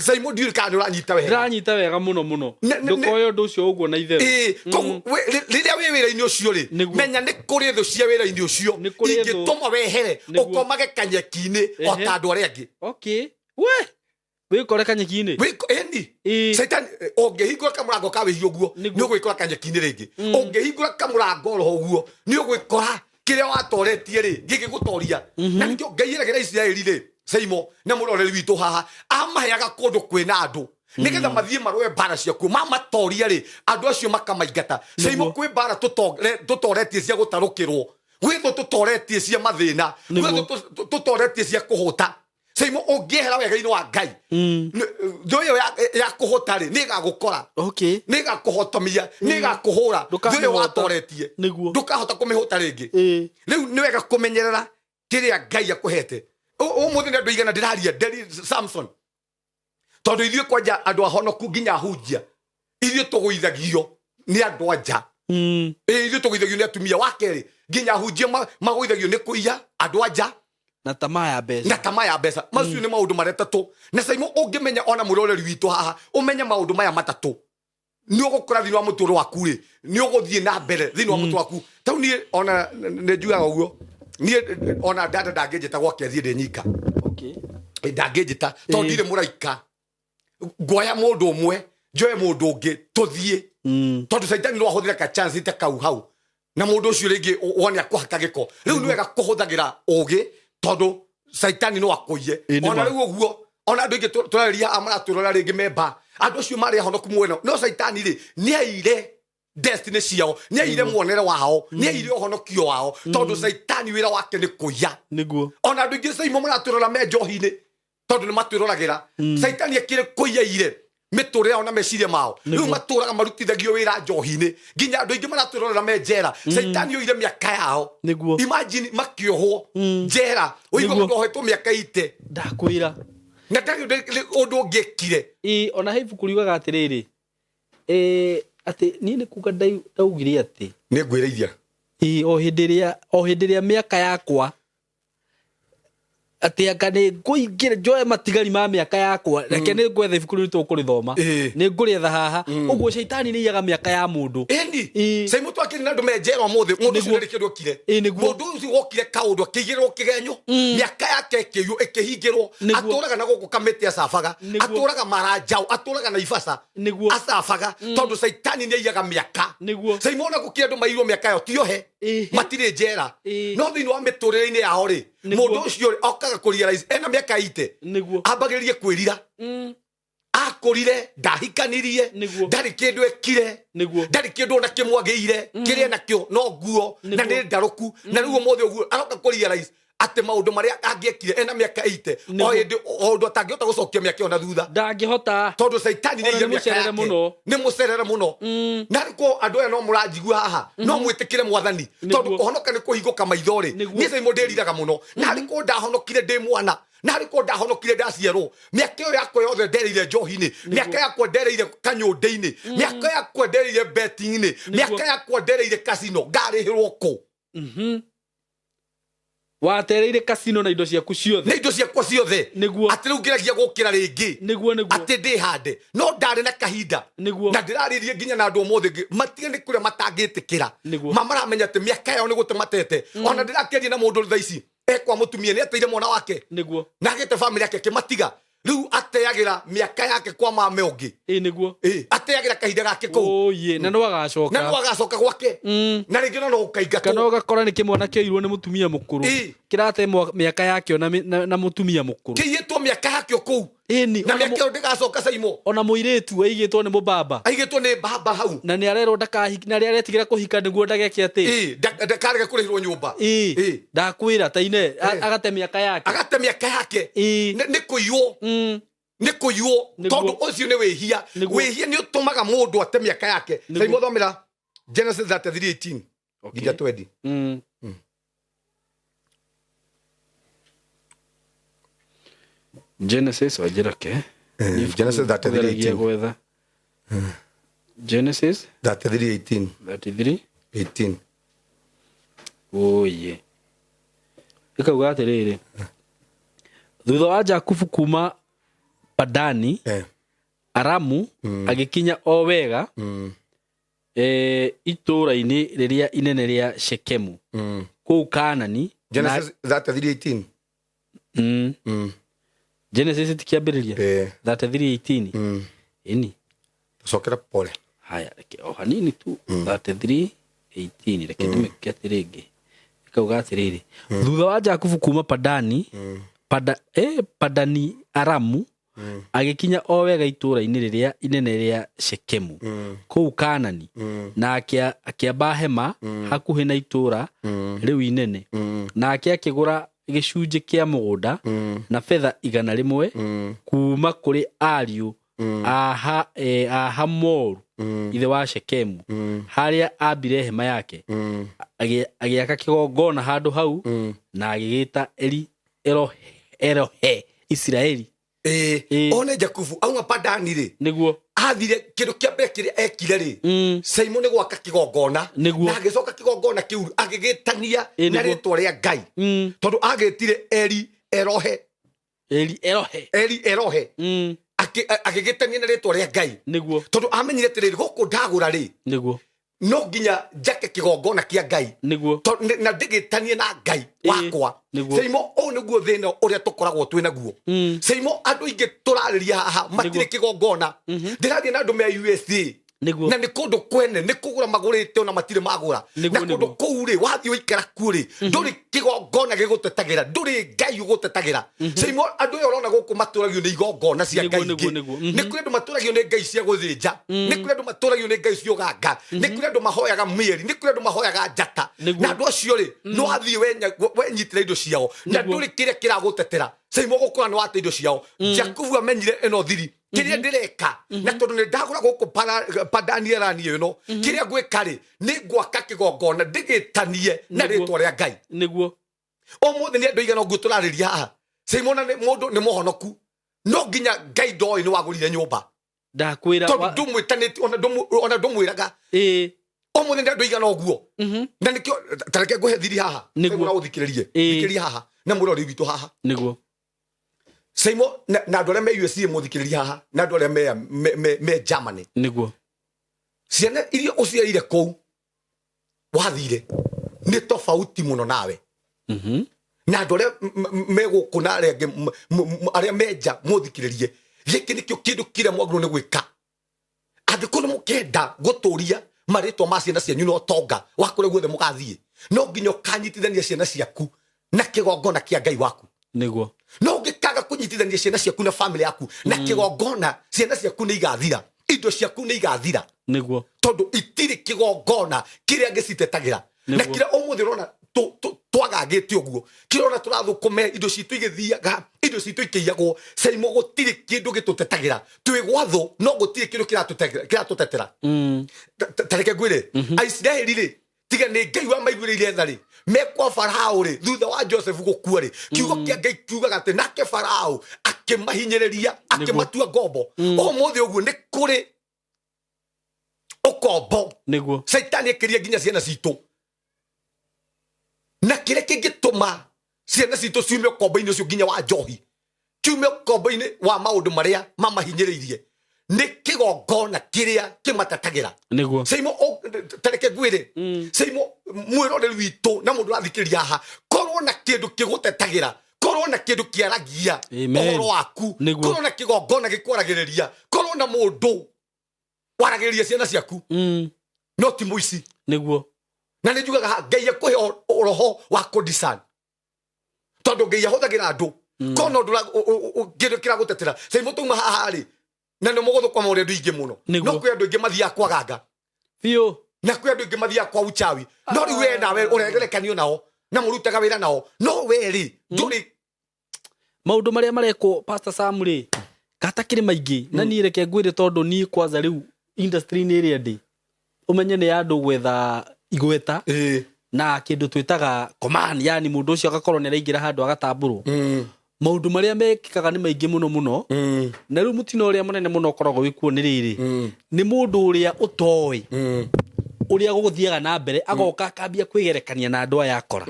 Saimo ndiũĩ kana nĩ ũranyita wega. Ndĩranyita wega mũno mũno. Nĩ- Ndũkoe ũndũ ũcio ũguo na itherũ. Ĩĩ, koguo rĩrĩa wĩ wĩra-inĩ ũcio rĩ Nĩguo. menya nĩ kũrĩ thũ cia wĩra-inĩ ũcio Nĩ kũrĩ thũ. ingĩtũma wehere Nĩguo. ũkomage kanyeki-inĩ o ta andũ arĩa angĩ. Okay. We. Wĩkore kanyeki-inĩ. Ĩni Ĩĩ. Caitani ũngĩhingũra kamũrango ka wĩhia ũguo Nĩguo. nĩ ũgwĩkora kanyeki-inĩ rĩngĩ ũngĩhingũra kamũrango oro ũguo nĩ ũgwĩkora kĩrĩa watoretie rĩ gĩgĩgũtoria na nĩkĩo Ngai eragĩra Isiraeli rĩ Seimo na mũroreri witũ haha amaheaga kũndũ kwĩna andũ nĩgetha mathiĩ marũe mbara ciakuo mamatoria rĩ andũ acio makamaingata Seimo. Kwĩ mbara tũtoretie cia gũtarũkĩrwo gwĩ thũ tũtoretie cia mathĩna gwĩ Nĩguo. thũ tũtoretie cia kũhũta Seimo ũngĩehera wega-inĩ wa Ngai thũ ĩyo ya kũhũta rĩ nĩ ĩgagũkora nĩ ĩgakũhotomia nĩ ĩgakũhũra thũ ĩyo Ndũkamĩhota. watoretie Nĩguo. ndũkahota kũmĩhũta rĩngĩ. Ĩĩ. Rĩu nĩ wega kũmenyerera kĩrĩa Ngai akũhete. Ũmũthĩ nĩ andũ igana ndĩraria nderi Samson tondũ ithuĩ kwanja andũ ahonoku nginya ahunjia ithuĩ tũgũithagio nĩ andũ anja. Ĩ ithuĩ tũgũithagio nĩ atumia wa kerĩ nginya ahunjia magũithagio nĩ kũiya andũ anja Na tamaa ya mbeca. Na tamaa ya mbeca macio nĩ maũndũ marĩa tatũ na Saimo ũngĩmenya ona mũroreri witũ haha ũmenye maũndũ maya matatũ nĩ ũgũkũra thĩinĩ wa mũtũrĩre waku rĩ nĩ ũgũthiĩ na mbere thĩinĩ wa mũtũrĩre waku tau niĩ ona nĩ njugaga ũguo niĩ ona dada ndangĩnjĩta gwake thiĩ ndĩ nyika. Ĩ, ndangĩnjĩta tondũ ndirĩ mũraika nguoya mũndũ ũmwe njoe mũndũ ũngĩ tũthiĩ tondũ caitani no ahũthĩre ka chance ta kau hau na mũndũ ũcio rĩngĩ wone akũhaka gĩko rĩu nĩ wega kũhũthagĩra ũgĩ tondũ caitani no akũiye. Ĩ, nĩ Ona ma. rĩu ũguo ona andũ aingĩ tũrarĩria haha maratwĩrora rĩngĩ memba andũ acio marĩ ahonoku mwena no caitani rĩ nĩ aire destiny ciao nĩ aire muonere wao nĩ aire ũhonokio wao tondũ caitani wĩra wake nĩ kũiya. Nĩguo. Ona andũ aingĩ caimo maratwĩrora me njohi-inĩ tondũ nĩ matwĩroragĩra caitani akĩrĩ kũiyaire mĩtũrĩre yao na meciria mao rĩu matũraga marutithagio wĩra njohi-inĩ nginya andũ aingĩ maratwĩrorera me njera caitani oire mĩaka yao. Nĩguo. Imagine makĩohwo njera ũigua Nĩguo. mũndũ ohetwo mĩaka ite Ndakwĩra. Na ndarĩ ũndũ ũngĩekire. Ĩ ona he ibuku riugaga atĩrĩrĩ ĩ atĩ niĩ nĩ kuga ndaugire atĩ Nĩ ngwĩrĩithia. Ĩ o hĩndĩ ĩrĩa o hĩndĩ ĩrĩa mĩaka yakwa atĩ anga nĩ ngũingĩra njoe matigari ma mĩaka yakwa reke nĩ ngwetha ibuku rĩu tũkũrĩthoma. Nĩ ngũrĩetha haha ũguo caitani nĩ iyaga mĩaka ya mũndũ. Ĩni Ĩ. caimũ twakĩrĩ na andũ me njera ũmũthĩ mũndũ ũcio Nĩguo. ndarĩ kĩndũ okire. Ĩ, nĩguo. Mũndũ ũcio wokire kaũndũ akĩigĩrĩrwo kĩgenyo mĩaka yake ĩkĩiywo ĩkĩhingĩrwo. Nĩguo. Atũraga na gũkũ kamĩtĩ acabaga. Nĩguo. Atũraga maranjaũ atũraga na ibasa. Nĩguo. Acabaga tondũ caitani nĩ aiyaga mĩaka. Nĩguo. Caimũ ona gũkĩra andũ mairwo mĩaka yao tiohe matirĩ njera no thĩinĩ wa mĩtũrĩre-inĩ yao rĩ Nĩguo. mũndũ ũcio rĩ okaga kũrealize ena mĩaka ite ambagĩrĩrie kwĩrira akũrire ndahikanirie Nĩguo. ndarĩ kĩndũ ekire Nĩguo. ndarĩ kĩndũ ona kĩmwe agĩire kĩrĩa nakĩo no nguo na Nĩguo. nĩ ndarũku na rĩu ũmũthĩ ũguo aroka kũrealize atĩ maũndũ marĩa angĩekire ena mĩaka ite o Nĩguo. hĩndĩ o ũndũ atangĩhota gũcokia mĩaka ĩyo na thutha Ndangĩhota. tondũ caitani nĩ Ona aire nĩ mĩaka mũcerere yake mũno. nĩ mũcerere mũno na rĩ ko andũ aya no mũranjigua haha no mwĩtĩkĩre mwathani tondũ Nĩguo. kũhonoka nĩ kũhingũka maitho rĩ Nĩguo. niĩ caimo ndĩriraga mũno na rĩ ko ndahonokire ndĩ mwana. Na harĩ korwo ndahonokire ndaciarwo, mĩaka ĩyo yakwa yothe ndereire njohi-inĩ, mĩaka yakwa ndereire kanyũndĩ-inĩ, mĩaka yakwa ndereire betting-inĩ, mĩaka yakwa ndereire casino, ngarĩhĩrwo kũ? Watereire kasino na indo ciaku ciothe. Nĩ indo ciakwa ciothe. Atĩ rĩu ngĩragia gũkĩra rĩngĩ. Nĩguo. Atĩ ndĩhande, no ndarĩ na kahinda. Na ndĩrarĩrie nginya na andũ ũmũthĩ matige nĩ kũrĩa matangĩtĩkĩra. Ma maramenya atĩ mĩaka yao nĩ gũte matete. Ona ndĩrakĩaria na mũndũ thaa ici ekwa mũtumia nĩ ateire mwana wake. Na agĩte famĩlĩ yake akĩmatiga, rĩu ateagĩra mĩaka yake kwa mame ũngĩ. Ĩ nĩguo. Ĩ, ateagĩra kahinda gake kũu. Oye, na no agacoka. Na no agacoka gwake. Na rĩngĩ no gũkaingatwo. Kana ũgakora nĩ kĩmwana kĩoirwo nĩ mũtumia mũkũrũ. Kĩrate mĩaka yakĩo na mũtumia mũkũrũ. Kĩiyĩtwo mĩaka yakĩo kũu. Ĩni. Na mĩaka ĩyo ndĩgacoka, Saimo. Ona mũirĩtu aigĩtwo nĩ mũbaba. Aigĩtwo nĩ baba hau. Na nĩ arerwo ndakahiki, na nĩ aretigĩra kũhika nĩguo ndageke atĩ. Ĩ, ndakarege kũrĩhĩrwo nyũmba. Ĩ, ndakwĩra taine agate mĩaka yake. Agate mĩaka yake. Nĩ kũiywo. Nĩ kũiywo. Tondũ ũcio nĩ wĩhia. Wĩhia nĩ ũtũmaga mũndũ ate mĩaka yake. Saimo, thomera Genesis 33:18 nginya 20. Genesis, wanjĩrake. Genesis 33:18. Gwetha Genesis 33:18. 33 18. Oye, ĩkauga atĩrĩrĩ, thutha wa Jakubu kuma Padani Aramu, agĩkinya o wega itũũra-inĩ rĩrĩa inene rĩa Shekemu kũu Kanani. Genesis 33:18. Genesis ti kĩambĩrĩria. 33:18. Ĩni. Cokera pole. Haya, reke o hanini tu. 33:18, reke ndĩmĩke atĩrĩngĩ. Ĩkauga atĩrĩrĩ, thutha wa Jakubu kuma Padani Padani Aramu, agĩkinya o wega itũũra-inĩ rĩrĩa inene rĩa Shekemu kũu Kanani, na akĩamba hema hakuhĩ na itũũra rĩu inene. Nake akĩgũra gĩcunjĩ kĩa mũgũnda na betha 100 kuuma kũrĩ ariũ a Hamoru ithe wa Shekemu, harĩa ambire hema yake. Agĩaka kĩgongona handũ hau na agĩgĩta Eli Elohe Isiraeli. One Jakubu auma Padani rĩ, athire kĩndũ kĩa mbere kĩrĩa ekire rĩ, Simon, nĩ gwaka kĩgongona. Na agĩcoka kĩgongona kĩu agĩgĩtania na rĩtwa rĩa Ngai, tondũ agĩtire Eli Erohe. Eli Elohe. Eli Erohe. Agĩgĩtania na rĩtwa rĩa Ngai, tondũ amenyire atĩrĩrĩ, gũkũ ndagũra rĩ, no nginya njake kĩgongona kĩa Ngai. Na ndĩgĩtanie na Ngai wakwa. Seimo, ũũ nĩguo thĩna ũrĩa tũkoragwo twĩ naguo. Seimo, andũ aingĩ tũrarĩria haha matirĩ kĩgongona. Ndĩraria na andũ me USA, na nĩ kũndũ kwene nĩ kũgũra magũrĩte, ona matirĩ magũra. Na kũndũ kũu rĩ, wathiĩ ũikara kuo rĩ, ndũrĩ kĩgongona gĩgũtetagĩra, ndũrĩ Ngai ũgũtetagĩra. Seimo, andũ aya ũrona gũkũ matũragio nĩ igongona cia Ngai ingĩ. Nĩ kũrĩ andũ matũragio nĩ ngai cia gũthĩnja, nĩ kũrĩ andũ matũragio nĩ ngai cia ũganga, nĩ kũrĩ andũ mahoyaga mĩeri, nĩ kũrĩ andũ mahoyaga njata. Na andũ acio rĩ, no wathiĩ wenyitĩra indo ciao na ndũrĩ kĩrĩa kĩragũtetera. Seimo, gũkũra nĩ wate indo ciao. Jakubu amenyire ĩno thiri kĩrĩa ndĩreka, na tondũ nĩ ndagũra gũkũ Padani Arani ĩno, kĩrĩa ngwĩka rĩ, nĩ ngwaka kĩgongona ndĩgĩtanie na rĩtwa rĩa Ngai. Ũmũthĩ nĩ andũ aigana ũguo tũrarĩria haha, Simona, nĩ mũndũ nĩ mũhonoku, no nginya Ngai ndoĩ nĩ wagũrire nyũmba. Ndakwĩra. Tondũ ndũmwĩtanĩtie, ona ndũmwĩraga. Ũmũthĩ nĩ andũ aigana ũguo. Na nĩkĩo tareke ngũhe thiri haha. Simona, ũthikĩrĩrie. Thikĩrĩria haha na mũrori witũ haha. Saimo, na andũ arĩa me USA mũthikĩrĩrie haha, na andũ arĩa me Germany. Ciana iria ũciarire kũu wathire nĩ tofauti mũno nawe. Na andũ arĩa me gũkũ na arĩa angĩ arĩa me nja mũthikĩrĩrie, gĩkĩ nĩkĩo kĩndũ kĩrĩa mwagĩrĩirwo nĩ gwĩka angĩkorwo nĩ mũkenda gũtũria marĩtwa ma ciana cianyu na ũtonga wa kũrĩa guothe mũgathiĩ. No nginya ũkanyitithania ciana ciaku na kĩgongona kĩa Ngai waku. No ũngĩkaga kũnyitithania ciana ciaku na family yaku na kĩgongona, ciana ciaku nĩ igathira, indo ciaku nĩ igathira. Tondũ itirĩ kĩgongona kĩrĩa gĩcitetagĩra. Na kĩrĩa ũmũthĩ ũrona twagagĩte ũguo, kĩrĩa ũrona tũrathũkũme, indo citũ igĩthiaga, indo citũ ikĩiyagwo, Caimo, gũtirĩ kĩndũ gĩtũtetagĩra. Twĩ gwathũ, no gũtirĩ kĩndũ kĩratũtetera. Ta reke ngwĩre, Aisiraeli rĩ, tiga nĩ Ngai wamaiguĩrĩire tha rĩ, Mekwa Farao rĩ, thutha wa Joseph gũkua rĩ, kiugo kĩa Ngai kiugaga atĩ nake Farao akĩmahinyĩrĩria, akĩmatua ngombo. Ũmũthĩ ũguo nĩ kũrĩ ũkombo. Caitani ekĩria nginya ciana citũ, na kĩrĩa kĩngĩtũma ciana citũ ciume ũkombo-inĩ ũcio nginya wa njohi, kiume ũkombo-inĩ wa maũndũ marĩa mamahinyĩrĩirie, nĩ kĩgongona kĩrĩa kĩmatetagĩra. Caimo, tareke ngwĩre, Caimo, mwĩroreri witũ na mũndũ ũrathikĩrĩria haha, korwo na kĩndũ kĩgũtetagĩra, korwo na kĩndũ kĩaragia Amen. ũhoro waku, Nĩguo. korwo na kĩgongona gĩkwaragĩrĩria, korwo na mũndũ waragĩrĩria ciana ciaku, no ti mũici. Na nĩ njugaga haha, Ngai akũhe roho wa kũdisan, tondũ Ngai ahũthagĩra andũ kona ũndũ kĩndũ kĩragũtetera. Caimo, twauma haha rĩ, na nĩ mũgũthũkwa ũrĩa andũ aingĩ mũno. No kwĩ andũ aingĩ mathiaga kwa ganga, na kwĩ andũ aingĩ mathiaga kwa uchawi, no rĩu we nawe ũregerekanio nao na mũrutaga wĩra nao, no we rĩ, ndũrĩ. Maũndũ marĩa marekwo, Pastor Sam, rĩ, gatakĩrĩ maingĩ. Na niĩ reke ngwĩre, tondũ niĩ kwanza rĩu industry-inĩ ĩrĩa ndĩ, ũmenye nĩ andũ gwetha igweta na kĩndũ twĩtaga command, yani mũndũ ũcio agakorwo nĩ araingĩra handũ agatambũrwo. Maũndũ marĩa mekĩkaga nĩ maingĩ mũno mũno. Na rĩu mũtino ũrĩa mũnene mũno ũkoragwo wĩ kuo nĩ rĩrĩ, nĩ mũndũ ũrĩa ũtoĩ ũrĩa gũgũthiaga na mbere, agoka akambia kwĩgerekania na andũ aya akora.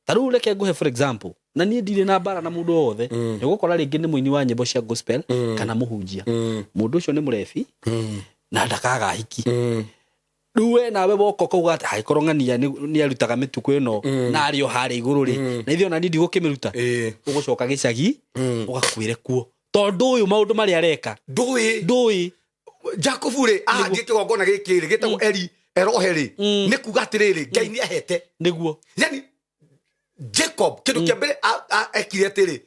Ta rĩu reke ngũhe for example, na niĩ ndirĩ na mbara na mũndũ o wothe. Nĩ ũgũkora rĩngĩ nĩ mũini wa nyĩmbo cia gospel kana mũhunjia, mũndũ ũcio nĩ mũrebi na ndakaga hiki. Rĩu we nawe woka ũkauga atĩ angĩkorwo ng'ania nĩ arutaga mĩtukũ ĩno na arĩ o harĩa igũrũ rĩ, na ithuĩ ona niĩ ndigũkĩmĩruta. Ũgũcoka gĩcagi ũgakuĩre kuo, tondũ ũyũ maũndũ marĩa areka ndũĩ. Ndũĩ. Jakubu rĩ, ahandie kĩgongona gĩkĩ rĩ, gĩtagwo Eli Erohe rĩ, nĩ kuga atĩrĩrĩ, Ngai nĩ ahete. Yani Jacob, kĩndũ kĩa mbere ekire atĩrĩ,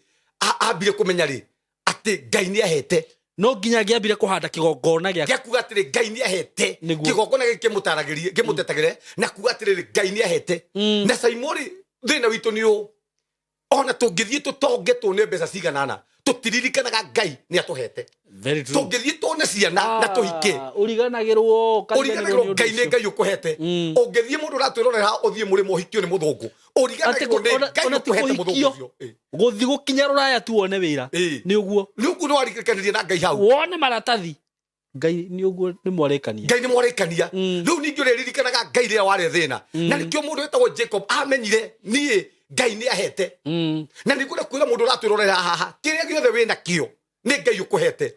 ambire kũmenya rĩ atĩ Ngai nĩ ahete. No nginya angĩambire kũhanda kĩgongona gĩa gĩa kuga atĩrĩ, Ngai nĩ ahete. Kĩgongona gĩkĩ kĩmũtaragĩrie, kĩmũtetagĩre na kuga atĩrĩrĩ, Ngai nĩ ahete. Na Caimũ rĩ, thĩna witũ nĩ ũũ, ona tũngĩthiĩ tũtonge tuone mbeca ciganana, tũtiririkanaga Ngai nĩ atũhete. Very true. Tũngĩthiĩ tuone ciana na tũhike, Ah, ũriganagĩrwo, ũkariganĩrwo ũriganagĩrwo nĩ ũndũ Ngai nĩ ũcio. Ngai ũkũhete. Ũngĩthiĩ, mũndũ ũratwĩrorera, ũthiĩ mũrĩmo ũhikio nĩ mũthũngũ, ũriganagĩrwo Atĩ nĩ Ngai ona ti ũkũhete mũthũngũ kũhikio. ũcio. Gũthiĩ gũkinya rũraya tu wone wĩra, nĩ ũguo. Nĩ ũguo, nĩ warikanirie na Ngai hau. Wone maratathi, Ngai nĩ ũguo, nĩ mwarĩkania. Ngai nĩ mwarĩkania. Rĩu ningĩ ũrĩririkanaga Ngai rĩrĩa warĩ thĩna, na nĩkĩo mũndũ wĩtagwo Jacob amenyire niĩ Ngai nĩ ahete. Na nĩngwenda kwĩra mũndũ ũratwĩrorera haha, kĩrĩa gĩothe wĩ nakĩo nĩ Ngai ũkũhete.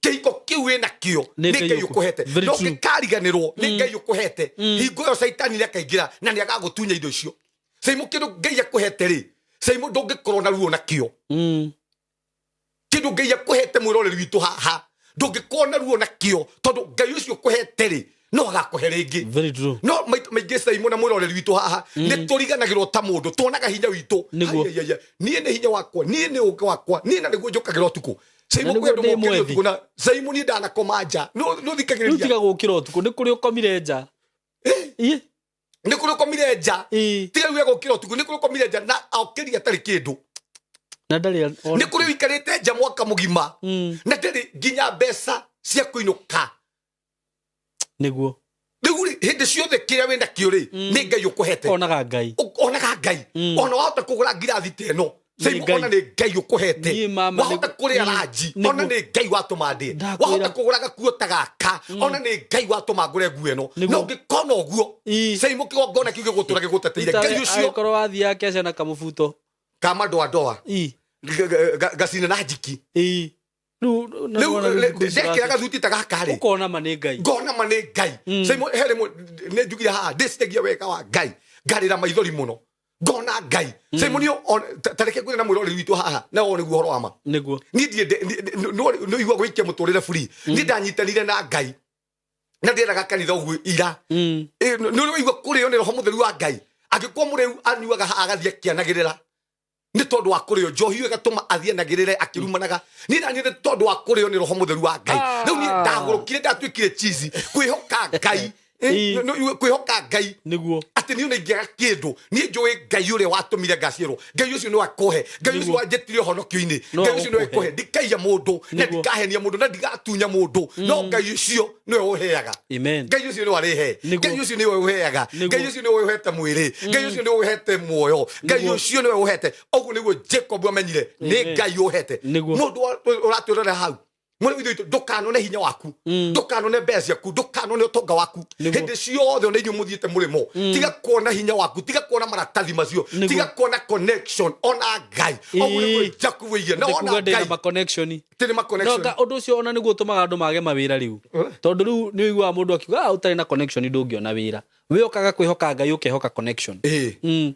Kĩhiko kĩu wĩ nakĩo Nĩ nĩ Ngai Ngai ũkũhete. Very No true. ũngĩkariganĩrwo nĩ Ngai ũkũhete, hingo ĩyo caitani nĩ akaingĩra na nĩ agagũtunya indo icio. Caimũ, kĩndũ Ngai akũhete rĩ, caimũ, ndũngĩkorwo na ruo nakĩo. Kĩndũ Ngai akũhete, mwĩroreri witũ haha, ndũngĩkorwo na ruo nakĩo, tondũ Ngai ũcio ũkũhete rĩ, no agakũhe rĩngĩ. Very true. No maita maingĩ, caimũ na mwĩroreri witũ haha, nĩ tũriganagĩrwo ta mũndũ tuonaga hinya witũ. Ai, ai, ai, niĩ nĩ hinya wakwa, niĩ nĩ ũũgĩ wakwa, niĩ na nĩguo njũkagĩra ũtukũ. Na Caimũ, nĩguo kwĩ andũ ndĩ mokĩrire mwethi. ũtukũ na caimũ, niĩ ndanakoma nja. Nĩ Rĩu ũthikagĩrĩria. tiga gũkĩra ũtukũ, nĩ kũrĩ ũkomire nja. Ĩ, Nĩ kũrĩ ũkomire nja. Tiga rĩu egũkĩra ũtukũ, nĩ kũrĩ ũkomire nja na okĩria atarĩ kĩndũ. Na ndarĩ Nĩ kũrĩ ũikarĩte nja mwaka mũgima na ndarĩ nginya mbeca cia kũinũka. Rĩu rĩ, hĩndĩ ciothe kĩrĩa wĩ nakĩo rĩ, nĩ Ngai ũkũhete. Onaga Ngai. Onaga Ngai. Ona wahota kũgũra ngirathi ta ĩno, Nĩ Saimu, Ngai. ona nĩ Ngai ũkũhete. Niĩ mama Wahota kũrĩa ranji, ona nĩ Ngai watũma ndĩe. Ndakwĩra. Wahota kũgũra gakuo ta gaka, ona nĩ Ngai watũma ngũre nguo ĩno. No ũngĩkona ũguo, Saimu, kĩgongona kĩu gĩgũtũra gĩgũteteire Ngai ũcio. Angĩkorwo wathiaga keca na kamũbuto. Kama ndoa ndoa. Gacina na njiki. Rĩu na rĩu wona rĩu thikũ ici ndekĩra gathuti ta gaka rĩ, ũkona ma nĩ Ngai. Ngona ma nĩ Ngai. Saimu, he rĩmwe nĩ njugire haha ndĩcitagia wega wa Ngai, ngarĩra maithori mũno, ngona Ngai. Saimu, niĩ ta reke ngwĩre na mwĩroreri witũ haha, na ũyũ nĩguo ũhoro wa ma. Niĩ nĩ ũigua gwĩikia mũtũrĩre free, niĩ ndanyitanire na Ngai na ndĩraga kanitha ũguo ira. Nĩ ũrĩ waigua kũrĩo nĩ roho mũtheru wa Ngai? Angĩkorwo mũrĩu anyuaga haha agathiĩ akĩanagĩrĩra nĩ tondũ wa kũrĩo njohi ĩyo ĩgatũma athiĩ anagĩrĩre akĩrumanaga, niĩ naniĩ nĩ tondũ wa kũrĩo nĩ roho mũtheru wa Ngai. Rĩu niĩ ndagũrũkire, ndatuĩkire chizi kwĩhoka Ngai. Kwĩhoka Ngai. Atĩ niĩ ona ingĩaga kĩndũ, niĩ njũĩ Ngai ũrĩa watũmire ngaciarwo, Ngai ũcio nĩwe akũhe, Ngai ũcio wanjĩtire ũhonokio-inĩ, No Ngai ũcio nĩwe agũkũhe. akũhe. Ndikaiya mũndũ na ndikahenia mũndũ na ndigatunya mũndũ, no Ngai ũcio nĩwe ũheaga. Amen. Ngai ũcio nĩwe arĩhe. Nĩguo. Ngai ũcio nĩwe ũheaga. Ngai ũcio nĩwe ũhete mwĩrĩ. Ngai ũcio nĩwe ũhete muoyo. Ngai ũcio nĩwe ũhete. Ũguo nĩguo Jacob amenyire nĩ Amen. Ngai ũhete. Mũndũ ũratwĩrorera hau, mwene witũ witũ, ndũkanone hinya waku, ndũkanone mbeca ciaku, ndũkanone ũtonga waku. Hĩndĩ ciothe ona inyuĩ mũthiĩte mũrĩmo, tiga kuona hinya waku, tiga kuona maratathi macio, tiga kuona connection, ona Ngai. Ũguo nĩguo Jacob oigire, na ona Ndikuga ndĩ na Ngai ma connection. Tĩ nĩ ma No connection. ka ũndũ ũcio ona nĩguo ũtũmaga andũ mage mawĩra rĩu, tondũ rĩu nĩ ũiguaga mũndũ akiuga, "Ah, ũtarĩ na connection ndũngĩona wĩra." Wĩ ũkaga kwĩhoka Ngai, ũkehoka connection. Ĩĩ.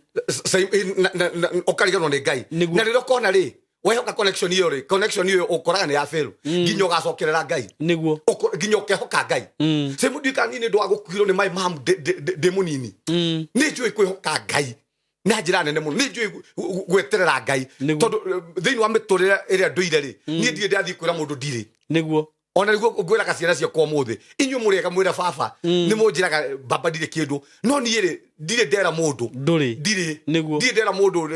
Ũkariganwo nĩ Ngai. Na rĩrĩa ũkona rĩ wehoka connection ĩyo rĩ, connection ĩyo ũkoraga nĩ ya fail nginya ũgacokerera Ngai. Nginya ũkehoka Ngai. Same ndika niĩ nĩ ũndũ wa gũkuhĩrwo nĩ my mom ndĩ mũnini, nĩ njũĩ kwĩhoka Ngai na njĩra nene mũno, nĩ njũĩ gweterera Ngai. Tondũ thĩinĩ wa mĩtũrĩre ĩrĩa ndũire rĩ, niĩ ndirĩ ndathiĩ kwĩra mũndũ ndirĩ. Ona nĩguo ngwĩraga ciana ciakwa ũmũthĩ, inyuĩ mũrĩega mwĩra baba, nĩ mũnjĩraga baba ndirĩ kĩndũ, no niĩ rĩ ndirĩ ndera mũndũ. Ndũrĩ. Ndirĩ. Ndirĩ ndera mũndũ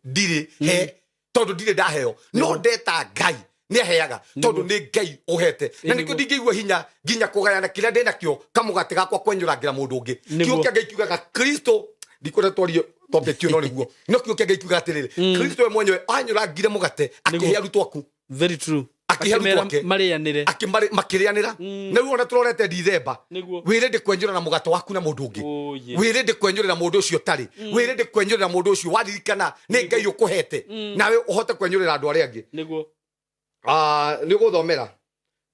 ndirĩ he, tondũ ndirĩ ndaheo, no ndeta Ngai nĩ aheaga, tondũ nĩ Ngai ũhete, na nĩkĩo ndingĩigua hinya nginya kũgayana kĩrĩa ndĩ nakĩo, kamũgate gakwa, kwenyũrangĩra mũndũ ũngĩ. Kiugo kĩa Ngai kiugaga Kristo, ndikwenda twarie topic ĩyo, no nĩguo, no kiugo kĩa Ngai kiugaga atĩrĩrĩ, Kristo we mwenyewe anyũrangire mũgate akĩhe arutwo aku. Very true. Akĩhe arutwo Akĩmera ake. marĩanĩre. Makĩrĩanĩra. Na rĩu ona tũrorete Dithemba, wĩrĩ ndĩkwenyũra na mũgate waku na mũndũ ũngĩ. Oh, yes. Wĩrĩ ndĩkwenyũrĩra mũndũ ũcio ũtarĩ, wĩrĩ ndĩkwenyũrĩra mũndũ ũcio waririkana nĩ Ngai ũkũhete, nawe ũhote kwenyũrĩra andũ arĩa angĩ. Ah, nĩ ũgũthomera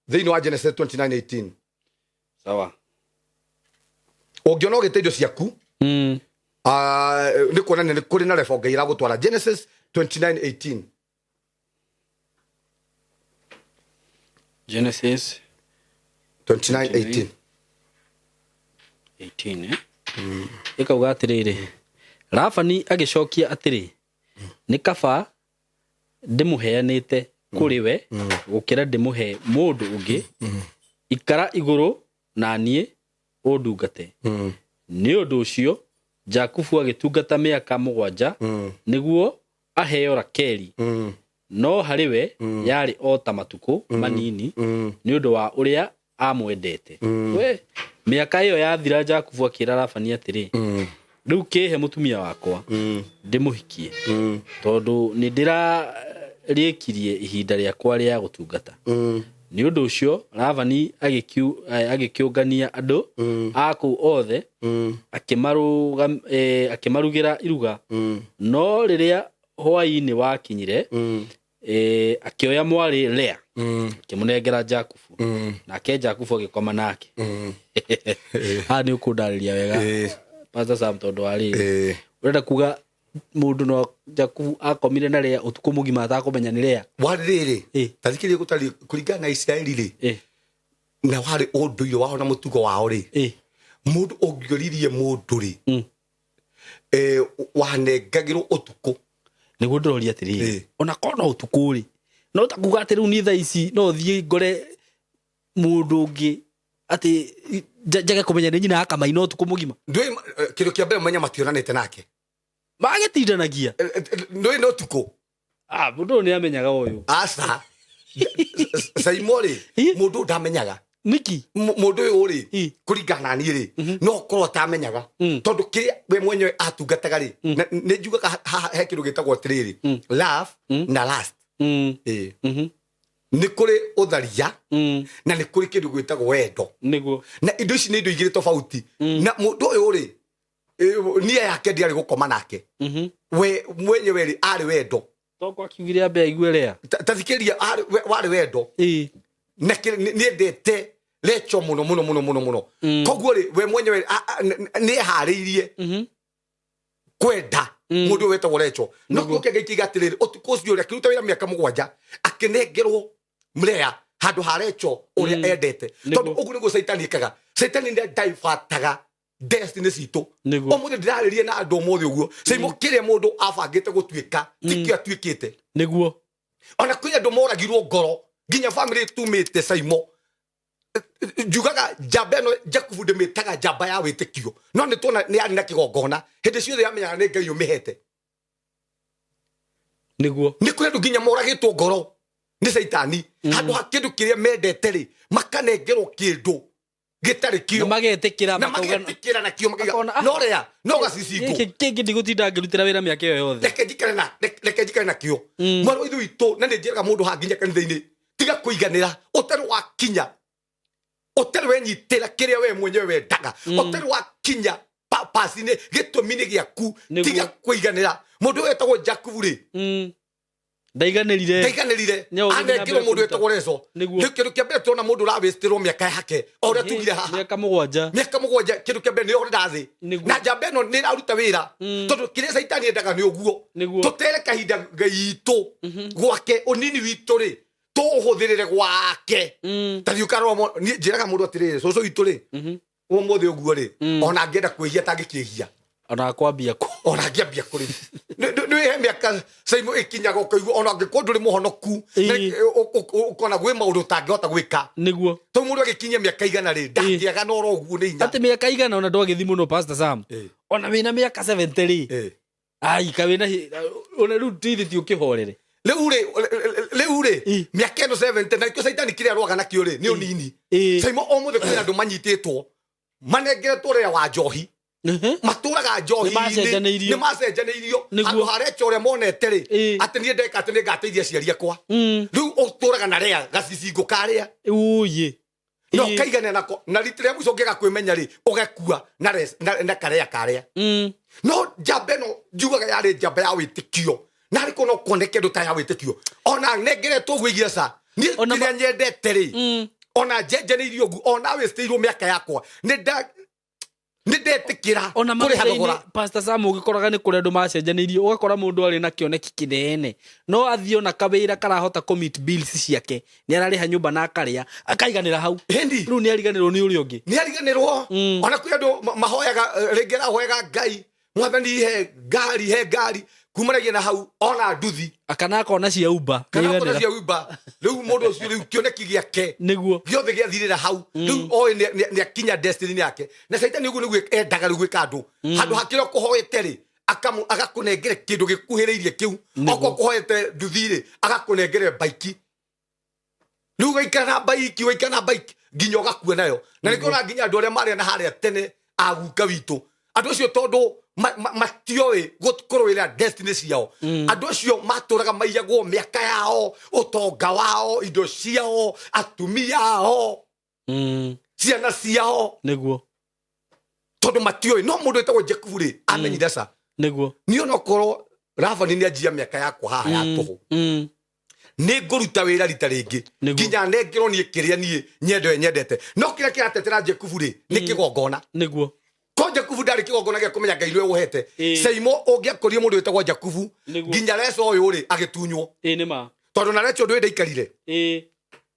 thĩinĩ wa Genesis 29:18. Sawa. Ũngĩona ũgĩte indo ciaku, ah, nĩ kuonania nĩ kũrĩ na level Ngai ĩragũtwara. Genesis 29:18. Genesis 29:18. 18, eh? Ĩkauga atĩrĩrĩ, Labani agĩcokia atĩrĩ, nĩ kaba ndĩmũheanĩte kũrĩ we gũkĩra ndĩmũhe mũndũ ũngĩ. Ikara igũrũ na niĩ ũndungate. Nĩ ũndũ ũcio Jakubu agĩtungata mĩaka 7 nĩguo aheo Rakeli, no harĩ we yarĩ o ta matukũ manini nĩ ũndũ wa ũrĩa amwendete. We, mĩaka ĩyo yathira, Jakubu akĩra Labani atĩrĩ, rĩu kĩhe mũtumia wakwa ndĩmũhikie, tondũ nĩ ndĩrarĩkirie ihinda rĩakwa rĩa gũtungata. Nĩ ũndũ ũcio Labani agĩkĩũngania andũ a kũu othe, akĩmarugĩra iruga. No rĩrĩa hwaĩ-inĩ wakinyire, akĩoya mwarĩ Lea, akĩmũnengera Jakubu, nake Jakubu agĩkoma nake. Haha nĩ ũkũndarĩria wega, Pastor Sam, tondũ wa rĩrĩ, ũrenda kuga mũndũ no Jakubu akomire na Lea ũtukũ mũgima atakũmenya nĩ Lea? Warĩ rĩrĩ, tathikĩrĩria, gũtariĩ kũringana na Isiraeli rĩ, na warĩ ũndũire wao na mũtugo wao rĩ, mũndũ ũngĩoririe mũndũ rĩ, wanengagĩrwo ũtukũ. Nĩguo ndĩroria atĩrĩrĩ, ona korwo no ũtukũ rĩ, no ta kuga atĩ rĩu niĩ thaa ici no thiĩ ngore mũndũ ũngĩ atĩ njage kũmenya nĩ nyina akamaina ũtukũ mũgima? Ndũĩ, kĩndũ kĩa mbere menya mationanĩte nake. Magĩtindanagia. Ndũĩ nĩ ũtukũ. Ah, mũndũ ũyũ nĩ amenyaga ũyũ. Aca, Saimo rĩ, mũndũ ũyũ ndamenyaga. Nĩki? Mũndũ ũyũ rĩ, kũringana na niĩ rĩ, no korwo atamenyaga, tondũ kĩrĩa we mwenyewe atungataga rĩ, nĩ njugaga haha he kĩndũ gĩtagwo atĩrĩrĩ, love na lust. Nĩ kũrĩ ũtharia na nĩ kũrĩ kĩndũ gwĩtagwo wendo. Na indo ici nĩ indo igĩrĩ tofauti. Na mũndũ ũyũ rĩ, nia yake ndiarĩ gũkoma nake, we mwenyewe rĩ, arĩ wendo. Toko akiugire ambe aigue Lea. Ta thikĩrĩria, warĩ wendo. Na nĩendete Recho mũno mũno mũno mũno mũno. Koguo rĩ, we mwenyewe nĩ eharĩirie kwenda mũndũ ũyũ wetagwo Recho. No kiugo kĩa Ngai kiuga atĩrĩrĩ, ũtukũ ũcio ũrĩa akĩruta wĩra mĩaka 7, akĩnengerwo Lea handũ ha Recho ũrĩa endete. Tondũ ũguo nĩguo Caitani ĩkaga. Caitani nĩ divataga destiny citũ. Ũmũthĩ ndĩrarĩria na andũ ũmũthĩ ũguo, Caimo, kĩrĩa mũndũ abangĩte gũtuĩka tikĩo atuĩkĩte. Ona kwĩ andũ moragirwo ngoro nginya family tumĩte, Caimo. Njugaga njamba ĩno Jakubu ndĩmĩtaga njamba ya wĩtĩkio, no nĩ tuona nĩ yarĩ na kĩgongona hĩndĩ ciothe, yamenyaga nĩ Ngai ũmĩhete. Nĩ kũrĩ andũ nginya moragĩtwo ngoro nĩ Caitani, handũ ha kĩndũ kĩrĩa mendete rĩ, makanengerwo kĩndũ gĩtarĩ kĩo. Na magetĩkĩra. Na makauga magetĩkĩra nakĩo, makauga, makona, "Ah, no rĩa no gacicingũ." Gĩkĩ kĩngĩ ndigũtinda ngĩrutĩra wĩra mĩaka ĩyo yothe. Reke njikare nakĩo. Mwarĩ wa ithe witũ, na nĩ njĩraga mũndũ haha nginya kanitha-inĩ, tiga kũiganĩra ũtarĩ wakinya, ũtarĩ wenyitĩra kĩrĩa we mwenyewe wendaga, ũtarĩ wakinya pasi-inĩ gĩtũmi-inĩ gĩaku. Tiga kũiganĩra. Mũndũ ũyũ wetagwo Jakubu rĩ, Ndaiganĩrire. Ndaiganĩrire. Nĩ ũgĩthiĩ na Anengerwo mbere mũndũ kũruta. wetagwo Reco. Rĩu kĩndũ kĩa mbere tũrona mũndũ ũrawĩstĩrwo mĩaka yake, o ũrĩa tugire haha. Mĩaka 7. Mĩaka 7. Kĩndũ kĩa mbere nĩ orĩra thĩ. Na njamba ĩno nĩ ĩraruta wĩra, tondũ kĩrĩa Caitani endaga nĩ ũguo, tũtere kahinda gaitũ gwake, ũnini witũ rĩ, tũũhũthĩrĩre gwake. Ta thiĩ ũkarora niĩ njĩraga mũndũ atĩrĩrĩ, cũcũ witũ rĩ, ũmũthĩ ũguo rĩ, ona angĩenda kwĩhia tangĩkĩhia. Ona kwambia kũ? Ona angĩambia kũrĩ nĩ he mĩaka caimo ĩkinyaga ũkaigua ona angĩkorwo ndũrĩ mũhonoku, ũkona gwĩ maũndũ ũtangĩhota gwĩka. Tondũ mũndũ agĩkinyia mĩaka 100 rĩ, ndangĩaga na oro ũguo nĩ hinya. Atĩ mĩaka 100 ona ndwagĩthi mũno, Pastor Sam. Ona wĩna mĩaka 70 rĩ, aika wĩna ona rĩu tithi ti ũkĩhorere. Rĩu rĩ, mĩaka ĩno 70, na ikĩo Caitani kĩrĩa arwaga nakĩo rĩ, nĩ ũnini. Caimo, ũmũthĩ kwĩna andũ manyitĩtwo manengeretwo rĩa wa njohi, matũraga njohi. Nĩmacenjanĩirio. Nĩ macenjanĩirio. Handũ harecha ũrĩa monete rĩ, atĩ niĩ ndeka atĩ nĩ ngateithia aciari akwa. Rĩu ũtũraga na rĩa gacicingũ karĩa Uye. Na ũkaigana nako, na rita rĩa mũico ũngĩaga kwĩmenya rĩ, ũgakua na karĩa karĩa. No njamba ĩno njugaga yarĩ njamba ya wĩtĩkio, na arĩ no kuoneke ndũ ta ya wĩtĩkio, ona nengeretwo ũguo igia ca niĩ Ona kĩrĩa nyendete rĩ, ona njenjanĩirio ũguo, ona wĩcitĩirwo mĩaka yakwa, nĩ ndetĩkĩra Ona kũrĩha makanitha-inĩ, thogora. Pastor Sam, ũgĩkoraga nĩ kũrĩ andũ macenjanĩirio, ũgakora mũndũ arĩ na kĩoneki kĩnene, no athiĩ ona kawĩra karahota kũ meet bills ciake, nĩ ararĩha nyũmba na akarĩa, akaiganĩra hau. Hĩndi. Rĩu nĩ ariganĩrwo nĩ ũrĩa ũngĩ. Nĩ ariganĩrwo. Ona kwĩ andũ mahoyaga, rĩngĩ arahoyaga Ngai, Mwathani, he ngari, he ngari, kumanagia na hau ona nduthi. Akana akona cia Uber. Kana akona nĩaiganĩra. Cia Uber. Rĩu mũndũ ũcio, rĩu kĩoneki gĩake gĩothe gĩathirĩra hau. Rĩu oĩ nĩ akinya destiny yake, na Caitani ũguo nĩguo endaga rĩu gwĩka andũ. Handũ ha kĩrĩa ũkũhoete rĩ, agakũnengere kĩndũ gĩkuhĩrĩirie kĩu. Okorwo ũkũhoete nduthi rĩ, agakũnengere baiki. Rĩu ũgaikara na baiki, ũgaikara na baiki nginya ũgakua nayo. Na nĩkĩo ona nginya andũ arĩa marĩa na harĩa tene, aguka witũ, andũ acio tondũ matioĩ kũrũĩrĩra destiny ciao, andũ acio matũraga maiyagwo mĩaka yao, ũtonga wao, indo ciao, atumia ao, ciana ciao, tondũ matioĩ. No mũndũ wĩtagwo Jakubu rĩ, amenyire ca niĩ onokorwo Labani nĩ anjia mĩaka yakwa haha ya tũhũ, nĩ ngũruta wĩra rita rĩngĩ nginya nengerwo niĩ kĩrĩa niĩ nyende nyendete. No kĩrĩa kĩratetera Jakubu rĩ, nĩ kĩgongona. Ko Jakubu ndarĩ kĩgongona gĩa kũmenya Ngai nĩwe ũhete. Caimo, ũngĩakorire mũndũ wĩtagwo Jakubu, nginya Reco ũyũ rĩ, agĩtunywo. Ĩĩ, nĩ ma. Tondũ na Reco ndũĩ ndaikarire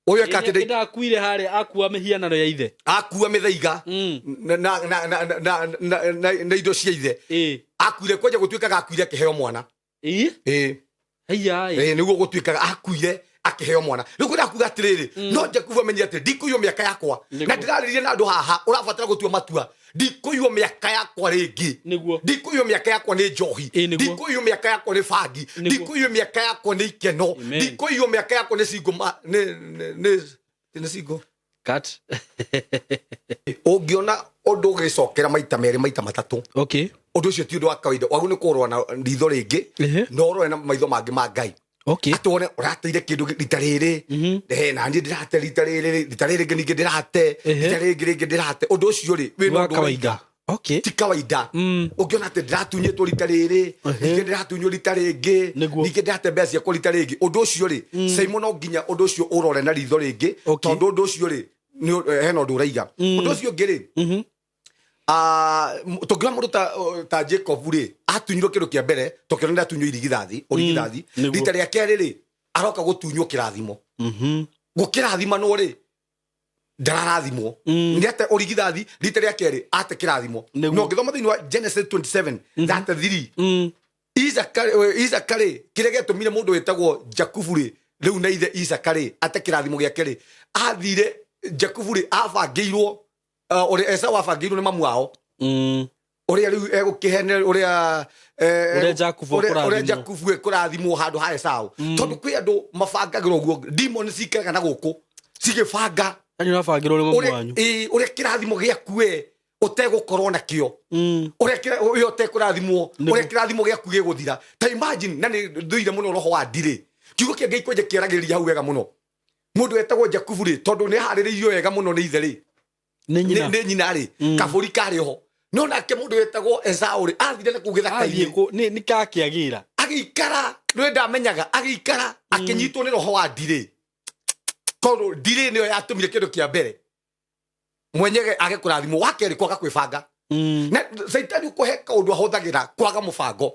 ũyũ eka atĩ Ndakuire harĩa akua mĩhianano ya ithe. Akua mĩthaiga na indo cia ithe. Akuire kwanja gũtuĩkaga akuire akĩheo mwana. Ĩĩ. Haiya. Ĩĩ, nĩguo gũtuĩkaga akuire akĩheo mwana. Rĩu kwenda kuga atĩrĩrĩ, no Jakubu amenyire atĩ ndikũiywo mĩaka yakwa. Na ndĩrarĩria na andũ haha ũrabatara gũtua matua, ndikũiywo mĩaka yakwa rĩngĩ. Ndikũiywo mĩaka yakwa nĩ njohi. Ndikũiywo mĩaka yakwa nĩ bangi. Ndikũiywo mĩaka yakwa nĩ ikeno. Ndikũiywo mĩaka yakwa nĩ cingo nĩ cingo. Cut. Ũngĩona ũndũ ũgĩcokera maita merĩ, maita matatũ, ũndũ ũcio ti ũndũ wa kawaida. Wagwo nĩ kũrora na ritho rĩngĩ, na ũrore na maitho mangĩ ma Ngai, atĩ wone ũrateire kĩndũ rita rĩrĩ, na niĩ ndĩrate rita rĩrĩ, rita rĩrĩ rĩngĩ ningĩ ndĩrate, rita rĩngĩ rĩngĩ ndĩrate. Ũndũ ũcio rĩ, wĩna Wa ũndũ ũroiga. Kawaida. Ti kawaida. Ũngĩona atĩ ndĩratunyĩtwo rita rĩrĩ, ningĩ ndĩratunywo rita rĩngĩ, ningĩ ndĩrate mbeca ciakwa rita rĩngĩ, ũndũ ũcio rĩ, Caimo, no nginya ũndũ ũcio ũrore na ritho rĩngĩ. Tondũ ũndũ ũcio rĩ, hena ũndũ ũraiga. Ũndũ ũcio ũngĩ rĩ, tũngĩona mũndũ ta Jacob rĩ, atunyirwo kĩndũ kĩa mbere, tũkĩona nĩ atunywo irigithathi, ũrigithathi. Rita rĩa kerĩ rĩ, aroka gũtunywo kĩrathimo. Gũkĩrathimanwo rĩ, ndararathimwo. Nĩ ate ũrigithathi, rita rĩa kerĩ ate kĩrathimo. Na ũngĩthoma thĩinĩ wa Genesis 27 33, Isaka rĩ, kĩrĩa gĩatũmire mũndũ wĩtagwo Jakubu rĩ, rĩu na ithe Isaka rĩ, ate kĩrathimo gĩake rĩ, athire Jakubu rĩ abangĩirwo ũrĩa Esau abangĩirwo nĩ mamu wao ũrĩa rĩu egũkĩhene ũrĩa Ũrĩa Jakubu ũrĩa ekũrathimwo. Jakubu ekũrathimwo handũ ha Esau tondũ kwĩ andũ mabangagĩrwo ũguo demon cikaraga na gũkũ cigĩbanga Yani ũrabangĩrwo nĩ mamu ũrĩa wanyu. ĩĩ, ũrĩa kĩrathimo gĩaku we ũtegũkorwo nakĩo ũrĩa ũrĩa ũtekũrathimwo Nĩguo. ũrĩa kĩrathimo gĩaku gĩgũthira ta imagine na nĩ thũire mũno roho wa ndirĩ kiugo kĩa Ngai kwanja kĩaragĩrĩria hau wega mũno mũndũ wetagwo Jakubu rĩ tondũ nĩ aharĩrĩirio wega mũno nĩ ithe rĩ Nĩ nyina. nĩ nyina rĩ kabũri karĩ ho no nake mũndũ wetagwo Esau rĩ athire na kũu Athiĩ gĩthaka-inĩ kũ nĩ nĩ kakĩagĩra. agĩikara nĩ ndamenyaga agĩikara akĩnyitwo nĩ roho wa ndirĩ tondũ ndirĩ nĩyo yatũmire kĩndũ kĩa mbere mwenyege age kũrathimwo wa kerĩ kwaga kwĩbanga na caitani ũkũhe kaũndũ ahũthagĩra kwaga mũbango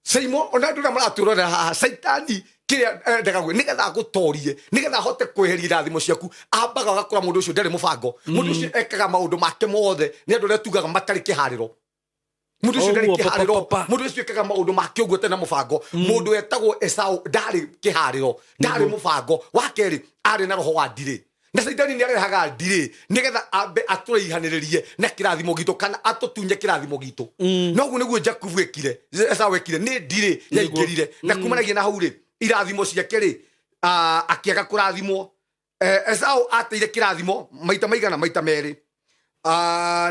Saimo ona andũ arĩa maratwĩrorera haha caitani kĩrĩa endaga gwĩ nĩgetha agũtorie nĩgetha ahote kweheria irathimo ciaku ambaga agakora mũndũ ũcio ndarĩ mũbango mũndũ ũcio ekaga maũndũ make mothe nĩ andũ arĩa tugaga matarĩ kĩharĩro mũndũ ũcio ndarĩ Ũguo, pa, pa, kĩharĩro pa, pa. mũndũ ũcio ekaga maũndũ make ũguo atarĩ na mũbango mũndũ wetagwo Esau ndarĩ kĩharĩro ndarĩ mũbango wa kerĩ arĩ na roho wa ndirĩ na caitani nĩ arehaga ndirĩ nĩgetha ambe atũraihanĩrĩrie na kĩrathimo gitũ kana atũtunye kĩrathimo gitũ no ũguo nĩguo Jakubu ekire Esau ekire nĩ ndirĩ yaingĩrire na kumanagia na hau rĩ irathimo ciake rĩ akĩaga kũrathimwo Esau ateire kĩrathimo maita maigana maita merĩ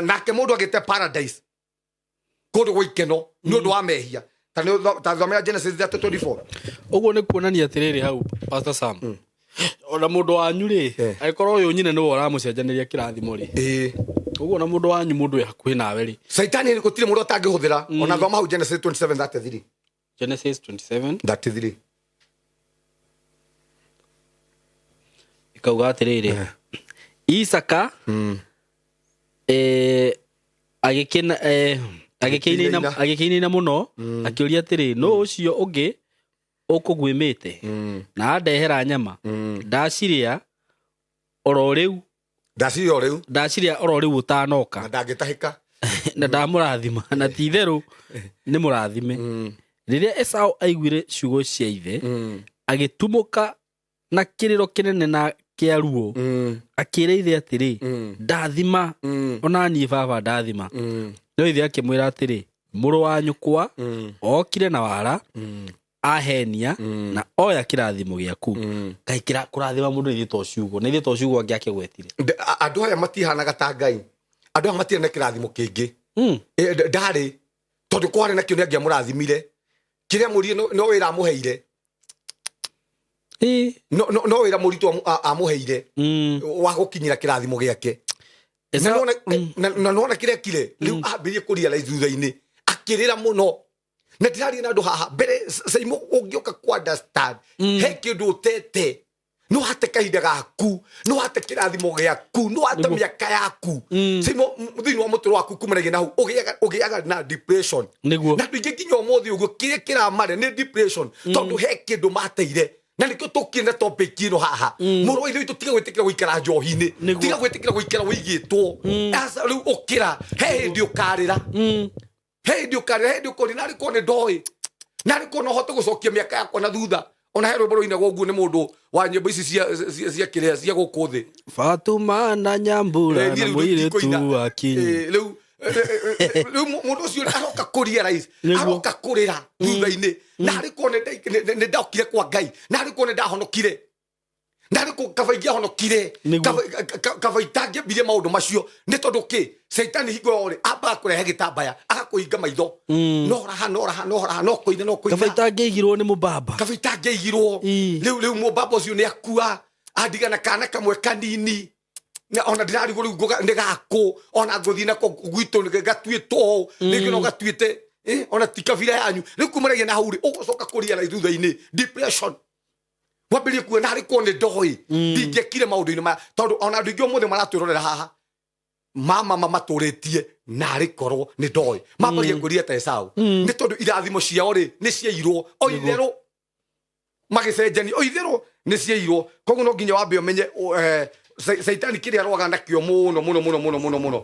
nake mũndũ agĩte paradise kũndũ gwa ikeno nĩ ũndũ wa mehia ta nĩ ta thomera Genesis 3:24 Ũguo nĩ kuonania atĩrĩrĩ hau Pastor Sam. Ona mũndũ wanyu rĩ Eh. angĩkorwo ũyũ nyina nĩwe ũramũcenjanĩria kĩrathimo rĩ ĩĩ ũguo na mũndũ wanyu mũndũ wĩ hakuhĩ nawe rĩ Saitani gũtirĩ mũndũ atangĩhũthĩra ona thoma hau Genesis 27:33 Genesis 27 33 ikauga atĩrĩrĩ Isaka agĩkĩna agĩkĩinaina Agĩkĩinaina. agĩkĩinaina mũno akĩũria atĩrĩ nũ ũcio ũngĩ ũkũguĩmĩte na andehera nyama ndacirĩa oro rĩu ndacirĩa o rĩu ndacirĩa oro rĩu na ũtanoka ndangĩtahĩka na ndamũrathima na ti itherũ nĩ mũrathime rĩrĩa Esau aiguire ciugo cia ithe agĩtumũka na kĩrĩro kĩnene na kĩa ruo akĩra ithe atĩrĩ ndathima ona niĩ baba ndathima no ithe akĩmwĩra atĩrĩ mũrũ wa nyũkwa okire na wara ahenia na oya kĩrathimo gĩaku kaĩ kũrathima mũndũ nĩ ithuĩ to ciugo na ithuĩ to ciugo angĩakĩgwetire Andũ aya matihanaga ta Ngai andũ aya matirĩ na kĩrathimo kĩngĩ ndarĩ tondũ kwarĩ nakĩo nĩ angĩamũrathimire kĩrĩa mũrie no wĩra amũheire no wĩra mũritũ amũheire wa gũkinyĩra kĩrathimo gĩake Na nĩwona- na nĩwona kĩrĩa ekire rĩu ambĩrĩrie kũ realize thutha-inĩ akĩrĩra mũno na ndĩraria na andũ haha mbere Saimo ũngĩũka ku understand he kĩndũ ũtete no hate kahinda gaku no hate kĩrathimo gĩaku no hate mĩaka yaku Saimo thĩinĩ wa mũtũrĩre waku kumanagia na hau ũgĩaga na depression Nĩguo. na andũ aingĩ nginya ũmũthĩ ũguo kĩrĩa kĩramarĩa nĩ depression tondũ he kĩndũ mateire na nĩkĩo tũkire na topic ĩno haha mũrũ wa ithe witũ tiga gwĩtĩkĩra gũikara njohi-inĩ Nĩguo. tiga gwĩtĩkĩra gũikara wĩigĩtwo Aca, rĩu ũkĩra he hĩndĩ ũkarĩra he hĩndĩ ũkarĩra he hĩndĩ ũkoria narĩ korwo nĩ ndoĩ narĩ korwo no hote gũcokia mĩaka yakwa na thutha ona he rwĩmbo rũinagwo ũguo nĩ mũndũ wa nyĩmbo ici cia kĩrĩa cia gũkũ thĩ Fatuma na Nyambura Eh, niĩ na rĩu mũirĩtu ndikũina. wa Kinyi Eh, rĩu rĩu mũndũ ũcio aroka kũ realize Nĩguo. aroka kũrĩra thutha-inĩ na arĩ korwo nĩ ndokire kwa Ngai na arĩ korwo nĩ ndahonokire na arĩ korwo kaba ingĩahonokire Nĩguo. kaba itangĩambirie maũndũ macio nĩ tondũ kĩ caitani hingo yothe ambaga kũrehe gĩtambaya agakũhinga maitho no raha no raha no raha no kũina no kaba kũina itangĩigirwo nĩ mũbaba kaba itangĩigirwo Ii. rĩu mũbaba ũcio nĩ akua andigana kana kamwe kanini na ona ndĩrarigwo rĩu nĩ gakũ ona ngũthiĩ nako gwitũ gatuĩtwo ũũ rĩngĩ no gatuĩte ona ti kabira yanyu rĩu kumanagia na hau rĩ ũgũcoka kũria thutha-inĩ depression wambĩrĩrie kuona harĩ korwo nĩ ndoĩ ndingĩekire maũndũ-inĩ maya tondũ ona andũ aingĩ ũmũthĩ maratwĩrorera haha mama mamatũrĩtie narĩ korwo nĩ ndoĩ mambagia kwĩrira ta Esau nĩ tondũ irathimo ciao rĩ nĩ ciairwo o itherũ magĩcenjania o itherũ nĩ ciairwo koguo no nginya wambe ũmenye caitani kĩrĩa arũaga nakĩo mũno mũno mũno mũno mũno mũno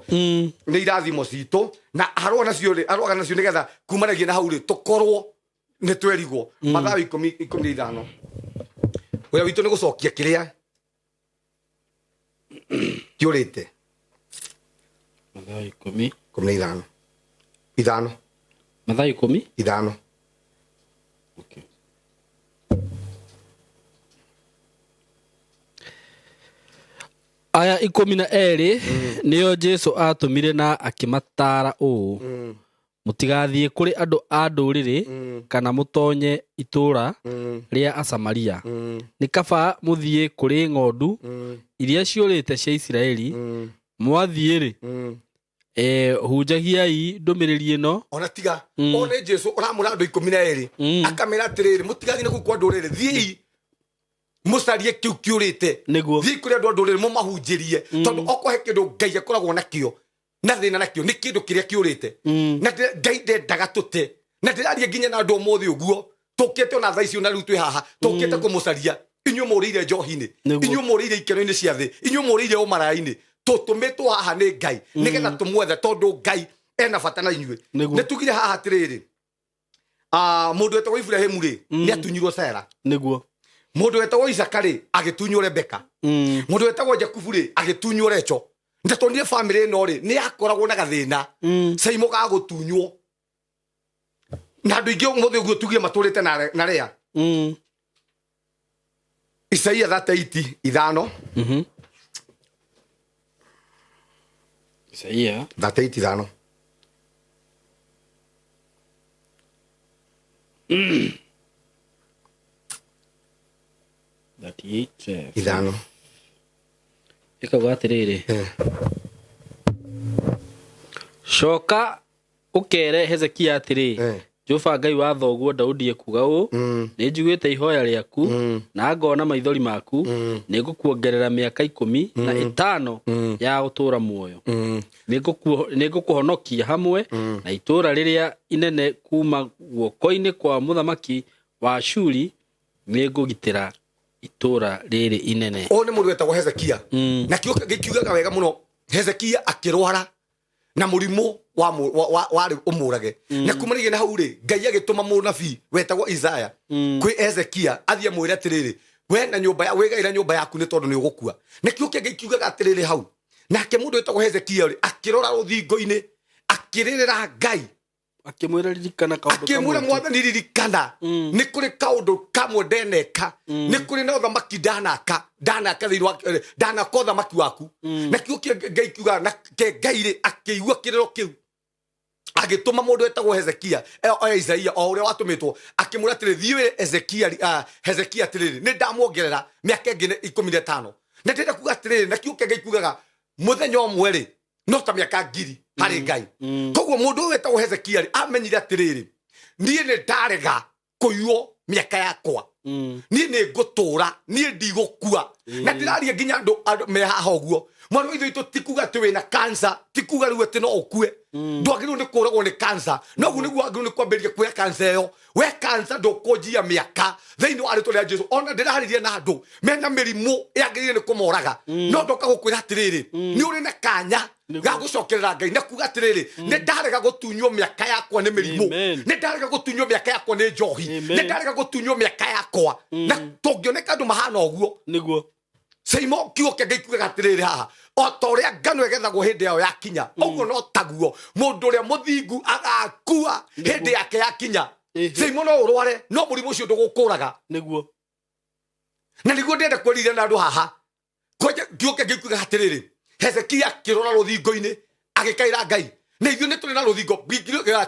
nĩ irathimo citũ na arũa nacio rĩ arũaga nacio nĩgetha kumanagia na hau rĩ tũkorwo nĩ twerigwo Mathayo 15 wĩra witũ nĩ gũcokia kĩrĩa Kĩũrĩte. Mathayo ikũmi. 15. Ithano. Mathayo ikũmi. Ithano. Okay. Aya 12 nĩo Jesu aatũmire na akĩmataara ũũ, Mũtigathiĩ kũrĩ andũ a ndũrĩrĩ kana mũtonye itũũra rĩa Asamaria. Nĩ kaba mũthiĩ kũrĩ ng'ondu iria ciũrĩte cia Isiraeli. Mwathiĩ-rĩ, hunjagiai ndũmĩrĩri ĩno. Ona tiga o nĩ Jesu ũramũra andũ 12 akamera atĩrĩrĩ, mũtigathiĩ na kũu kwa ndũrĩrĩ, thiĩi mũcarie kĩu kĩũrĩte. Nĩguo. Thiĩi kũrĩ andũ a ndũrĩrĩ mũmahunjĩrie, tondũ okorwo he kĩndũ Ngai akoragwo nakĩo na thĩna nakĩo nĩ kĩndũ kĩrĩa kĩũrĩte. Na Ngai ndendaga tũte, na ndĩraria nginya na andũ ũmũthĩ ũguo tũkĩte ona thaa ici, ona rĩu twĩ haha tũkĩte kũmũcaria inyuĩ mũrĩire njohi-inĩ, inyuĩ mũrĩire ikeno-inĩ cia thĩ, inyuĩ mũrĩire ũmaraya-inĩ. Tũtũmĩtwo haha nĩ Ngai nĩgetha tũmwethe, tondũ Ngai ena bata na inyuĩ. Nĩ tugire haha atĩrĩrĩ, mũndũ wetagwo Iburahĩmu rĩ, nĩ atunyirwo Sara. Mũndũ wetagwo Isaka rĩ, agĩtunywo Rebeka. Mũndũ wetagwo Jakubu rĩ, agĩtunywo Recho. Ndetonire famĩlĩ ĩno rĩ, nĩ yakoragwo na gathĩna caimo ga gũtunywo, na andũ aingĩ ũmũthĩ ũguo tugire matũrĩte na Lea. Isaia 38:5. Isaia 38:5. 38 Ithano. Ĩkauga atĩrĩrĩ, coka ũkere Hezekia atĩrĩ, Jehova Ngai wa thoguo Daudi ekuuga ũũ, nĩ njiguĩte ihoya rĩaku na ngona maithori maku, nĩ ngũkuongerera mĩaka 15 ya gũtũũra muoyo. Nĩ ngũkũhonokia hamwe na itũũra rĩrĩa inene kuuma guoko-inĩ kwa mũthamaki wa Ashuri, nĩ ngũgitĩra itũũra rĩrĩ inene. Ũyũ nĩ mũndũ wetagwo Hezekia, na kĩo gĩkiugaga wega mũno, Hezekia akĩrwara na mũrimũ warĩ ũmũrage, na kumanagia na hau rĩ, Ngai agĩtũma mũnabii wetagwo Isaya kwĩ Hezekia athiĩ amwĩre atĩrĩrĩ, we na nyũmba ya wĩgaĩra nyũmba yaku nĩ tondũ nĩ ũgũkua. Na kĩo kĩa Ngai kiugaga atĩrĩrĩ hau, nake mũndũ wetagwo Hezekia rĩ, akĩrora rũthingo-inĩ akĩrĩrĩra Ngai, Akĩmwĩra ririkana kaũndũ akĩmwĩra kamwe tu. Mwathani ririkana, nĩ kũrĩ kaũndũ kamwe ndeneka, nĩ kũrĩ na ũthamaki ndanaka, ndanaka thĩinĩ wa ndanaka ũthamaki waku. Na kĩo kĩa Ngai kiugaga, na ke Ngai rĩ, akĩigua kĩrĩro kĩu, agĩtũma mũndũ wetagwo Hezekia, Isaia o ũrĩa watũmĩtwo, akĩmwĩra atĩrĩ, thiĩ wĩre Hezekia atĩrĩrĩ, nĩ ndamuongerera mĩaka ĩngĩ 15. Na ndĩrenda kuga atĩrĩrĩ, na kĩo kĩa Ngai kiugaga mũthenya ũmwe rĩ, no ta mĩaka 1000 harĩ Ngai. Koguo mũndũ ũyũ wetagwo Hezekia rĩ, amenyire atĩrĩrĩ, niĩ nĩ ndarega kũiywo mĩaka yakwa, niĩ nĩ ngũtũra, niĩ ndigũkua. Na ndĩraria nginya andũ me haha ũguo, mwana wa ithe witũ, ti kuga atĩ wĩna cancer, ti kuga rĩu atĩ no ũkue. Ndwagĩrĩirwo nĩ kũragwo nĩ cancer, no ũguo nĩguo wagĩrĩirwo nĩ kwambĩrĩria kwĩra cancer ĩyo, we cancer, ndũkũnjia mĩaka thĩinĩ wa rĩtwa rĩa Jesu. Ona ndĩrarĩria na andũ mena mĩrimũ yagĩrĩire nĩ kũmoraga, no ndoka gũkwĩra atĩrĩrĩ, nĩ ũrĩ na kanya ga gũcokerera Ngai na kuga atĩrĩrĩ, nĩ ndarega gũtunywo mĩaka yakwa nĩ mĩrimũ, Amen. nĩ ndarega gũtunywo mĩaka yakwa nĩ njohi, Amen. nĩ ndarega gũtunywo mĩaka yakwa. Na tũngĩoneka andũ mahana ũguo, Caimo kiugo kĩa Ngai kiugaga atĩrĩrĩ haha, o ta ũrĩa ngano ĩgethagwo hĩndĩ yayo yakinya, ũguo no taguo mũndũ ũrĩa mũthingu agakua hĩndĩ yake yakinya. Caimo, no ũrware, no mũrimũ ũcio ndũgũkũraga. Na nĩguo ndĩrenda kwarĩria na andũ haha. Kwanja kiugo kĩa Ngai kiugaga atĩrĩrĩ, Hezekia akĩrora rũthingo-inĩ agĩkaĩra Ngai. Na ithuĩ nĩ tũrĩ na rũthingo.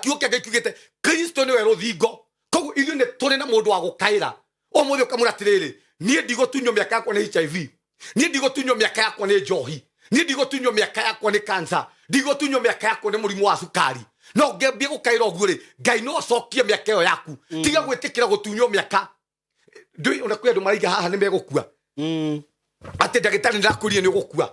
Kiugo kĩa Ngai kiugĩte Kristo nĩwe rũthingo, koguo ithuĩ nĩ tũrĩ na mũndũ wa gũkaĩra ũmũthĩ ũkamwĩra atĩrĩrĩ, niĩ ndigũtunywo mĩaka yakwa nĩ HIV, niĩ ndigũtunywo mĩaka yakwa nĩ njohi, niĩ ndigũtunywo mĩaka yakwa nĩ cancer, ndigũtunywo mĩaka yakwa nĩ mũrimũ wa cukari. No ũngĩambia gũkaĩra ũguo rĩ, Ngai no acokie mĩaka ĩyo yaku. Tiga gwĩtĩkĩra gũtunywo mĩaka. Ndũĩ ona kwĩ andũ maraiga haha nĩ megũkua, atĩ ndagĩtarĩ nĩrakwĩrire nĩ ũgũkua.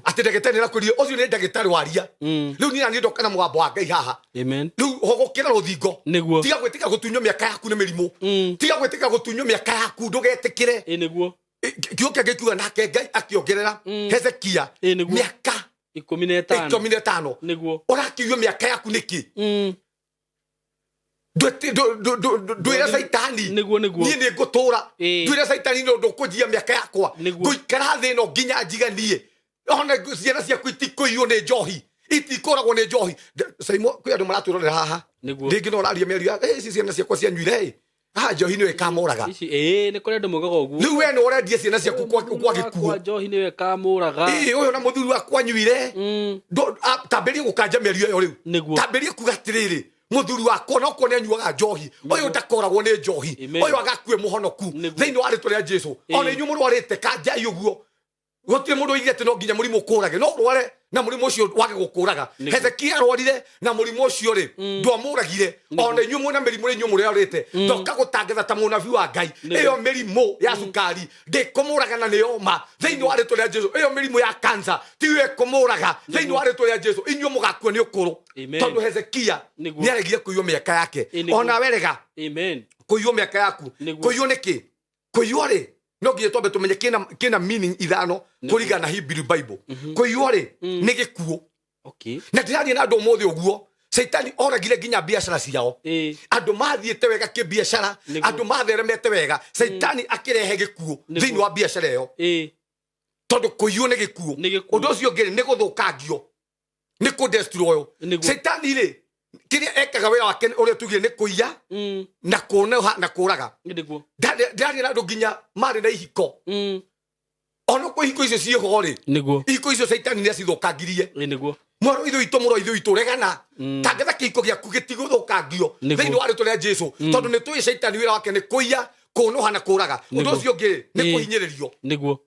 Atĩ ndagĩtarĩ nĩrakwĩrire, ũcio nĩ ndagĩtarĩ waria. Rĩu niĩ naniĩ ndoka na mũgambo wa Ngai haha. Amen. Rĩu hogũkĩra rũthingo. Tiga gwĩtĩkĩra gũtunywo mĩaka yaku nĩ mĩrimũ. Tiga gwĩtĩkĩra gũtunywo mĩaka yaku, ndũgetĩkĩre. Ĩ nĩguo. Kiugo kĩa Ngai kiuga nake Ngai akĩongerera Hezekia Ĩ nĩguo. mĩaka 15. 15. Ũrakiurio mĩaka yaku nĩkĩ? Ndwĩre Caitani, Nĩguo, nĩguo. niĩ nĩ ngũtũra. Ĩ. Ndwĩre Caitani, nĩ ũndũ ũkũnjia mĩaka yakwa, Nĩguo. ngũikara thĩ ĩno nginya njiganie. Ona ciana ciaku itikũiywo nĩ njohi, itikũragwo nĩ njohi. Saimo, kwĩ andũ maratwĩrorera haha. Nĩguo. Rĩngĩ no ũraria mĩario ya "Eh, ici ciana ciakwa cianyuire ĩ haha njohi nĩyo ĩkamoraga." Ici ĩĩ, nĩ kũrĩ andũ maugaga ũguo. Rĩu we nĩ ũrendia ciana ciaku kwa gĩkuũ. Kwa njohi nĩyo ĩkamũraga. Ĩ, ũyũ na mũthuri wakwa anyuire. Tambĩrie gũkanja mĩario ĩyo rĩu. Nĩguo. Tambĩrie kuga atĩrĩrĩ, mũthuri wakwa no kuo nĩ anyuaga njohi, ũyũ ndakoragwo nĩ njohi. Amen. Ũyũ agakue mũhonoku Nĩguo. thĩinĩ wa rĩtwa rĩa Jesu. Ona inyuĩ mũrwarĩte, kanjai ũguo. Gũtirĩ mũndũ oigire atĩ no nginya mũrimũ ũkũrage, no ũrware na mũrimũ ũcio wage gũkũraga. Nĩguo. Hezekia arwarire na mũrimũ ũcio rĩ, ndwamũragire. Ona inyuĩ mwĩna mĩrimũ rĩ, inyuĩ mũrwarĩte, ndoka gũtangatha ta mũnabii wa Ngai, Nĩguo. ĩyo mĩrimũ ya cukari ndĩkũmũraga na nĩyo ma thĩinĩ wa rĩtwa rĩa Jesu. Ĩyo mĩrimũ ya kansa tiyo ĩkũmũraga thĩinĩ wa rĩtwa rĩa Jesu. Inyuĩ mũgakua nĩ ũkũrũ. Amen. Tondũ Hezekia Nĩguo. nĩaregire kũiywo mĩaka yake. Ĩ, nĩguo. Ona werega Amen. kũiywo mĩaka yaku. Nĩguo. Kũiywo nĩkĩ? Kũiywo rĩ, no nginya twambe tũmenye kĩna meaning ithano kũringana na Hebrew Bible. Kũiywo rĩ, nĩ gĩkuũ. Okay. Na ndĩraria na andũ ũmũthĩ ũguo, Caitani oragire nginya biacara ciao. Andũ mathiĩte wega kĩbiacara, Nĩguo. andũ matheremete wega, Caitani akĩrehe gĩkuũ thĩinĩ wa biacara ĩyo. Tondũ kũiywo nĩ gĩkuũ. Nĩ gĩkuũ. Ũndũ ũcio ũngĩ rĩ, nĩ gũthũkangio, nĩ kũdestroy. Nĩguo. Caitani rĩ, kĩrĩa ekaga wĩra wake ũrĩa tugire nĩ kũiya na kũneha na kũraga. Nĩguo. Ndĩraria na andũ nginya marĩ na ihiko. Ona kwĩ ihiko icio ciĩho rĩ, Nĩguo. ihiko icio Caitani nĩ acithũkangirie. Ĩ, nĩguo. Mwarũ ithe witũ, mũrũ wa ithe witũ, regana, tangatha kĩhiko gĩaku gĩtigũthũkangio Nĩguo. thĩinĩ wa rĩtwa rĩa Jesu, tondũ nĩ tũĩ Caitani wĩra wake nĩ kũiya, kũnũha na kũraga. Ũndũ Nĩguo. ũcio ũngĩ rĩ, nĩ kũhinyĩrĩrio. Nĩguo.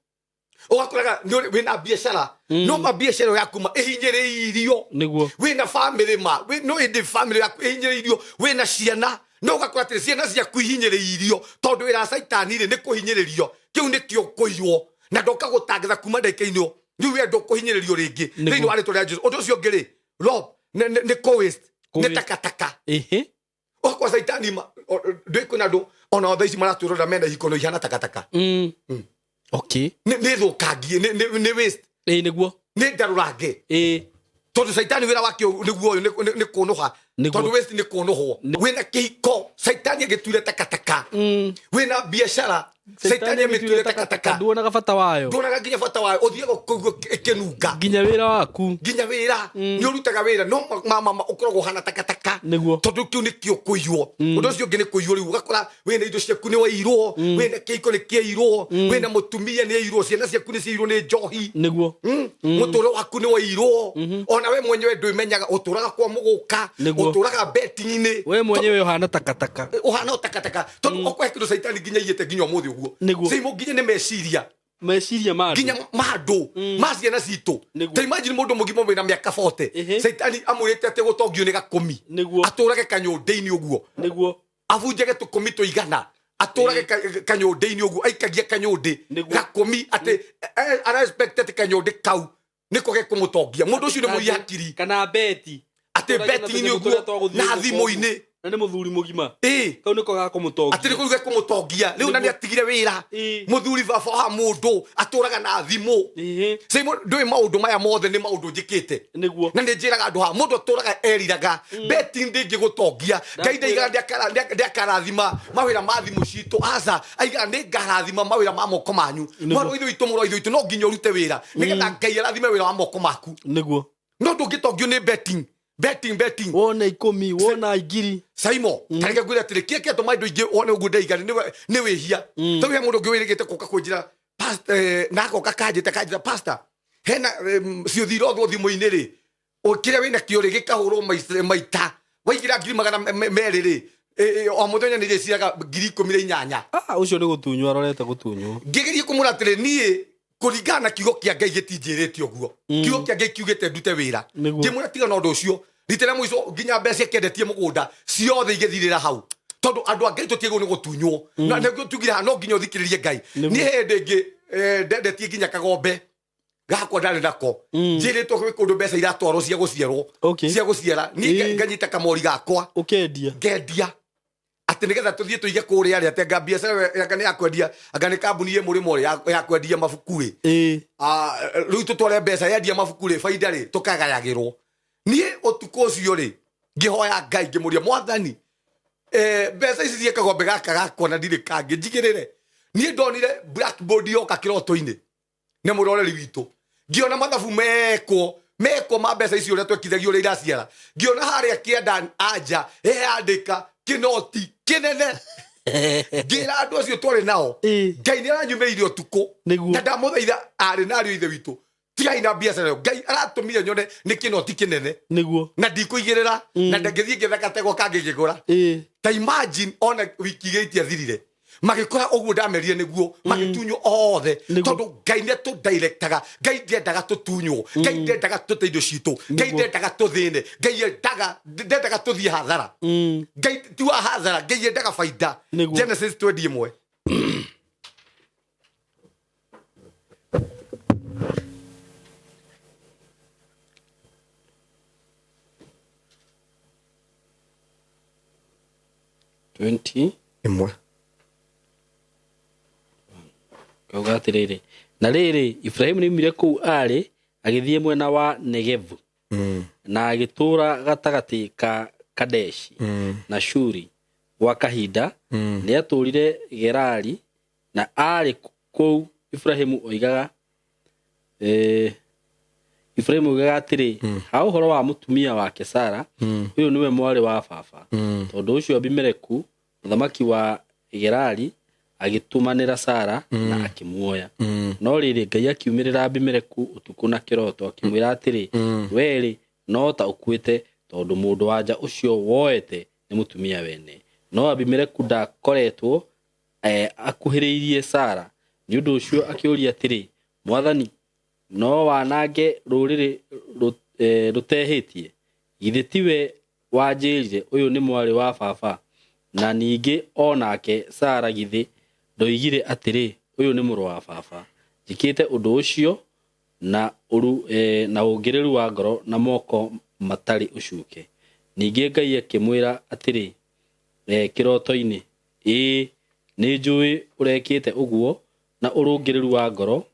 Ũgakoraga wĩna biacara, no ma biacara ĩyo yaku ma ĩhinyĩrĩirio. Nĩguo. Wĩna bamĩrĩ ma no ĩndĩ bamĩrĩ yaku ĩhinyĩrĩirio, wĩna ciana, no ũgakora atĩrĩ ciana ciaku ihinyĩrĩirio tondũ wĩra wa Caitani rĩ nĩ kũhinyĩrĩrio. Kĩu nĩkĩo kũiywo, na ndoka gũtangatha kuma ndagĩka-inĩ ĩyo rĩu we ndũkũhinyĩrĩrio rĩngĩ Nĩguo. thĩinĩ wa rĩtwa rĩa Jesu. Ũndũ ũcio ũngĩ rĩ, Rob, nĩ kũ-waste, nĩ Kũ-waste. takataka. Ĩhĩ. Okwa Caitani ma ndwĩ kwĩna andũ ona thaa ici maratwĩrora mena ihiko no ihana takataka. Okay. Nĩ thũkangie, nĩ waste. Ĩ, nĩguo. Nĩ ndarũrange. Ĩ. Tondũ Caitani wĩra wake nĩguo ũyũ, nĩ kũnũha. Nĩguo. Tondũ waste nĩ kũnũhwo. Wĩna kĩhiko, Caitani agĩtuire takataka. Wĩna biacara, Caitani agĩtuire takataka. Nduonaga bata wayo. Nduonaga nginya bata wayo, ũthiaga kũigua ĩkĩnunga. Nginya wĩra waku. Nginya wĩra nĩ ũrutaga wĩra, no mama ũkoragwo ũhana takataka. Nĩguo. Tondũ kĩu nĩkĩo kũiywo. Ũndũ ũcio ũngĩ nĩ kũiywo rĩu, ũgakora wĩna indo ciaku nĩ wairwo, wĩna kĩhiko nĩ kĩairwo, wĩna mũtumia nĩ airwo, ciana ciaku nĩ ciairwo nĩ njohi. Nĩguo. Mũtũrĩre waku nĩ wairwo. Ona we mwenyewe ndwĩmenyaga, ũtũraga kwa mũgũka, Nĩguo. ũtũraga betting-inĩ. We mwenyewe ũhana takataka. Ũhana o takataka, tondũ okorwo he kĩndũ Caitani nginya aiyĩte nginya ũmũthĩ ũguo. Nĩguo. Same nginya nĩ meciria. Meciria ma andũ. Nginya ma andũ, ma ciana citũ. Nĩguo. Ta imagine mũndũ mũgima wĩna mĩaka 40, Ĩhĩ. Caitani amwĩrĩte atĩ gũtongio nĩ gakũmi. Nĩguo. Atũrage kanyũndĩ-inĩ ũguo. Nĩguo. Abunjage tũkũmi tũigana, atũrage kanyũndĩ-inĩ ũguo, aikagia kanyũndĩ Nĩguo. gakũmi atĩ ara expect atĩ kanyũndĩ kau nĩko gekũmũtongia. Mũndũ ũcio nĩ mũiye hakiri. Kana beti. Atĩ betting-inĩ ũguo na thimũ-inĩ. Na nĩ mũthuri mũgima. Ĩ. Kau nĩko gakũmũtongia. Atĩ nĩko gekũmũtongia rĩu, na Nĩguo. nĩ atigire wĩra. Ĩ. Mũthuri baba wa mũndũ atũraga na thimũ. Ĩhĩ. Same, ndũĩ maũndũ maya mothe nĩ maũndũ njĩkĩte. Nĩguo. Na nĩ njĩraga andũ haha, mũndũ atũraga eriraga betting ndĩngĩgũtongia. Ngai ndaigaga ndĩakarathima mawĩra ma thimũ citũ, aca, aigaga nĩ ngarathima mawĩra ma moko manyu. Nĩguo. Mwarũ ithe witũ, mũrũ wa ithe witũ, no nginya ũrute wĩra nĩgetha Ngai arathime wĩra wa moko maku. Nĩguo. No ndũngĩtongio nĩ betting, betting, betting. Wona ikũmi, wona ngiri. Saimo, tareke ngwĩre atĩrĩ, kĩrĩa kĩatũma andũ aingĩ wone ũguo ndaiga nĩ wĩhia. Tondũ he mũndũ ũngĩ wĩrĩgĩte gũka kũnjĩra, na agoka kanjĩta pastor, hena ciũthi irothwo thimũ-inĩ rĩ, kĩrĩa wĩna kĩo rĩ gĩkahũrwo maita waigĩra ngiri magana merĩ rĩ, o mũthenya nĩ rĩciraga ngiri ikũmi na inyanya. Ah, ũcio nĩ gũtunywo arorete gũtunywo. Ngĩgerie kũmũra atĩrĩ, niĩ kũringana na kiugo kĩa Ngai gĩtinjĩrĩte ũguo. Kiugo kĩa Ngai kiugĩte ndute wĩra. Nĩguo. Ngĩmwĩra tiga na ũndũ ũcio. Rita rĩa mũico nginya mbeca kĩendetie mũgũnda ciothe igĩthirĩra hau, tondũ andũ a Ngai tũtiagĩrĩirwo nĩ gũtunywo. Na nĩguo tugire haha, no nginya ũthikĩrĩrie Ngai. Nĩguo. Niĩ hĩndĩ ĩngĩ, ndendetie nginya kagombe gakwa ndarĩ nako, njĩrĩtwo gwĩ kũndũ mbeca iratwarwo cia gũciarwo, Okay. cia gũciara. Niĩ nganyita kamori gakwa, Ũkendia. ngendia atĩ nĩgetha tũthiĩ tũige kũrĩa rĩ, atĩ anga biacara ĩyo anga nĩ ya kwendia, anga nĩ kambuni ĩ mũrĩmo rĩ ya kwendia mabuku rĩ. Ĩĩ. Rĩu tũtware mbeca, yendia mabuku rĩ, baida rĩ tũkagayagĩrwo. Niĩ ũtukũ ũcio rĩ, ngĩhoya Ngai, ngĩmũria, Mwathani, mbeca ici cia kagombe gaka gakwa na ndirĩ kangĩ njigĩrĩre. Niĩ ndonire blackboard yoka kĩroto-inĩ nĩ mũroreri witũ, Ngĩona mathabu mekwo mekwo ma mbeca icio ũrĩa twekithagia ũrĩa iraciara, ngĩona harĩa kĩanda anja ĩyandĩka kĩnoti kĩnene. Ngĩra andũ acio twarĩ nao, Ngai nĩ aranyumĩrĩire ũtukũ. Na ndamũthaitha arĩ na ariũ a ithe witũ, tigai na biacara ĩyo. Ngai aratũmire nyone nĩ kĩnoti kĩnene. Na ndikũigĩrĩra na ndangĩthiĩ ngĩetha gategwa kangĩ ngĩgũra. Ta imagine, ona wiki igĩrĩ itiathirire magĩkora ũguo ndamerire nĩguo magĩtunywo othe. Tondũ Ngai nĩ atũdirectaga. Ngai ndendaga tũtunywo, Ngai ndendaga tũte indo citũ, Ngai ndendaga tũthĩne, Ngai endaga ndendaga tũthiĩ hathara. Ngai ti wa hathara, Ngai endaga baida. Genesis 21. 20 Ĩmwe. Kauga atĩrĩrĩ, na rĩrĩ, Iburahĩmu nĩoimire kũu aarĩ, agĩthiĩ mwena wa Negevu, na agĩtũũra gatagatĩ ka Kadeshi na Shuri gwa kahinda. Nĩatũũrire Gerari, na aarĩ kũu Iburahĩmu oigaga Iburahĩmu oigaga atĩrĩ, ha ũhoro wa mũtumia wake Sara, ũyũ nĩwe mwarĩ wa baba. Tondũ ũcio Abimeleku mũthamaki wa Gerari agĩtũmanĩra Sara na akĩmuoya. No rĩrĩ, Ngai akiumĩrĩra Abimeleku ũtukũ na kĩroto, akĩmwĩra atĩrĩ, Wee-rĩ, no ta ũkuĩte, tondũ mũndũ-wa-nja ũcio woete nĩ mũtumia wene. No Abimeleku ndaakoretwo akuhĩrĩirie Sara, nĩ ũndũ ũcio akĩũria atĩrĩ, Mwathani, no wanange rũrĩrĩ rũtehĩtie? Githĩ tiwe wanjĩrire, 'Ũyũ nĩ mwarĩ wa baba'? Na ningĩ o nake Sara githĩ ndoigire atĩrĩ, 'Ũyũ nĩ mũrũ wa baba'? Njĩkĩte ũndũ ũcio na na ũngĩrĩru wa ngoro na moko matarĩ ũcuke. Ningĩ Ngai akĩmwĩra atĩrĩ kĩroto-inĩ, Ĩĩ, nĩnjũĩ ũrekĩte ũguo na ũrũngĩrĩru wa ngoro,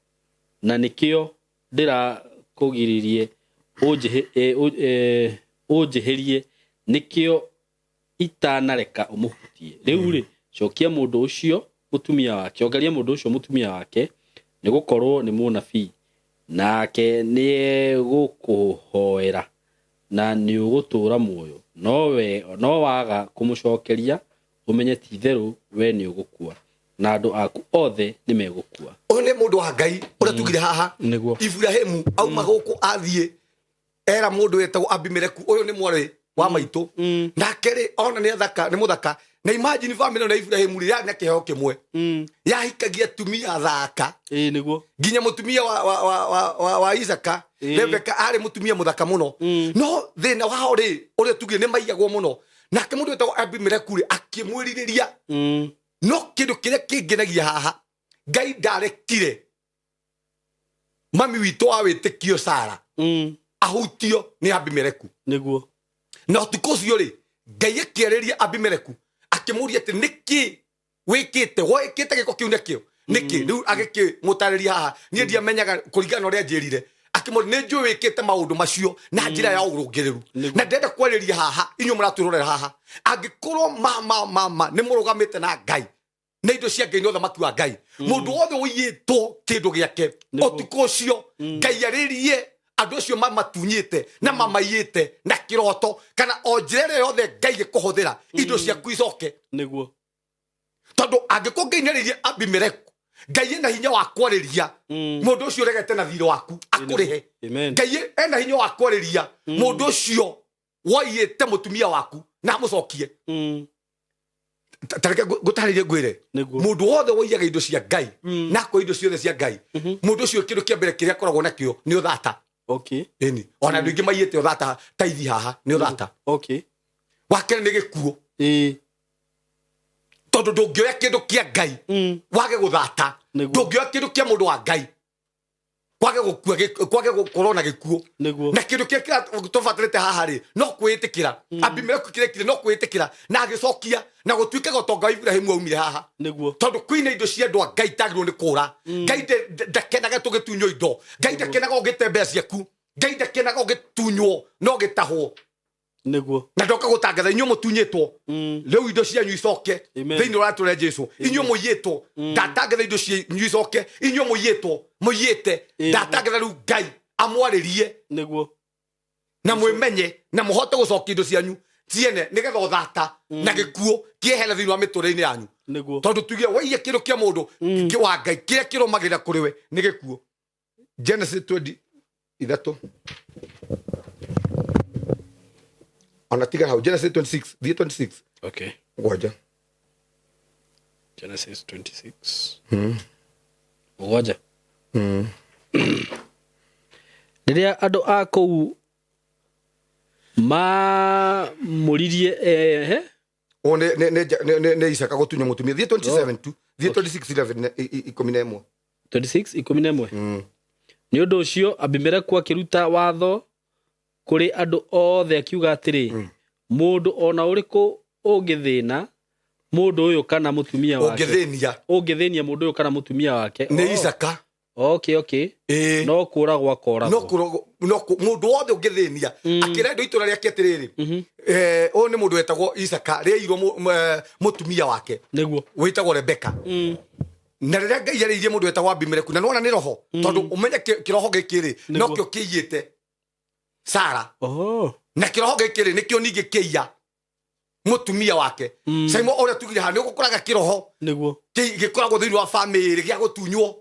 na nĩkĩo ndĩrakũgiririe ũnjĩhĩrie, nĩkĩo itanareka ũmũhutie. Rĩu-rĩ, cokia mũndũ ũcio mũtumia wake, cokeria mũndũ ũcio mũtumia wake, nĩ gũkorũo nĩ mũnabii, nake nĩegũkũhoera, na nĩũgũtũũra muoyo. No waga kũmũcokeria, ũmenye ti-itherũ wee nĩũgũkua, na andũ aku othe nĩmegũkua. Ũyũ nĩ mũndũ wa Ngai ũrĩa tugire haha. Iburahimu auma gũkũ athiĩ era mũndũ wetagwo Abimeleku, ũyũ nĩ mwarĩ wa maitũ. Nake rĩ, ona nĩ athaka, nĩ mũthaka. Na imagine family na Iburahimu rĩ, yarĩ na kĩheo kĩmwe, yahikagia atumia athaka. Ĩĩ nĩguo. Nginya mũtumia wa Isaka, Rebeka, arĩ mũtumia mũthaka mũno. No thĩna wao rĩ, ũrĩa tugire nĩ maiyagwo mũno. Nake mũndũ wetagwo Abimeleku rĩ, akĩmwĩrirĩria. No kĩndũ kĩrĩa kĩngenagia haha, Ngai ndarekire mami witũ wa wĩtĩkio Sara ahutio nĩ Abimeleku. Na ũtukũ ũcio rĩ, Ngai akĩarĩria Abimeleku akĩmũria atĩ nĩkĩ wĩkĩte, wĩkĩte gĩko kĩu nĩkĩo nĩkĩ? Rĩu agĩkĩmũtarĩria haha, niĩ ndiamenyaga kũringana na ũrĩa anjĩrire. Akĩmũria, nĩ njũĩ wĩkĩte maũndũ macio na njĩra ya ũrũngĩrĩru. Na ndĩrenda kwarĩria haha inyuĩ mũratwĩrorera haha, angĩkorwo ma ma ma ma nĩ mũrũgamĩte na Ngai na indo cia Ngai na ũthamaki wa Ngai, mũndũ wothe ũiyĩtwo kĩndũ gĩake, ũtukũ ũcio Ngai arĩrie andũ acio mamatunyĩte na mamaiyĩte na kĩroto kana o njĩra ĩrĩa yothe Ngai ĩkũhũthĩra, indo ciaku icoke. Tondũ angĩkorwo Ngai nĩarĩirie Abimeleku, Ngai ena hinya wa kwarĩria mũndũ ũcio ũregete na thirĩ waku akũrĩhe. Ngai ena hinya wa kwarĩria mũndũ ũcio woiyĩte mũtumia waku na amũcokie. Ta reke ngũtarĩrie ngwĩre, mũndũ wothe woiyaga indo cia Ngai na akoya indo ciothe cia Ngai, mũndũ ũcio kĩndũ kĩa mbere kĩrĩa akoragwo nakĩo nĩ ũthata. Ĩni, ona andũ aingĩ maiyĩte ũthata ta ithi haha nĩ ũthata. Wa kerĩ nĩ gĩkuũ. Tondũ ndũngĩoya kĩndũ kĩa Ngai wage gũthata. Ndũngĩoya kĩndũ kĩa mũndũ wa Ngai kwage gũkua, kwage gũkorwo na gĩkuũ. Na kĩndũ kĩrĩa tũbatarĩte haha rĩ, no kwĩĩtĩkĩra. Abimeleku kĩrĩa no kwĩĩtĩkĩra na agĩcokia, na gũtuĩkaga ũtonga wa Iburahĩmu waumire haha. Tondũ kwĩna indo cia andũ a Ngai itagĩrĩirwo nĩ kũra. Ngai ndakenaga tũgĩtunywo indo. Ngai ndakenaga ũgĩte mbeca ciaku. Ngai ndakenaga ũgĩtunywo na ũgĩtahwo. Nĩguo. Na ndoka gũtangatha inyuĩ mũtunyĩtwo, rĩu indo cianyu icoke Amen. thĩinĩ wa rĩtwa rĩa Jesu. Inyuĩ mũiyĩtwo, ndatangatha indo cianyu icoke. Inyuĩ mũiyĩtwo, mũiyĩte, ndatangatha rĩu Ngai amwarĩrie Nĩguo. na mwĩmenye na mũhote gũcokia indo cianyu ciene, nĩgetha ũthata na gĩkuũ kĩehere thĩinĩ wa mĩtũrĩre-inĩ yanyu. Nĩguo. Tondũ tuge waiya kĩndũ kĩa mũndũ wa Ngai, kĩrĩa kĩrũmagĩrĩra kũrĩ we nĩ gĩkuũ. Genesis 23, ona tiga hau, Genesis 26, thiĩ 26. Okay. Mũgwanja. Genesis 26 7. Rĩrĩa andũ a kũu mamũririe ehe. Ũyũ nĩ Isaka gũtunywo mũtumia. Thiĩ 27 tu, thiĩ 26 11 11. 26 11. Nĩ ũndũ ũcio Abimeleku akĩruta watho kũrĩ andũ othe akiuga atĩrĩ, mũndũ o na ũrĩkũ ũngĩthĩna mũndũ ũyũ kana mũtumia wake, Ũngĩthĩnia. Ũngĩthĩnia mũndũ ũyũ kana mũtumia wake. Nĩ Oh, Isaka. Okay. Ĩĩ. No kũragwo akoragwo. No mũndũ wothe ũngĩthĩnia, akĩra andũ itũra rĩake atĩrĩrĩ, ũyũ nĩ mũndũ wetagwo Isaka rĩairwo mũtumia wake Nĩguo. wĩtagwo Rebeka. Na rĩrĩa Ngai arĩirie mũndũ wetagwo Abimeleku, na nĩwona nĩ roho, tondũ ũmenye kĩroho gĩkĩ rĩ, nokĩo kĩiyĩte Sara. Oh. Na kĩroho gĩkĩ rĩ, nĩkĩo ningĩ kĩiya mũtumia wake. Saimo, ũrĩa tugire haha nĩ ũgũkoraga kĩroho Nĩguo. Gĩkoragwo thĩinĩ wa bamĩrĩ gĩa gũtunywo.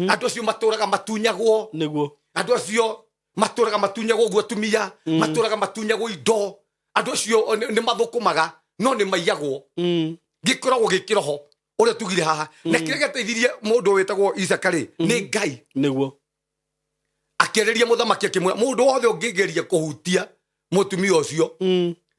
Andũ acio matũraga matunyagwo. Nĩguo. Andũ acio matũraga matunyagwo ũguo, atumia matũraga matunyagwo indo. Andũ acio nĩ mathũkũmaga no nĩ maiyagwo. Gĩkoragwo gĩ kĩroho ũrĩa tugire haha, na kĩrĩa gĩateithirie mũndũ wĩtagwo Isaka rĩ, nĩ Ngai. Nĩguo. Akĩarĩria mũthamaki akĩmwĩra, mũndũ wothe ũngĩgeria kũhutia mũtumia ũcio,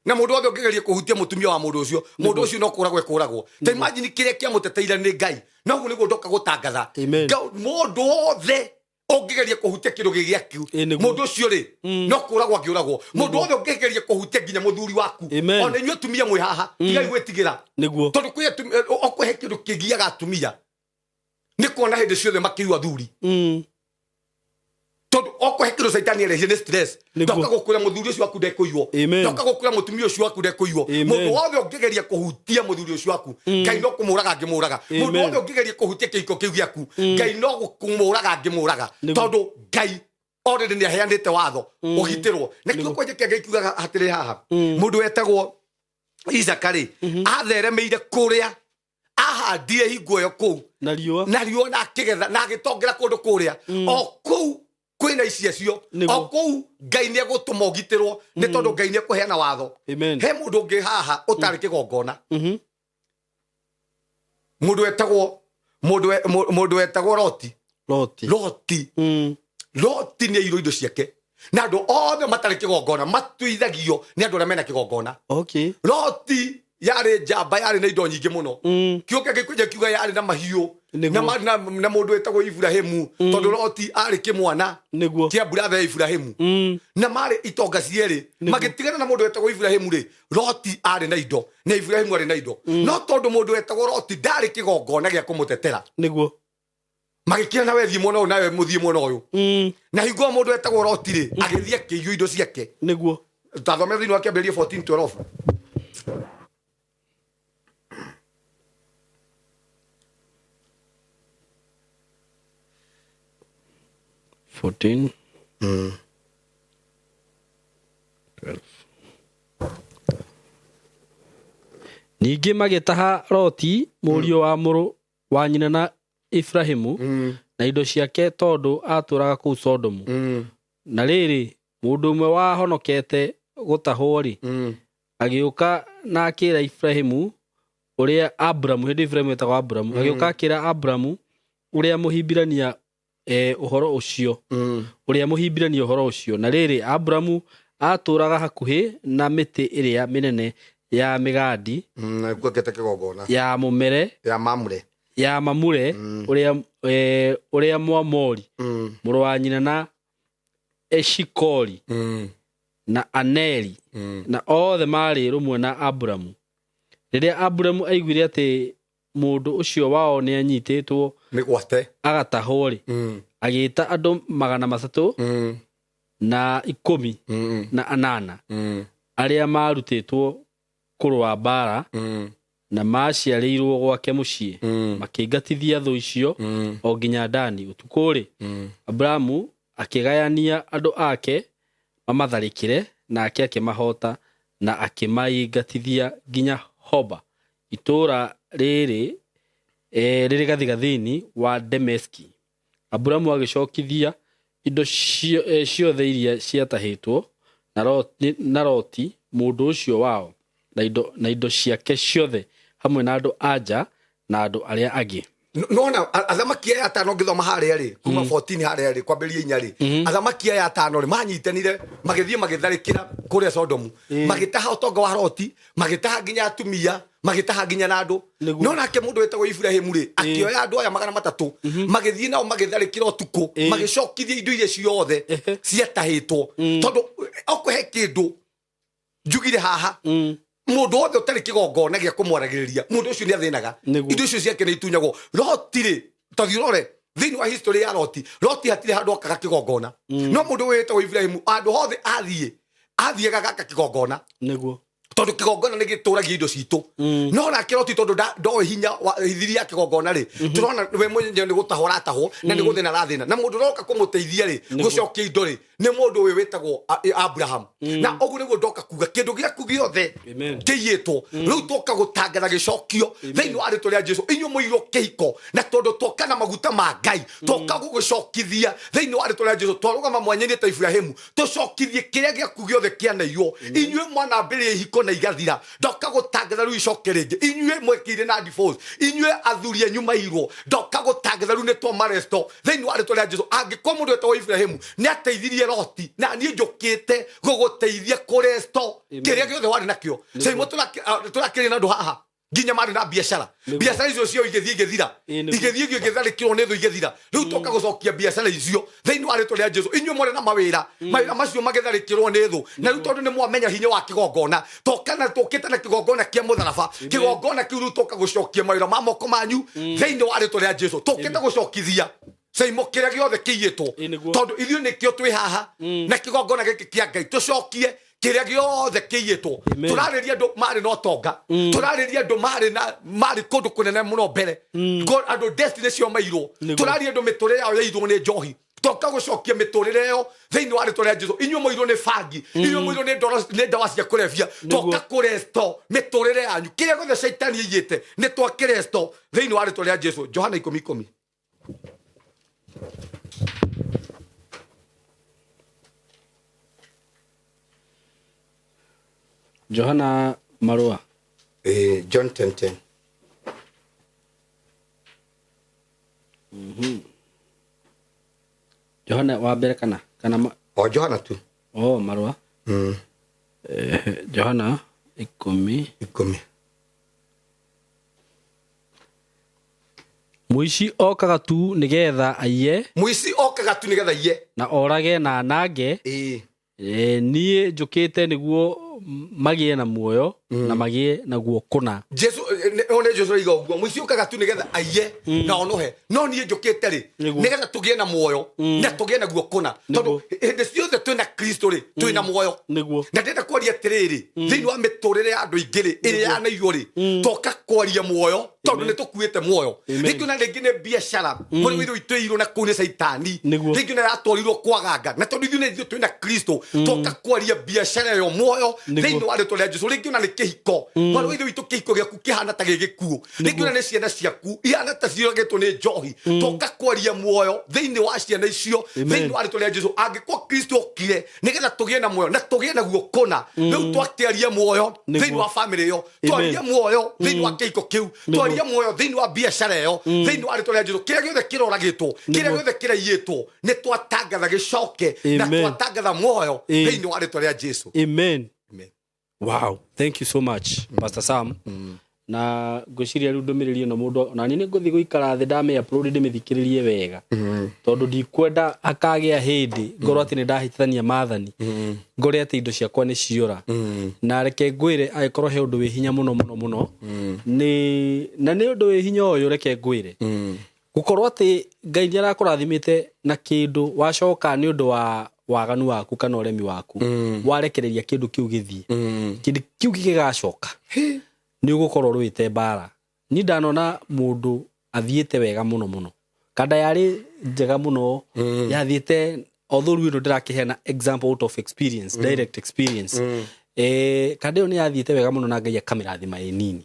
na mũndũ wothe ũngĩgeria kũhutia mũtumia wa mũndũ ũcio, mũndũ ũcio no kũragwo ekũragwo. Ta imagine, kĩrĩa kĩamũteteire nĩ Ngai. Na ũguo nĩguo ndoka gũtangatha. Amen. Mũndũ wothe ũngĩgeria kũhutia kĩndũ gĩ gĩaku, Ĩ, nĩguo. mũndũ ũcio rĩ, no kũragwo angĩũragwo. Mũndũ wothe ũngĩgeria kũhutia nginya mũthuri waku. Amen. Ona inyuĩ atumia mwĩ haha, tigai gwĩtigĩra. Nĩguo. Tondũ kwĩ okũhe kĩndũ kĩgiaga atumia nĩ kuona hĩndĩ ciothe makĩigua athuri. Tondũ okũhe kĩndũ caitani arehire nĩ stress. Nĩguo. Ndoka gũkwĩra mũthuri ũcio waku ndekũiywo. Amen. Ndoka gũkwĩra mũtumia ũcio waku ndekũiywo. Amen. Mũndũ wothe ũngĩgeria kũhutia mũthuri ũcio waku, Ngai no kũmũraga angĩmũraga. Mũndũ Amen. wothe ũngĩgeria kũhutia kĩhiko kĩu gĩaku, Ngai no kũmũraga angĩmũraga. Nĩguo. Tondũ Ngai already nĩ aheanĩte watho ũgitĩrwo. Na kĩo kwanja kĩa Ngai kiugaga atĩrĩ haha, mũndũ wetagwo Isaka rĩ, atheremeire kũrĩa ahandire hingo ĩyo kũu Na riũa. Na riũa, na akĩgetha na agĩtongera kũndũ kũrĩa o kũu kwĩna ici acio. Nĩguo. O kũu Ngai nĩ egũtũma ũgitĩrwo, nĩ tondũ Ngai nĩ ekũheana watho. Amen. He mũndũ ũngĩ haha ũtarĩ kĩgongona, mũndũ wetagwo mũndũ wetagwo Loti. Loti. Loti. Loti nĩ airwo indo ciake, na andũ othe matarĩ kĩgongona matuithagio nĩ andũ arĩa mena kĩgongona. Loti yarĩ njamba, yarĩ na indo nyingĩ mũno. Kiugo kĩa gĩkũnja kiuga yarĩ na mahiũ. Nĩguo. Na mũndũ wĩtagwo Iburahĩmu, tondũ Loti arĩ kĩmwana kĩa mburatha ya Iburahĩmu, na marĩ itonga cierĩ. Magĩtigana na mũndũ wetagwo Iburahĩmu rĩ, Loti arĩ na indo na Iburahĩmu arĩ na indo, no tondũ mũndũ wetagwo Loti ndarĩ kĩgongona gĩa kũmũtetera, magĩkira na we thiĩ mwena ũyũ, nawe mũthiĩ mwena ũyũ. Na hingo ĩyo mũndũ wetagwo Loti rĩ, agĩthiĩ akĩiywo indo ciake. Tathomera thĩinĩ wa Kĩambĩrĩria 14:12. 14 12. Ningĩ magĩtaha Loti mũriũ wa mũrũ wa nyina na Ibrahimu na indo ciake, tondũ atũraga kũu Sodomu. Na rĩrĩ, mũndũ ũmwe wahonokete gũtahwo-rĩ, agĩũka na akĩra Ibrahimu ũrĩa Aburamu, hĩndĩ Ibrahimu etagwo Aburamu, agĩũka akĩra Aburamu ũrĩa Mũhibirania ũhoro ũcio, ũrĩa Mũhibirania ũhoro ũcio. Na rĩrĩ, Aburamu atũraga hakuhĩ na mĩtĩ ĩrĩa mĩnene ya mĩgandi Kuokete kĩgongona ya mũmere ya Mamure. Ya Mamure, ũrĩa ũrĩa Mwamori, mũrũ wa nyina na Eshikoli na Aneri, na othe maarĩ rũmwe na Aburamu. Rĩrĩa Aburamu aiguire atĩ mũndũ ũcio wao nĩ anyitĩtwo mĩgwate agatahwo-rĩ, agĩĩta andũ 318 Arĩa maarutĩtwo kũrũa mbaara na maaciarĩirwo gwake mũciĩ, makĩingatithia thũ icio o nginya Dani. Ũtukũ-rĩ, Aburamu akĩgayania andũ ake mamatharĩkĩre, nake akĩmahoota na akĩmaingatithia nginya Hoba, itũũra rĩrĩ rĩrĩ gathigathini wa Dameski. Aburamu agĩcokithia indo ciothe iria ciatahĩtwo na Loti mũndũ ũcio wao, na indo ciake ciothe hamwe na andũ a nja na andũ arĩa angĩ. Nona athamaki aya atano ngĩthoma harĩa rĩ kuma 14 harĩa rĩ kwambĩrĩria inya rĩ, athamaki aya atano rĩ manyitanire magĩthiĩ magĩtharĩkĩra kũrĩa Sodomu, magĩtaha ũtonga wa Loti, magĩtaha nginya atumia, magĩtaha nginya na andũ. No nake mũndũ wĩtagwo Iburahĩmu rĩ, akĩoya andũ aya 300, magĩthiĩ nao magĩtharĩkĩra ũtukũ, magĩcokithia indo iria ciothe ciatahĩtwo. Tondũ okũhe kĩndũ njugire haha, mũndũ wothe ũtarĩ kĩgongona gĩa kũmwaragĩrĩria, mũndũ ũcio nĩ athĩnaga. Indo icio ciake nĩ itunyagwo. Loti rĩ, tondũ ũrore thĩinĩ wa history ya Loti, Loti hatirĩ handũ okaga kĩgongona. No mũndũ ũyũ wĩtagwo Iburahĩmu, handũ hothe athiĩ athiaga gaka kĩgongona. Tondũ kĩgongona nĩ gĩtũragia indo citũ. No nake Loti, tondũ ndoĩ hinya wa thiri ya kĩgongona rĩ, tũrona we mwenyewe nĩ gũtahwo aratahwo na nĩ gũthĩna arathĩna, na mũndũ ũroka kũmũteithia rĩ, gũcokia indo rĩ, nĩ mũndũ ũyũ wĩtagwo Abraham. Na ũguo nĩguo ndoka kuga kĩndũ gĩaku gĩothe kĩiyĩtwo, rĩu twoka gũtangatha gĩcokio thĩinĩ wa rĩtwa rĩa Jesu. Inyuĩ mũirwo kĩhiko, na tondũ twoka na maguta ma Ngai, twoka gũgĩcokithia thĩinĩ wa rĩtwa rĩa Jesu. Twarũgama mwanya-inĩ ta Ibrahimu, tũcokithie kĩrĩa gĩaku gĩothe kĩaneirwo. Inyuĩ mwanambĩrĩria ihiko na igathira, ndoka gũtangatha rĩu icoke rĩngĩ. Inyuĩ mwekĩire na divorce, inyuĩ athuri anyu mairwo, ndoka gũtangatha rĩu nĩ twamaresto thĩinĩ wa rĩtwa rĩa Jesu. Angĩkorwo mũndũ wetagwo Ibrahimu nĩ ateithirie Loti, na niĩ njũkĩte gũgũteithia kũresto kĩrĩa gĩothe warĩ nakĩo. Caimo tũrakĩria na andũ haha nginya marĩ na biacara, biacara icio ciao igĩthiĩ igĩthira, igĩthiĩ igĩtharĩkĩrwo nĩ thũ igĩthira. Rĩu toka gũcokia biacara icio thĩinĩ wa rĩtwa rĩa Jesu. Inyuĩ mwarĩ na mawĩra, mawĩra macio magĩtharĩkĩrwo nĩ thũ, na rĩu tondũ nĩ mwamenya hinya wa kĩgongona, toka na tũkĩte na kĩgongona kĩa mũtharaba. Kĩgongona kĩu rĩu toka gũcokia mawĩra ma moko manyu thĩinĩ wa rĩtwa rĩa Jesu. Tũkĩte gũcokithia caimo kĩrĩa gĩothe kĩiyĩtwo, tondũ ithuĩ nĩkĩo twĩ haha na kĩgongona gĩkĩ kĩa Ngai, tũcokie kĩrĩa gĩothe kĩiyĩtwo. Tũrarĩria andũ marĩ na ũtonga, tũrarĩria andũ marĩ na marĩ kũndũ kũnene mũno mbere. Andũ destiny cio mairwo. Tũraria andũ mĩtũrĩre yao yairwo nĩ njohi, toka gũcokia mĩtũrĩre ĩyo thĩinĩ wa rĩtwa rĩa Jesu. Inyuĩ mũirwo nĩ bangi, inyuĩ mũirwo nĩ ndoro, nĩ ndawa cia kũrebia, toka kũresto mĩtũrĩre yanyu. Kĩrĩa gĩothe caitani aiyĩte nĩ twakĩresto thĩinĩ wa rĩtwa rĩa Jesu. Johana 10:10. Johana marũa. John 10:10. Johana wa mbere kana O Johana tu. Oh, marũa. Johana 10. 10. Mũici okaga tu nĩgetha aiye. Mũici okaga tu nĩgetha aiye. Na orage na anange. Niĩ njũkĩte nĩguo magĩe na muoyo na magĩe naguo kũna. Jesu, nĩ Jesu oiga ũguo, mũici okaga tu nĩgetha aiye na onohe, no niĩ njũkĩte rĩ nĩgetha tũgĩe na muoyo na tũgĩe naguo kũna. Tondũ hĩndĩ ciothe twĩna Kristo rĩ, twĩna muoyo. Na ndĩrenda kwaria atĩrĩrĩ, thĩinĩ wa mĩtũrĩre ya andũ aingĩ rĩ, ĩrĩa yanaiywo rĩ, toka kwaria muoyo, tondũ nĩ tũkuĩte muoyo. Rĩngĩ na rĩngĩ nĩ biacara mũrĩ witũ itũirwo na kũu nĩ caitani. Rĩngĩ na yatwarirwo kwaganga, na tondũ ithuĩ nĩ ithuĩ twĩna Kristo, toka kwaria biacara ĩyo muoyo thĩinĩ wa rĩtwa rĩa Jesu. Rĩngĩ ona nĩ kĩhiko, mwarĩ wa ithe witũ, kĩhiko gĩaku kĩhana ta gĩ gĩkuũ. Rĩngĩ ona nĩ ciana ciaku ihana ta ciũragĩtwo nĩ njohi, toka kwaria muoyo thĩinĩ wa ciana icio thĩinĩ wa rĩtwa rĩa Jesu. Angĩkorwo Kristo okire nĩgetha tũgĩe na muoyo na tũgĩe naguo kũna, rĩu twakĩaria muoyo thĩinĩ wa famĩlĩ ĩyo, twaria muoyo thĩinĩ wa kĩhiko kĩu, twaria muoyo thĩinĩ wa biacara ĩyo thĩinĩ wa rĩtwa rĩa Jesu. Kĩrĩa gĩothe kĩroragĩtwo, kĩrĩa gĩothe kĩraiyĩtwo, nĩ twatangatha gĩcoke na twatangatha muoyo thĩinĩ wa rĩtwa rĩa Jesu. Amen. Amen. Wow, thank you so much, Pastor Sam. Na ngwĩciria rĩu ndũmĩrĩri ĩno mũndũ na niĩ nĩ ngũthiĩ gũikara thĩ ndamĩ upload ndĩmĩthikĩrĩrie wega, tondũ ndikwenda akagĩa hĩndĩ ngorwo atĩ nĩ ndahĩtithania maathani, ngore atĩ indo ciakwa nĩ ciora. Na reke ngwĩre, angĩkorwo he ũndũ wĩ hinya mũno mũno mũno, nĩ na nĩ ũndũ wĩ hinya ũyũ, reke ngwĩre, gũkorwo atĩ Ngai nĩ arakũrathimĩte na kĩndũ, wacoka nĩ ũndũ wa Waganu waku kana ũremi waku, warekereria kĩndũ kĩu gĩthiĩ, kĩndũ kĩu gĩgĩgacoka, nĩ ũgũkorwo ũrũĩte mbara. Niĩ ndanona mũndũ athiĩte wega mũno mũno, kanda yarĩ njega mũno, yathiĩte, although rĩu ĩno ndĩrakĩheana example out of experience, direct experience. Kanda ĩyo nĩ yathiĩte wega mũno na Ngai akamĩrathima ĩ nini.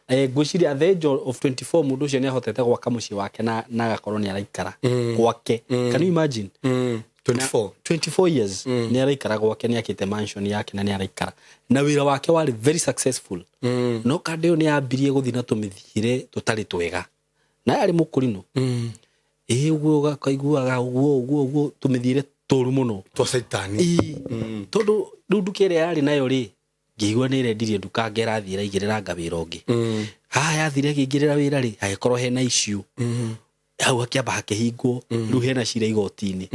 Ngwĩciria at the age of 24 mũndũ ũcio nĩ ahotete gwaka mũciĩ wake na agakorwo nĩ araikara gwake. Can you imagine? 24. 24 years nĩ araikara gwake, nĩ akĩte mansion yake na nĩ araikara, na wĩra wake warĩ very successful. No kanda ĩyo nĩ yambirie gũthiĩ na tũmĩthiĩre tũtarĩ twega, na yarĩ mũkũrinũ ĩ ũguo, ũgakaiguaga ũguo ũguo ũguo, tũmĩthiĩre tũru mũno. Twa caitani. Ĩĩ, tondũ rĩu nduka ĩrĩa yarĩ nayo rĩ, ngĩigua nĩ ĩrendirie nduka, ngerathiĩ ĩraigĩrĩra nga wĩra ũngĩ. Haha yathire ĩkĩingĩrĩra wĩra rĩ, hagĩkorwo hena issue hau, hakĩamba hakĩhingwo. Rĩu hena cira igoti-inĩ.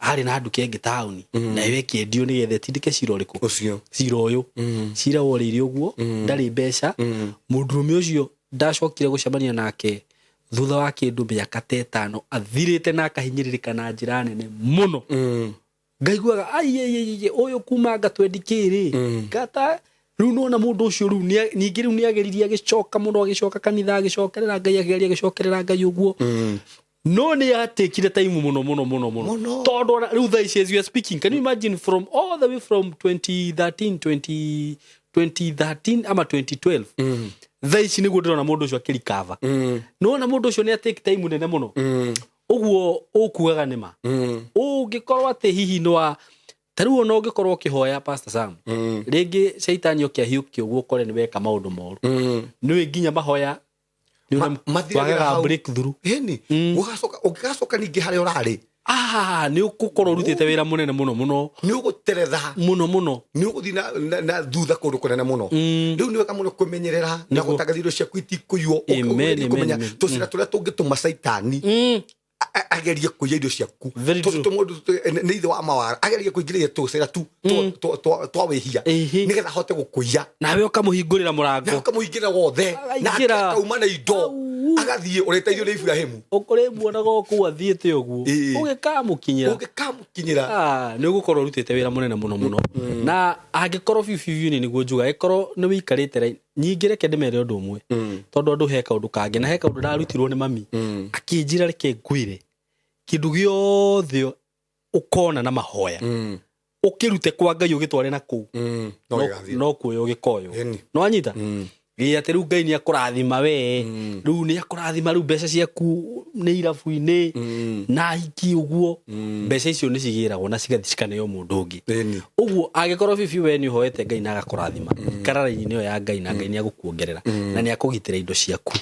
Harĩ na nduka ĩngĩ taũni, nayo ĩkĩendio nĩgetha ĩtindĩke cira ũrĩkũ? Ũcio. Cira ũyũ. Cira worĩire ũguo, ndarĩ mbeca. Mũndũrũme ũcio ndacokire gũcemania nake thutha wa kĩndũ mĩaka ta 5, athirĩte na akahinyĩrĩrĩka na njĩra nene mũno. Ngaiguaga aiaiaiai, ũyũ kuma nga twendi kĩrĩ ngata rĩu nona mũndũ ũcio rĩu ningĩ rĩu nĩ ageririe, agĩcoka mũno, agĩcoka kanitha, agĩcokerera Ngai, akĩgeria agĩcokerera Ngai ũguo, no nĩ yatekire time mũno mũno mũno mũno. Mũno. Tondũ ona rĩu thaa ici as you are speaking, can you imagine, from all the way from 2013, 20, 2013 ama 2012, thaa ici nĩguo ndĩrona mũndũ ũcio akĩrikava. Nĩwona mũndũ ũcio nĩ atake time nene mũno. Ũguo ũkugaga nĩ ma, ũngĩkorwo atĩ hihi nĩ wa ta rĩu ona ũngĩkorwo ũkĩhoya, Pastor Sam, rĩngĩ caitani oke ahiũkie ũguo, ũkore nĩ weka maũndũ moru, nĩũĩ nginya mahoya nĩ Mathiragĩra wagaga hau. Breakthrough. Ĩni ũgacoka, ũngĩgacoka ningĩ harĩa ũrarĩ, Ah, nĩ ũgũkorwo ũrutĩte wĩra mũnene mũno mũno. Nĩ ũgũteretha. Mũno mũno. Nĩ ũgũthiĩ na thutha kũndũ kũnene mũno. Rĩu nĩ wega mũno kwĩmenyerera na gũtangatha indo ciaku itikũiywo. Amen, amen, Kũmenya amen. tũcĩra tũrĩa tũngĩtũma caitani agerie kũiya indo ciaku. Very true. Mũndũ nĩ ithe wa mawara, agerie kũingĩrĩria tũcĩra tu twa wĩhia nĩgetha ahote gũkũiya. Nawe ũkamũhingũrĩra Na mũrango. ũkamũingĩra wothe na Akaingĩra. akauma na indo. Au. Agathiĩ ũrĩteithio nĩ Iburahĩmu. Ũkũrĩmuonaga o kũu athiĩte ũguo, ũgĩkamũkinyĩra. Ũngĩkamũkinyĩra. Ah, nĩ ũgũkorwo ũrutĩte wĩra mũnene mũno mũno. Na angĩkorwo biũ biũ biũ nĩ nĩguo njuga, angĩkorwo nĩ wĩikarĩte raini nyingĩ, reke ndĩmere ũndũ ũmwe, tondũ andũ he kaũndũ kangĩ na he kaũndũ ndarutirwo nĩ mami, akĩnjĩra reke ngwĩre, kĩndũ gĩothe ũkona na mahoya, ũkĩrute kwa Ngai ũgĩtware na kũu, No gĩgathiĩ. No kuoya ũgĩkoywo. Ĩni. No wanyita ĩ atĩ rĩu Ngai nĩ akũrathima we, rĩu nĩ akũrathima, rĩu mbeca ciaku nĩ irabu-inĩ na hiki ũguo, mbeca icio nĩ cigĩragwo na cigathiĩ cikaneo mũndũ ũngĩ. Ũguo angĩkorwo bibi we nĩ ũhoete Ngai na agakũrathima, ikara raini ĩyo ya Ngai na Ngai nĩ agũkuongerera na nĩ akũgitĩra indo ciaku.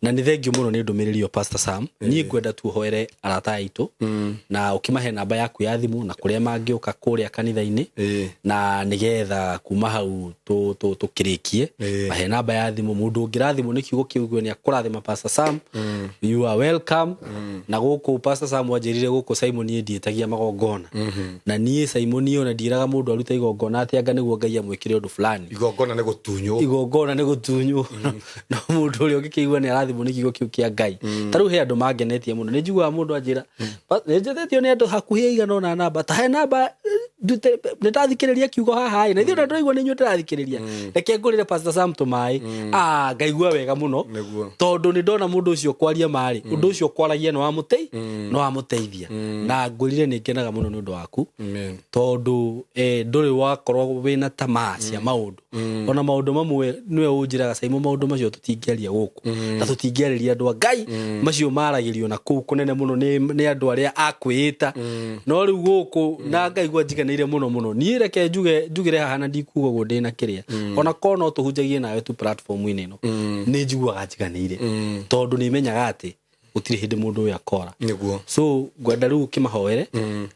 Na nĩ thengiũ mũno nĩ ndũmĩrĩri ĩyo, Pastor Sam. Niĩ ngwenda tu ũhoere arata aitũ na ũkĩmahe namba yaku ya thimũ na kũrĩa mangĩũka kũrĩa kanitha-inĩ, na nĩgetha kuma hau tũkĩrĩkie. Mahe namba ya thimũ, mũndũ ũngĩrathimwo nĩ kiugo kĩu nĩ akũrathima. Pastor Sam, you are welcome. Na gũkũ Pastor Sam anjĩrire gũkũ Simon niĩ ndiĩtagia magongona, na niĩ Simon ona ndiĩraga mũndũ arute igongona atĩ anga nĩguo Ngai amwĩkĩre ũndũ fulani. Igongona nĩ gũtunywo. Igongona nĩ gũtunywo. No mũndũ ũrĩa ũngĩkĩigua nĩ arathimwo nĩ kiugo kĩu kĩa Ngai, ta rĩu he andũ mangenetie mũno. Nĩ njiguaga mũndũ anjĩra, "Nĩ njethetio nĩ andũ hakuhĩ aigana ũna namba, ta he namba ndute, nĩ ndathikĩrĩria kiugo haha ĩ, na ithuĩ ona ndĩraigua nĩ inyuĩ ndĩrathikĩrĩria, reke ngũrĩre Pastor Sam tũmaĩ." Ah, ngaigua wega mũno. Tondũ nĩ ndona mũndũ ũcio kwaria marĩ ũndũ ũcio kwaragia nĩ wamũteithia. Na ngwĩrire nĩ ngenaga mũno nĩ ũndũ waku. Amen. Tondũ ndũrĩ wakorwo wĩna tamaa cia maũndũ. Ona maũndũ mamwe nĩwe ũnjĩraga, "Caimo, maũndũ macio tũtingĩaria gũkũ na tũtingĩarĩria andũ a Ngai, macio maragĩrio na kũu kũnene mũno nĩ andũ arĩa a kwĩĩta." No rĩu gũkũ na ngaigua njiganĩire mũno mũno. Niĩ reke njuge, njugĩre haha na ndikuga ũguo ndĩna kĩrĩa, ona korwo no tũhunjagie nawe tu platform-inĩ ĩno, nĩ njiguaga njiganĩire tondũ nĩ menyaga atĩ gũtirĩ hĩndĩ mũndũ ũyũ akora. So ngwenda rĩu ũkĩmahoere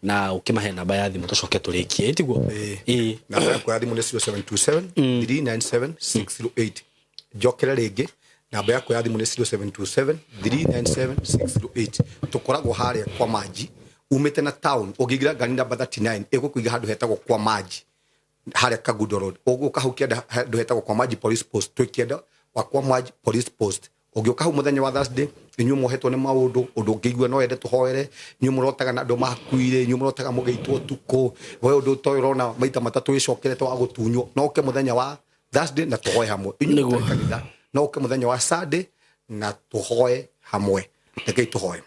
na ũkĩmahe namba ya thimũ, tũcoke tũrĩkie, ĩtiguo? Ĩĩ. Namba yakwa ya thimũ nĩ 0727 397 608. Njokere rĩngĩ, namba yakwa ya thimũ nĩ 0727 397 608. Tũkoragwo harĩa kwa Manji, umĩte na town, ũngĩingĩra ngari namba 39 ĩgũkũiga handũ hetagwo kwa Manji harĩa Kagundo Road. Ũgũka hau kĩanda handũ hetagwo kwa Maji Police Post, twĩ kĩanda wa kwa Maji Police Post. Ũngĩũka hau mũthenya wa Thursday, inyuĩ mohetwo nĩ maũndũ, ũndũ ũngĩigua no ende tũhoere, inyuĩ mũrotaga na andũ makuire, inyuĩ mũrotaga mũgĩitwo ũtukũ, we ũndũ ta ũyũ ũrona maita matatũ wĩcokerete wa gũtunywo, no ũke mũthenya wa Thursday na tũhoe hamwe. Inyuĩ Nĩguo. mũtarĩ kanitha, no ũke mũthenya wa Sunday na tũhoe hamwe. Rekei tũhoe.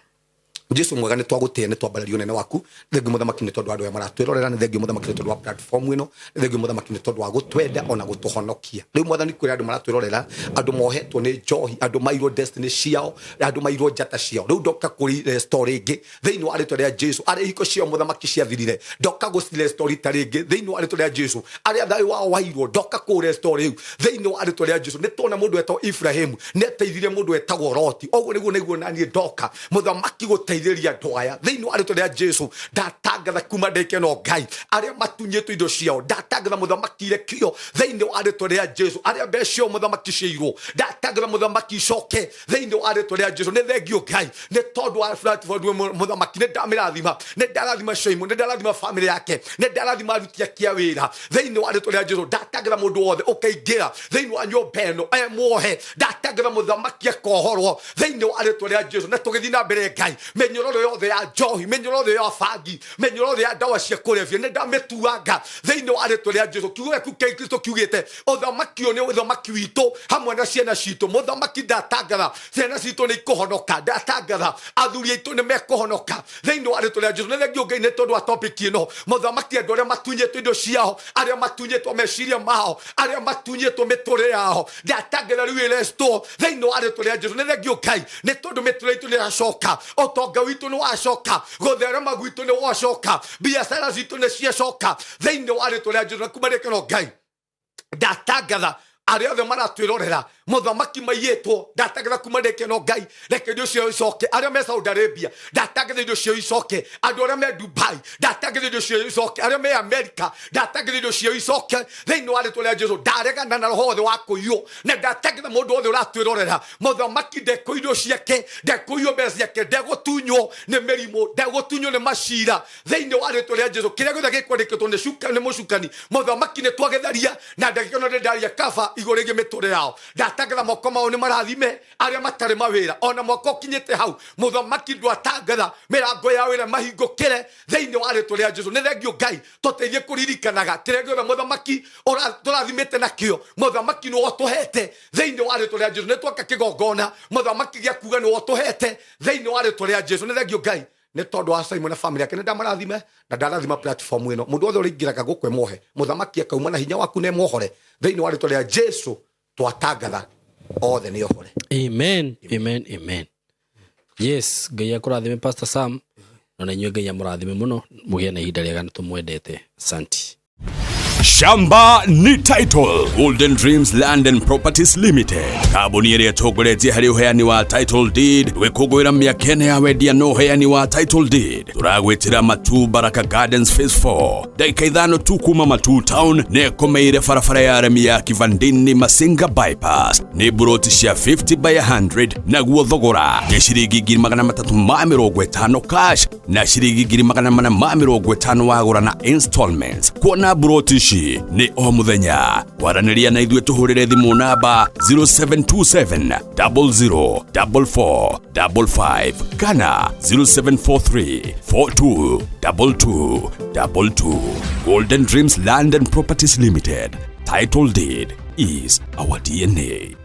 Jesu mwega, nĩ twagũtĩĩa, nĩ twambararia ũnene waku. Nĩ thengiũ mũthamaki nĩ tondũ wa andũ aya maratwĩrorera, nĩ thengiũ mũthamaki nĩ tondũ wa platform ĩno, nĩ thengiũ mũthamaki nĩ tondũ wa gũtwenda ona gũtũhonokia. Rĩu mwathani, kwĩra andũ maratwĩrorera, andũ mohetwo nĩ njohi, andũ mairwo destiny ciao, andũ mairwo njata ciao, rĩu ndoka kũri restore rĩngĩ thĩinĩ wa rĩtwa rĩa Jesu. Arĩa ihiko ciao mũthamaki ciathirire, ndoka gũcirestore rita rĩngĩ thĩinĩ wa rĩtwa rĩa Jesu. Arĩa thayũ wao wairwo, ndoka kũrestore rĩu thĩinĩ wa rĩtwa rĩa Jesu. Nĩ tuona mũndũ wetagwo Ibrahimu nĩ ateithirie mũndũ wetagwo Loti, ũguo nĩguo nĩguo naniĩ ndoka mũthamaki gũteithĩria andũ aya thĩinĩ wa rĩtwa rĩa Jesu. Ndatangatha kuma ndĩke no Ngai, arĩa matunyĩtwo indo ciao, ndatangatha mũthamaki irekio thĩinĩ wa rĩtwa rĩa Jesu. Arĩa mbeca ciao mũthamaki ciairwo, ndatangatha mũthamaki icoke thĩinĩ wa rĩtwa rĩa Jesu. Nĩ thengio Ngai nĩ tondũ wa platform ĩno, mũthamaki nĩ ndamĩrathima, nĩ ndarathima Shaimu, nĩ ndarathima famĩlĩ yake, nĩ ndarathima aruti ake a wĩra thĩinĩ wa rĩtwa rĩa Jesu. Ndatangatha mũndũ wothe ũkaingĩra thĩinĩ wa nyũmba ĩno e muohe, ndatangatha mũthamaki akohorwo thĩinĩ wa rĩtwa rĩa Jesu. Na tũgĩthiĩ na mbere Ngai, mĩnyororo yothe ya njohi, mĩnyororo yothe ya bangi, mĩnyororo yothe ya ndawa cia kũrebia, nĩ ndamĩtuanga thĩinĩ wa rĩtwa rĩa Jesu. Kiugo gĩaku kĩa Kristo kiugĩte ũthamaki ũyũ nĩ ũthamaki witũ hamwe na ciana citũ. Mũthamaki, ndatangatha ciana citũ nĩ ikũhonoka, ndatangatha athuri aitũ nĩ mekũhonoka thĩinĩ wa rĩtwa rĩa Jesu. Nĩ thengio Ngai nĩ tondũ wa topic ĩno mũthamaki, andũ arĩa matunyĩtwo indo ciao, arĩa matunyĩtwo meciria mao, arĩa matunyĩtwo mĩtũrĩre yao, ndatangatha rĩu ĩrestwo thĩinĩ wa rĩtwa rĩa Jesu. Nĩ thengio Ngai nĩ tondũ mĩtũrĩre itũ nĩ yacoka, ũtonga witũ nĩ wacoka, gũtherema gwitũ nĩ gwacoka, biacara citũ nĩ ciacoka thĩinĩ wa rĩtwa rĩa Jesu. Na kuma rĩkĩro Ngai, ndatangatha arĩa othe maratwĩrorera mũthamaki maiyĩtwo, ndatangatha kuma ndĩkĩno Ngai, reke indo ciao icoke. Arĩa me Saudi Arabia, ndatangatha indo ciao icoke. Andũ arĩa me Dubai, ndatangatha indo ciao icoke. Arĩa me America, ndatangatha indo ciao icoke thĩinĩ wa rĩtwa rĩa Jesu. Ndaregana na roho wothe wa kũiywo, na ndatangatha mũndũ wothe ũratwĩrorera mũthamaki ndekũiywo ciake, ndekũiywo mbeca ciake, ndegũtunywo nĩ mĩrimũ, ndegũtunywo nĩ macira thĩinĩ wa rĩtwa rĩa Jesu. Kĩrĩa gĩothe gĩkwandĩkĩtwo nĩ cuka nĩ mũcukani mũthamaki nĩ twagĩtharia na ndagĩka ĩno nĩ ndaria kaba igũrũ rĩgiĩ mĩtũrĩre yao. Ndatangatha moko mao nĩ marathime, arĩa matarĩ mawĩra ona mwaka ũkinyĩte hau mũthamaki ndwatangatha mĩrango ya wĩra mahingũkĩre thĩinĩ wa rĩtwa rĩa Jesu. Nĩ thengio Ngai, tũteithie kũririkanaga kĩrĩa gĩothe mũthamaki tũrathimĩte nakĩo, mũthamaki nĩwe ũtũhete thĩinĩ wa rĩtwa rĩa Jesu. Nĩ twaka kĩgongona mũthamaki gĩa kuga nĩwe ũtũhete thĩinĩ wa rĩtwa rĩa Jesu. Nĩ thengio Ngai nĩ tondũ wa Simon na family yake, nĩ ndamarathime na ndarathima platform ĩno. Mũndũ wothe ũrĩingĩraga gũkũ emohe, mũthamaki akauma na hinya waku na emohore thĩinĩ wa rĩtwa rĩa Jesu. Twatangatha othe nĩ ohore. Amen, amen, amen. Yes, Ngai akũrathime, Pastor Sam, na inyuĩ Ngai amũrathime mũno, mũgĩe na ihinda rĩega, nĩ tũmwendete. Asante. Shamba ni Title Golden Dreams Land and Properties Limited, kambuni ĩrĩa ĩtongoretie harĩ ũheani wa title deed, gwĩkũngũĩra mĩaka ĩna ya wendia na ũheani wa title deed. Tũragwĩtĩra Matu Baraka Gardens Phase 4, ndagĩka 5 tu kuma Matu Town, na ĩkomeire barabara ya remi ya Kivandini Masinga Bypass. Nĩ mburoti cia 50 by 100, naguo thogora nĩ ciringi 350,000 cash na ciringi 450,000 wagũra na installments. Kuona mburoti ici nĩ o mũthenya. Kwaranĩria na ithuĩ tũhũrĩre thimũ namba 0727 00 44 55 kana 0743 42 22 22. Golden Dreams Land and Properties Limited. Title deed is our DNA.